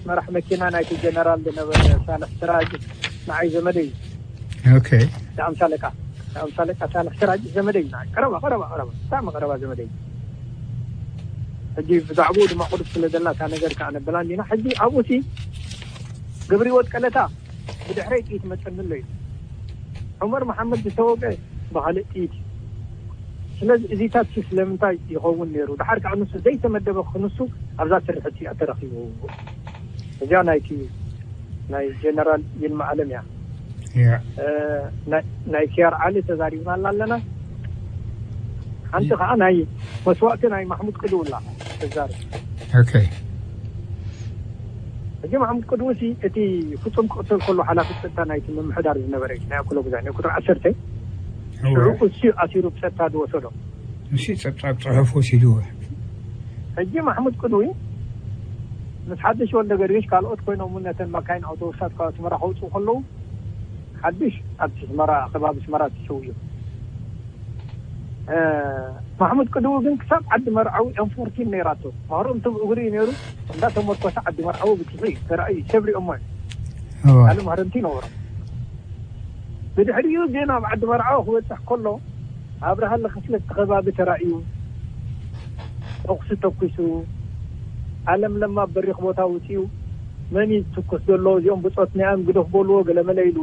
መራሕ መኪና ናይቲ ጀነራል ዝነበረ ሳልሕ ስራጅ ንዓይ ዘመደይ ኦኬ ንኣምሳ ኣለቃ ንኣምሳ ኣለቃ ሳልሕ ስራጅ ዘመደይ ንዓይ ቀረባ ቀረባ ቀረባ ብጣዕሚ ቀረባ ዘመደይ ሕጂ ብዛዕባኡ ድማ ቁሩብ ስለ ዘላ እታ ነገር ከዓ ነበላ እንዲና ሕጂ ኣብኡ ሲ ገብሪ ወድቀለታ ብድሕረይ ጥይት መፀኒ ኣሎ እዩ ዑመር መሓመድ ዝተወቀ ብካልእ ጥይት እዩ ስለዚ እዚታት ሲ ስለምንታይ ይኸውን ነይሩ ድሓር ከዓ ንሱ ዘይተመደበ ክንሱ ኣብዛ ስርሕቲ እያ ተረኪቡ እዚኣ ናይቲ ናይ ጀነራል ይልማ ኣለም እያ ያ ናይ ኪያር ዓሊ ተዛሪብናላ ኣለና ሓንቲ ከዓ ናይ መስዋእቲ ናይ ማሕሙድ ቅድውላ ተዛርብ ኦኬ ሕጂ ማሕሙድ ቅድውሲ እቲ ፍፁም ክቅተል ከሎ ሓላፊ ፀጥታ ናይቲ ምምሕዳር ዝነበረ እዩ ናይ ኣኩሎ ግዛዕ ናይ ቁጥሪ ዓሰርተ ሽዑ እሱ ኣሲሩ ብፀጥታ ዝወሰዶ እሺ ጸብጻብ ጽሑፍ ወሲድዎ ሕጂ ማሕሙድ ቅድዊ ምስ ሓድሽ ወልደ ገርግሽ ካልኦት ኮይኖም እውን ነተን ማካይን ኣውቶቡሳት ካብ ኣስመራ ከውፅኡ ከለዉ ሓድሽ ኣብቲ ኣስመራ ከባቢ ኣስመራ ትስው እዩ ማሕሙድ ቅድዊ ግን ክሳብ ዓዲ መርዓዊ ኤም ፎርቲን ነይራቶ ማህሮ እንተ ብእግሪ እዩ ነይሩ እንዳተመርኮሰ ዓዲ መርዓዊ ብትሒ ተራእዩ ሸብሪኦሞ ካልእ ማህረምቲ ይነበሮ ብድሕሪኡ ግን ኣብ ዓዲ መርዓዊ ክበፅሕ ከሎ ኣብርሃ ለኽስለት ከባቢ ተራእዩ ተኩሲ ተኩሱ ኣለም ለማ በሪኽ ቦታ ውፅኡ መን እዩ ዝትኩስ ዘሎ እዚኦም ብፆት ናይ ኣም ግደፍ በልዎ ገለመለ ኢሉ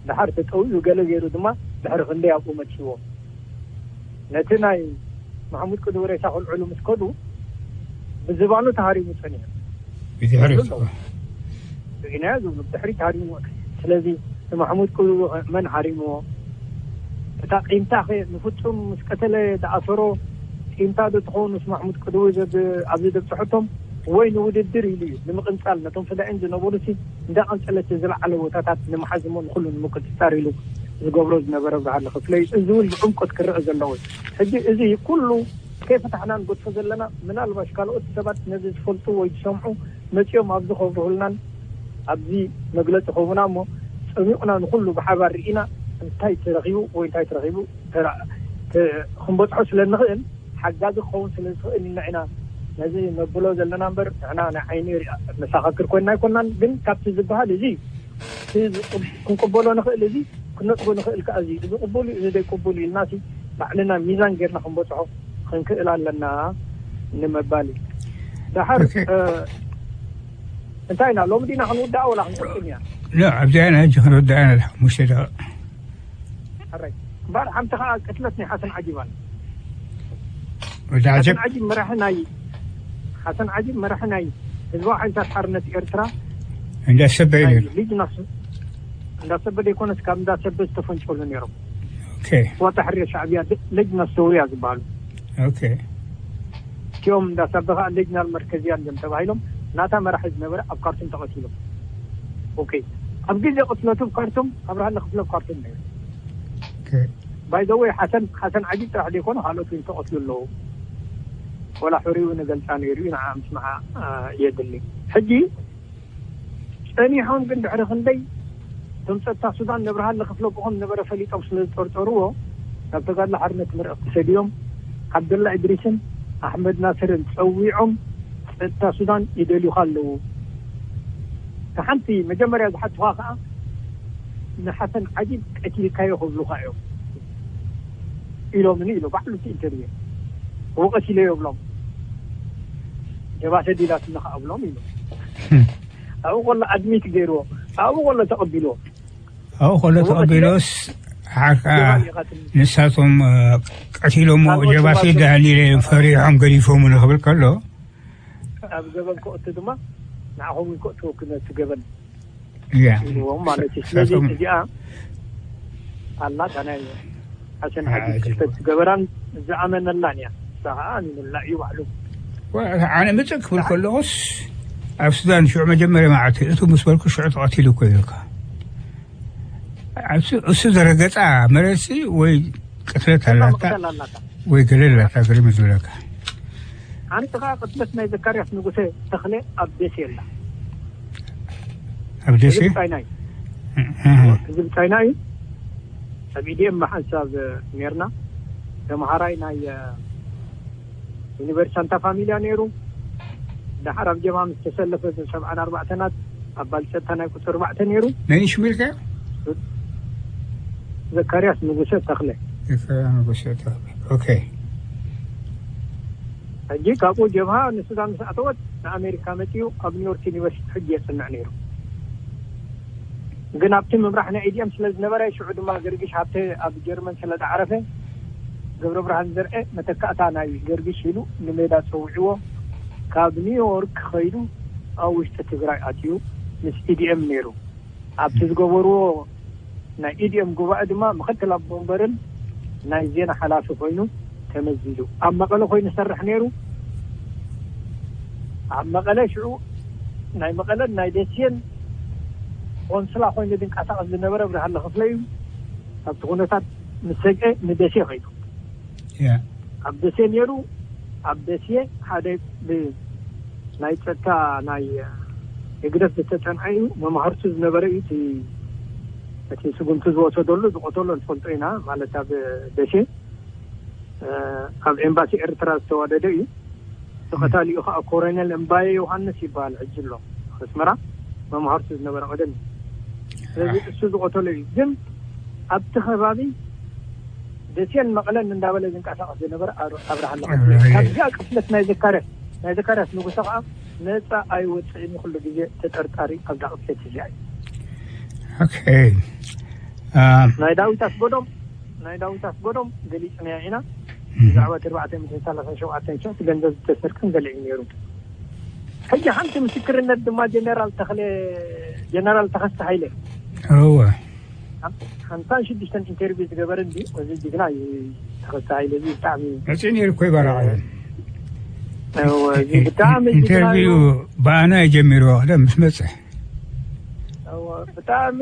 ድሓር ተጠውዩ ገለ ገይሩ ድማ ድሕሪ ክንደይ ኣብኡ መፅዎ ነቲ ናይ ማሕሙድ ቅዱብ ሬሳ ክልዕሉ ምስ ከዱ ብዝባኑ ተሃሪሙ ፀኒሑ ብድሕሪ ርኢናዮ ዝብሉ ብድሕሪት ሃሪምዎ ስለዚ ንማሕሙድ ቅዱብ መን ሃሪምዎ እታ ቂምታ ኸ ንፍፁም ምስ ቀተለ ዝኣሰሮ ቂምታ ዶ ትኸውን ምስ ማሕሙድ ቅዱብ ኣብዚ ዘብፅሐቶም ወይ ንውድድር ኢሉ እዩ ንምቕንፃል ነቶም ፈዳኢን ዝነበሩ ሲ እንዳቐንፀለት ዝለዓለ ቦታታት ንምሓዝሞ ንኩሉ ንምቁፅፃር ኢሉ ዝገብሮ ዝነበረ ብርሃለ ክፍለ እዩ እዚ እውን ብዕምቆት ክረአ ዘለዎ እዩ ሕጂ እዚ ኩሉ ከይፈታሕና ንገድፎ ዘለና ምናልባሽ ካልኦት ሰባት ነዚ ዝፈልጡ ወይ ዝሰምዑ መፂኦም ኣብዚ ከብርሁልናን ኣብዚ መግለፂ ከቡና እሞ ፀሚቑና ንኩሉ ብሓባር ርኢና እንታይ ተረኪቡ ወይ እንታይ ተረኪቡ ክንበፅሖ ስለ ንኽእል ሓጋዚ ክኸውን ስለ ዝኽእል ኢና ኢና ነዚ ነብሎ ዘለና እምበር ንሕና ናይ ዓይኒ መሳኻክር ኮይንና ኣይኮናን ግን ካብቲ ዝበሃል እዚ ክንቅበሎ ንኽእል እዚ ክነጥቦ ንኽእል ከዓ እዚ እዚ ቅቡል እዩ እዚ ዘይቅቡል እዩ ኢልና ባዕልና ሚዛን ጌርና ክንበፅሖ ክንክእል ኣለና ንምባል እዩ ደሓር እንታይ ኢና ሎሚ ዲና ክንውዳኣ ወላ ክንቅጥም እያ لا، عبدي أنا أجي رد أنا الحموشة ده. ሕራይ እምበኣር ሓንቲ ከዓ ቅትለት ናይ ሓሰን ዓጂብ ኣላ። ودعجب ሓሰን ዓጂብ መራሒ ናይ ሓሰን ዓጂብ መራሒ ናይ ህዝባዊ ሓይልታት ሓርነት ኤርትራ عند السبعين. ልጅ ናስ እንዳሰበ ዘይኮነስ ካብ እንዳሰበ ዝተፈንጨሉ ነይሮም። أوكي. ዋታ ሕርየ ሻዕብያ ልጅ ናስ ሰውርያ ዝበሃሉ أوكي. እቲኦም እንዳሳበ ከዓ ሌጅናል መርከዝያ እዮም ተባሂሎም ናታ መራሒ ዝነበረ ኣብ ካርቱም ተቐቲሎም። ኦኬ፣ ኣብ ግዜ ቅትለቱ ኣብ ካርቱም ኣብርሃለ ክፍለ ኣብ ካርቱም ነይሩ። أوكي. ባይዘወይ ሓሰን ሓሰን ዓጂብ ጥራሕ ዘይኮነ ካልኦት እውን ተቐትሉ ኣለዉ። ወላ ሕሪኡ ንገልፃ ነይሩ እዩ ንዓ ምስምዓ የድሊ። ሕጂ ጸኒሖም ግን ድሕሪ ክንደይ እቶም ጸጥታ ሱዳን ነብርሃለ ክፍለ ብኾም ነበረ ፈሊጦም ስለ ዝጠርጠርዎ ናብ ተጋድሎ ሓርነት ምርዕኽ ተሰድዮም ዓብደላ እድሪስን ኣሕመድ ናስርን ጸዊዖም ጸጥታ ሱዳን ይደልዩኻ ኣለዉ። ንሓንቲ መጀመርያ ዝሓትኻ ከዓ ንሓሰን ዓጂብ ቀቲልካዮ ክብሉኻ እዮም ኢሎምኒ ኢሎ ባዕሉ እቲ ኢንተርቪው ወቀስ ኢለ የብሎም ጀባሰ ዲላትና ከኣ ብሎም ኢሉ ኣብኡ ከሎ ኣድሚት ገይርዎ ኣብኡ ከሎ ተቐቢልዎ ኣብኡ ከሎ ተቐቢሎስ ሓካ ንሳቶም ቀቲሎሞ ጀባሲ ዳህሊለ ፈሪሖም ገዲፎም ንኽብል ከሎ ኣብ ገበን ክእቱ ድማ ንዓኹም እውን ክእትወኩም እቲ ገበን እያ ኢልዎም ማለት እዩ። ስለዚ ንሳቶም እዚኣ ኣላ እታ ናይ ሓሰን ሓጂ ክፍተት ዝገበራን ዝኣመነላን እያ። እሳ ከዓ ኣሚኑላ እዩ ባዕሉ። ኣነ ምፅእ ክብል ከለኹስ ኣብ ሱዳን ሽዑ መጀመርያ መዓልቲ እቱ ምስ በልኩ ሽዑ ተቐቲሉ እኮ ይብልካ። እሱ- እሱ ዘረገፃ መሬትሲ ወይ ቅትለት ኣላታ መቅተል ኣላታ። ወይ ገለ ኣላታ ግርም ዝብለካ ሓንቲ ከዓ ቅትለት ናይ ዘካርያስ ንጉሰ ተኽለ ኣብ ደሴ ኣላ። ኣብ ደሴ ህዝብ ቻይና እዩ። እህ፣ ህዝብ ቻይና እዩ። ኣብ ኢዲኤም ሓንሳብ ነርና ተምሃራይ ናይ ዩኒቨርሲቲ ሳንታ ፋሚልያ ነይሩ። ደሓር ኣብ ጀማ ምስ ተሰለፈ ሰብዓን ኣርባዕተናት ኣባል ፀጥታ ናይ ቁፅሪ ኣርባዕተ ነይሩ። መን ሽሚልካ ዘካርያስ ንጉሰ ተኽለ ንጉሰ ኦኬ ሕጂ ካብኡ ጀብሃ ንሱዳን ምስ ኣተወት ንኣሜሪካ መፅኡ ኣብ ኒውዮርክ ዩኒቨርሲቲ ሕጂ የፅንዕ ነይሩ። ግን ኣብቲ ምምራሕ ናይ ኢዲኤም ስለ ዝነበረ ሽዑ ድማ ገርግሽ ሃብተ ኣብ ጀርመን ስለ ዝዓረፈ ገብረ ብርሃን ዘርአ መተካእታ ናይ ገርግሽ ኢሉ ንሜዳ ፀውዕዎ ካብ ኒውዮርክ ኸይዱ ኣብ ውሽጢ ትግራይ ኣትዩ ምስ ኢዲኤም ነይሩ። ኣብቲ ዝገበርዎ ናይ ኢዲኤም ጉባኤ ድማ ምክትል ኣቦ ወንበርን ናይ ዜና ሓላፊ ኮይኑ ተመዚዙ ኣብ መቐለ ኮይኑ ይሰርሕ ነይሩ። ኣብ መቐለ ሽዑ ናይ መቐለን ናይ ደሴን ቆንስላ ኮይኑ ዝንቀሳቐስ ዝነበረ ብርሃለ ክፍለ እዩ። ካብቲ ኩነታት ምስ ሰግአ ንደሴ ከይዱ። ያ ኣብ ደሴ ነይሩ። ኣብ ደሴ ሓደ ብ- ናይ ጸጥታ ናይ ህግደፍ ዝተጸንዐ እዩ። መማህርቱ ዝነበረ እዩ። እቲ እቲ ስጉምቲ ዝወሰደሉ ዝቆተሎ ንፈልጦ ኢና ማለት ኣብ ደሴ እ፣ ኣብ ኤምባሲ ኤርትራ ዝተዋደደ እዩ። ተኸታሊኡ ከዓ ኮሎኔል እምባየ ዮሃንስ ይበሃል ሕጂ ኣሎ ኣስመራ መማህርቱ ዝነበረ ቀደም እዩ። ስለዚ እሱ ዝቆተሎ እዩ። ግን ኣብቲ ከባቢ ደሴን መቐለን እንዳበለ ዝንቀሳቐስ ዝነበረ ኣብርሃ ኣለኻ ካብዚኣ ቅፍለት ናይ ዘካርያስ ናይ ዘካርያስ ንጉሰ ከዓ ነፃ ኣይወፅእን ኩሉ ግዜ ተጠርጣሪ ኣብዛ ቅፍለት እዚኣ እዩ። ኦኬ። ኣም፣ ናይ ዳዊት ኣስጎዶም ናይ ዳዊት ኣስጎዶም ገሊፅናዮ ኢና። ብዛዕባ እቲ ኣርባዕተ ሚእትን ሰላሳን ሸውዓተን ሸውዓተ ገንዘብ ዝተሰርቀን ገለ እዩ ነይሩ። ሕጂ ሓንቲ ምስክርነት ድማ ጀነራል ተኽለ ጀነራል ተኸስተ ሃይለ እወ ሓምሳን ሽዱሽተን ኢንተርቪው ዝገበረ እንዲ እዚ ጅግና እዩ። ተኸስተ ሃይለ እዚ ብጣዕሚ መፅእ ነይሩ እኮ ይባላዕ። እወ፣ እዚ ብጣዕሚ ጅግና እዩ። ኢንተርቪው ብኣና የጀሚርዎ ቀደም ምስ መፀ እወ፣ ብጣዕሚ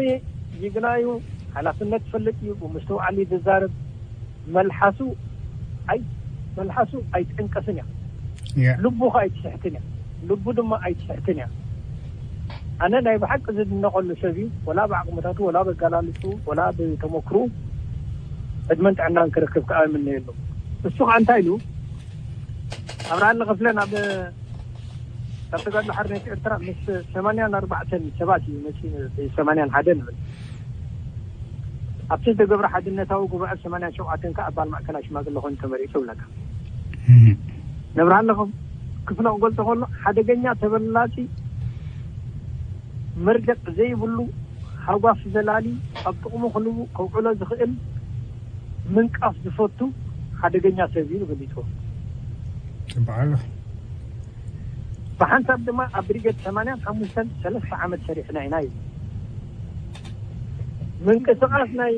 ጅግና እዩ። ሓላፍነት ዝፈልጥ እዩ። ብምስትውዓል እዩ ዝዛረብ። መልሓሱ ኣይ መልሓሱ ኣይትዕንቀስን እያ። ያ ልቡ ከ ኣይትስሕትን እያ። ልቡ ድማ ኣይትስሕትን እያ። ኣነ ናይ ብሓቂ ዝድነቐሉ ሰብ እዩ። ወላ ብዓቕምታቱ፣ ወላ በጋላልፁ፣ ወላ ብተመክሩ ዕድመን ጥዕናን ክረክብ ከዓ ይምነየሉ። እሱ ከዓ እንታይ ኢሉ ኣብርሃለ ክፍለ ናብ ካብ ተጋድሎ ሓርነት ኤርትራ ምስ ሰማንያን ኣርባዕተን ሰባት እዩ መፂኡ። ሰማንያን ሓደ ንብል ኣብቲ ዝተገብረ ሓድነታዊ ጉባኤ ሰማንያን ሸውዓተን ከዓ ኣባል ማእከላይ ሽማግለ ኮይኑ ተመሪፁ ይብለካ። ነብርሃለ ክፍለ ክገልፆ ከሎ ሓደገኛ ተበላፂ መርገፅ ዘይብሉ ኣጓፍ ዘላሊ ኣብ ጥቕሙ ክልው ከውዕሎ ዝኽእል ምንቃፍ ዝፈቱ ሓደገኛ ሰብ እዩ ገሊጹ። ጽቡቕ ኣሎ። ብሓንሳብ ድማ ኣብ ብሪገድ ሰማንያን ሓሙሽተን ሰለስተ ዓመት ሰሪሕና ኢና እዩ። ምንቅስቓስ ናይ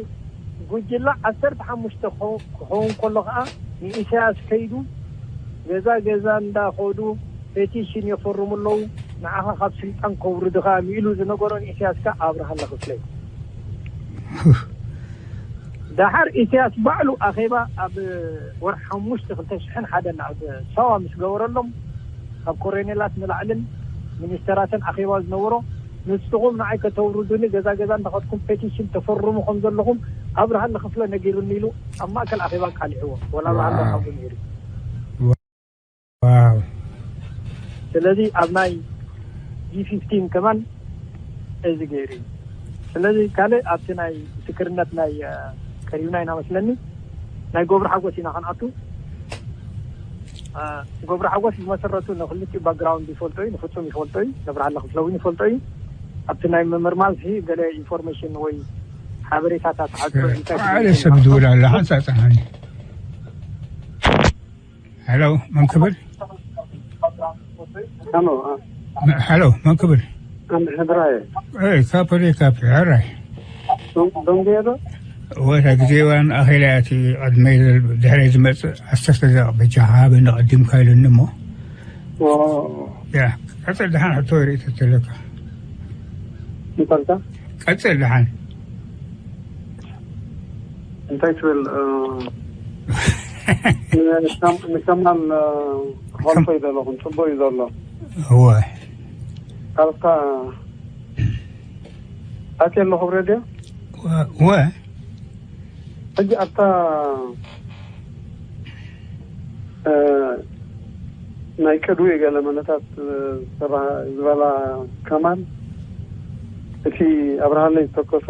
ጉጅላ ዓሰርተ ሓሙሽተ ክኸውን ከሎ ከዓ ንኢሳያስ ከይዱ ገዛ ገዛ እንዳኸዱ ፔቲሽን የፈርሙ ኣለዉ። ንዓኻ ካብ ስልጣን ከውርድኻ ኢሉ ዝነገሮ ንኢሳያስ ከዓ ኣብርሃለ ክፍለ እዩ። ደሓር ኢሳያስ ባዕሉ ኣኼባ ኣብ ወርሒ ሓሙሽተ ክልተ ሽሕን ሓደን ኣብ ሳዋ ምስ ገበረሎም ካብ ኮሎኔላት ንላዕልን ሚኒስተራትን ኣኼባ ዝነበሮ ንስኹም ንዓይ ከተውርዱኒ ገዛ ገዛ እንዳኸድኩም ፔቲሽን ተፈርሙ ከም ዘለኹም ኣብርሃለ ክፍለ ነጊሩኒ ኢሉ ኣብ ማእከል ኣኼባ ኣቃሊዕዎ። ወላ ብሃሎ ካብኡ ነይሩ። ዋው ስለዚ ኣብ ናይ ጂ ፊፍቲን ከማን እዚ ገይሩ እዩ። ስለዚ ካልእ ኣብቲ ናይ ምስክርነት ናይ ቀሪብና ኢና መስለኒ ናይ ገብሩ ሓጎስ ኢና ክንኣቱ። ገብሩ ሓጎስ ብመሰረቱ ንክልቲኡ ባክግራውንድ ይፈልጦ እዩ፣ ንፍፁም ይፈልጦ እዩ፣ ነብርሃለ ክፍለ እውን ይፈልጦ እዩ። ኣብቲ ናይ ምምርማር ሲ ገለ ኢንፎርሜሽን ወይ ሓበሬታታት ዓለ ሰብ ድውል ኣሎ ሓንሳብ ፀናኒ። ሄሎ መን ክብል? ሄሎ መን ክብል? ሕድራየ ካብ ፖለቲካ ሕራይ ደንጎየ ዶ? ወታ ግዜ ዋን ኣኼላ እቲ ቅድመይ ድሕረይ ዝመፅእ ዓሰርተ ደቂቕ በጃኻ በኒ ቀዲምካ ኢሉኒ እሞ ያ ቀፅል ደሓን ሕቶ ርእቶ ተለካ እንተልካ ቀፅል ደሓን እንታይ ትብል ንከማል ሆልፎ እዩ ዘለኹም ፅቡቅ እዩ ዘሎ እወ ካብታ ኣትየ ኣለኹ ብ ሬድዮ እወ ሕጂ ኣብታ ናይ ቅድዊ ገለ መነታት ዝበላ ከማን እቲ ኣብርሃለይ ዝተኮሶ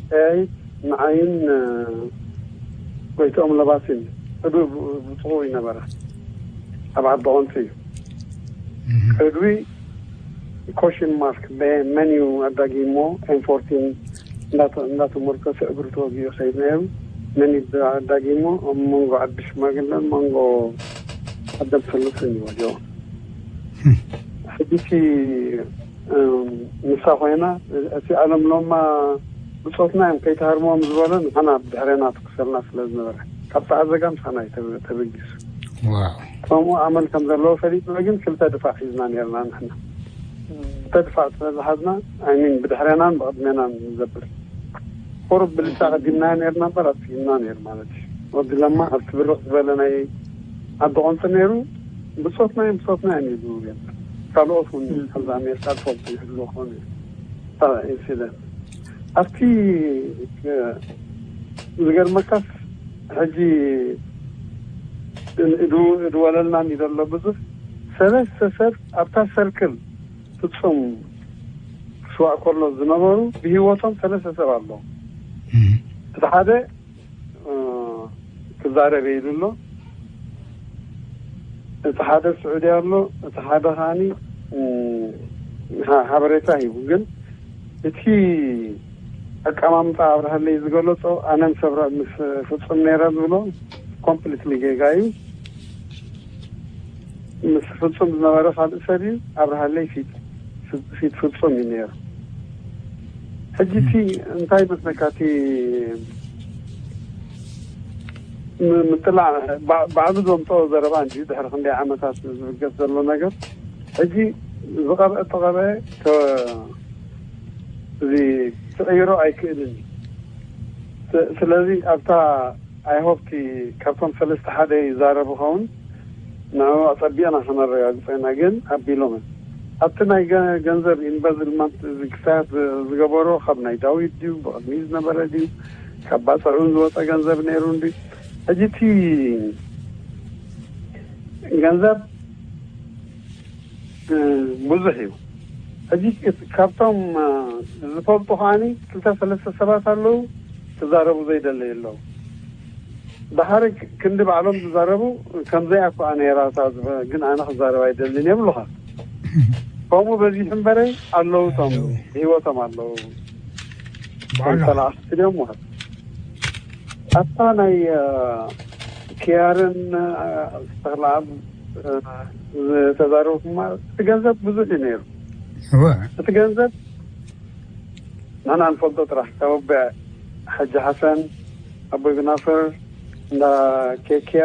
ጠያይት ንዓይን ጎይትኦም ለባሲን ቅድዊ ብፅቑ ይነበረ ኣብ ዓዲ ቆንፂ እዩ ቅድዊ ኮሽን ማርክ መን እዩ ኣዳጊሞ ኤም ፎርቲን እንዳተመርኮሰ እግሩ ተወጊኡ ይኸይድ ነይሩ። መን እዩ ኣዳጊሞ ኣብ መንጎ ዓዲ ሽማግለን መንጎ ዓደም ሰሉስን እዩ ወዲቑ። ሕጂ እቲ ንሳ ኮይና እቲ ዓለም ሎማ ብፆትና እዮም ከይተሃርሞም ዝበሎ ንሕና ብድሕሬና ትኩሰልና ስለ ዝነበረ ካብ ሰዓት ዘጋ ምሳና እዩ ተበጊሱ። ከምኡ ኣመል ከም ዘለዎ ፈሊጥና ግን ክልተ ድፋዕ ሒዝና ነርና ንሕና ክልተ ድፋዕ ስለ ዝሓዝና ኣይሚን ብድሕሬናን ብቅድሜናን ንዘብል ቁሩብ ብልሳ ቀዲምና ነርና እምበር ኣፅጊምና ነይሩ ማለት እዩ። ወዲ ለማ ኣብቲ ብርቕ ዝበለ ናይ ዓዲ ቆንፂ ነይሩ ብፆትና እዮም ብፆትና እዮም ይብሉ እዮም ካልኦት እውን ኣብዚ ኣሜሪካ ዝፈልጡ ይህልዎ ክኾኑ እዮም ኢንሲደንት ኣብቲ ዝገርመካስ ሕጂ እድወለልና ዘሎ ብዙሕ ሰለስተ ሰብ ኣብታ ሰርክል ፍፁም ክስዋእ ከሎ ዝነበሩ ብሂወቶም ሰለስተ ሰብ ኣለዉ እቲ ሓደ ክዛረብ ኢሉ ኣሎ እቲ ሓደ ስዑዲ ኣሎ እቲ ሓደ ከዓኒ ሓበሬታ ሂቡ ግን እቲ ኣቀማምጣ ኣብርሃለይ ዝገለፆ ኣነን ሰብራ ምስ ፍፁም ነይረ ዝብሎ ኮምፕሊትሊ ጌጋ እዩ ምስ ፍፁም ዝነበረ ካልእ ሰብ እዩ ኣብርሃለይ ፊት ፊት ፍፁም እዩ ነይሩ ሕጂ እቲ እንታይ መስለካ እቲ ምጥላዕ ባዕሉ ዘምፀኦ ዘረባ እንጂ ድሕሪ ክንደይ ዓመታት ዝብገስ ዘሎ ነገር ሕጂ ዝቐብአ ተቐብአ እዚ ክቕይሮ ኣይክእልን እዩ ስለዚ ኣብታ ኣይሆፕ ካብቶም ሰለስተ ሓደ ይዛረቡ ኸውን ንዕኡ ኣፀቢቕና ከነረጋግፀ ኢና ግን ኣቢሎም ኣብቲ ናይ ገንዘብ ኢንቨስትመንት ክሳያት ዝገበሮ ካብ ናይ ዳዊት ድዩ ብቅድሚ ዝነበረ ድዩ ካብ ባፅዑን ዝወፀ ገንዘብ ነይሩ እንዲ ሕጂ እቲ ገንዘብ ብዙሕ እዩ ሕጂ ካብቶም ዝፈልጡ ከዓኒ ክልተ ሰለስተ ሰባት ኣለዉ ክዛረቡ ዘይደለዩ ኣለዉ ድሓሪ ክንዲ ባዕሎም ዝዛረቡ ከምዘይ ኣኳ ነይራ ግን ኣነ ክዛረብ ኣይደልን የብሉኻ ከምኡ በዚሑ እምበረ ኣለዉ ቶም ብሂወቶም ኣለዉ ባዕላ። ሰላሳ ድዮም ማለት ኣታ ናይ ኪያርን ተኽለኣብ ዝተዛረቡ ድማ እቲ ገንዘብ ብዙሕ እዩ ነይሩ። እወ። እቲ ገንዘብ ንሕና ንፈልጦ ጥራሕ ካብ ኣቦይ ሓጂ ሓሰን፣ ኣቦይ ብናፈር፣ እንዳ ኬክያ፣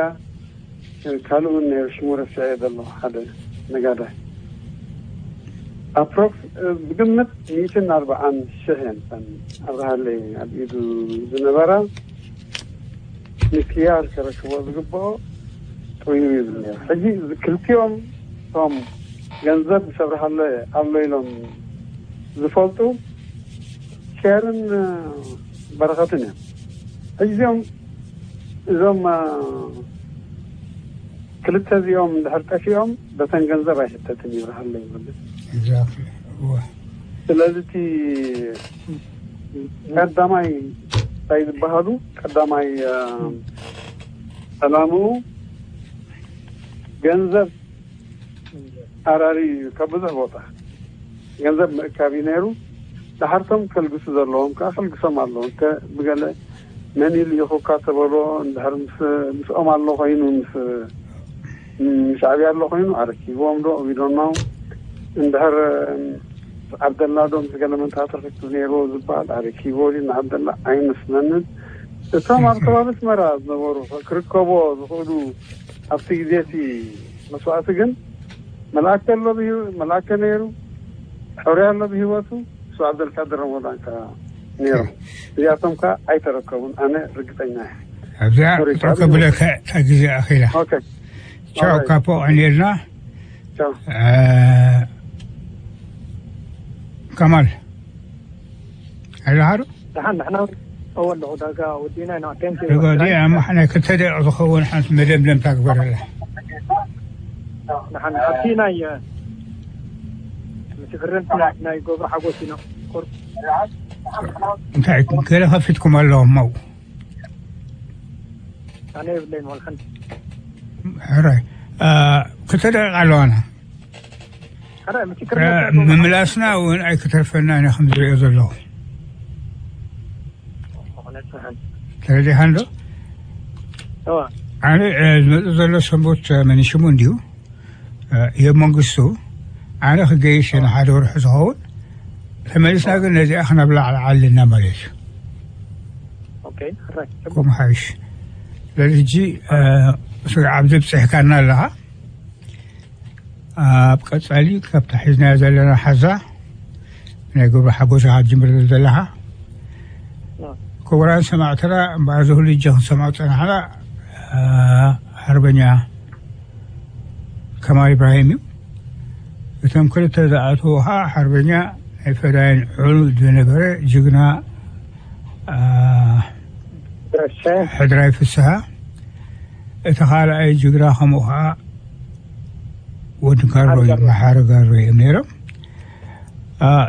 ካልእ እውን ነይሩ ሽሙ ረሲዐ ዘሎ ሓደ ነጋዳይ። ኣፕሮክስ ብግምት ሚእትን ኣርባዓን ሽሕ እየን እተን ኣብርሃለይ ኣብ ኢዱ ዝነበራ። ንክያር ከረክቦ ዝግብኦ ጥውዩ ይብል ነይሩ። ሕጂ ክልቲኦም እቶም ገንዘብ ምስ ኣብርሃለ ኣሎ ኢሎም ዝፈልጡ ኪያርን በረኸትን እዮም። ሕጂ እዚኦም እዞም ክልተ እዚኦም እንድሕር ጠፊኦም በተን ገንዘብ ኣይሕተትን ይብርሃለይ ይብል። ስለዚ እቲ ቀዳማይ እንታይ ዝበሃሉ ቀዳማይ ዕላምኡ ገንዘብ ኣራሪ ካብ ብዙሕ ቦታ ገንዘብ ምእካብ እዩ ነይሩ። ድሓርቶም ከልግሱ ዘለዎም ከዓ ከልግሶም ኣለዉ። እንተ ብገለ መን ኢሉ ኢኹካ ተበሎ እንድሕር ምስኦም ኣሎ ኮይኑ ምስ ሻዕብያ ኣሎ ኮይኑ ኣረኪብዎም ዶ ዊዶናው እንድሕር ዓብደላ ዶ ምስ ገለ መንታ ተረኪቡ ነይሩ ዝበሃል ኣረኪብዎ ድዩ ንዓብደላ ኣይመስለንን። እቶም ኣብ ከባቢ ኣስመራ ዝነበሩ ክርከቦ ዝኽእሉ ኣብቲ ግዜ እቲ መስዋእቲ ግን መልኣከ ኣሎ ብሂወ- መልኣከ ነይሩ፣ ሕሩይ ኣሎ ብሂወቱ፣ እሱ ዓብደልቃድር ረመዳን ከ ነይሩ። እዚኣቶም ከ ኣይተረከቡን፣ ኣነ ርግጠኛ እየ። ኣብዚኣ ሶሪ፣ ክትረከብለካ እታ ግዜ ኣኺላ። ኦኬ። ቻው ኦራይት። ካፖ፣ ቀኒልና። ቻው። እ፣ ከማል ኣለኻ ዶ? ደሓን ንሕና እውን ኣለኹ፣ ዳጋ ወዲእና ኢና። ቴንክ ዩ። ዳጋ ወዲእና፣ እሞ ናይ ክልተ ደቂቕ ዝኸውን ሓንቲ መደምደምታ ግበረላ። ደሓን ኣብቲ ናይ ምስክርነት ናይ ገብሩ ሓጎስ ኢና። ኮር እንታይ ገለ ከፊትኩም ኣለኹም ኣብኡ? ኣነ የብለይን ዋላ ሓንቲ። ሕራይ። እ፣ ክልተ ደቂቕ ኣለዋና። ሕራይ ምስክርነት ናይ ገብሩ ምምላስና እውን ኣይክተርፈና ኢና ከም ዝሪኦ ዘለኹ። ተረዲኻ እንዶ? ኣነ ዝመጽእ ዘሎ ሰንበት መኒሽሙ እንድዩ። እዮብ መንግስቱ ኣነ ክገይሽ ንሓደ ወርሒ ዝኸውን ተመሊስና ግን ነዚኣ ክነብላዕ ኣለና ማለት እዩ። ከምኡ ሓይሽ። ስለዚ ሕጂ ስጋዕ ኣብዚ ብፅሕካና ኣለኻ። ኣብ ቀፃሊ ካብታ ሒዝናዮ ዘለና ሓዛ ናይ ግብሪ ሓጎስኻ ትጅምር ዘለኻ ክቡራን ሰማዕትና እምበኣር እዚ ኩሉ እጃ ክንሰምዖ ዝፀናሕና ሓርበኛ ከማል ኢብራሂም እዩ። እቶም ክልተ ዝኣተዉ ከዓ ሓርበኛ ናይ ፈዳይን ዕሉል ዝነበረ ጅግና ሕድራይ ፍስሃ፣ እቲ ካልኣይ ጅግና ከምኡ ከዓ ወዲ ጋሮ እዩ፣ መሓሪ ጋሮ እዮም ነይሮም።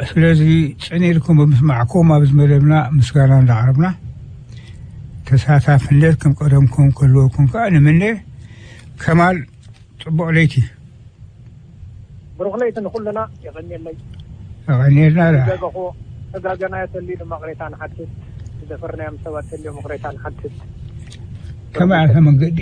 ስለዚ ፅን ኢልኩም ብምስማዕኩም ኣብዚ መደብና ምስጋና እንዳቕረብና ተሳታፍነት ከም ቀደምኩም ክህልወኩም ከዓ ንምነ። ከማል ፅቡቕ ለይቲ። ብሩኽ ለይቲ ንኹልና። የቐንየለይ። የቐንየልና። ተጋገናዮ ተልዩ ድማ ቅሬታ ንሓትት። ዝደፈርናዮም ሰባት ተልዮም ቅሬታ ንሓትት። ከመይ ኣተ መንገዲ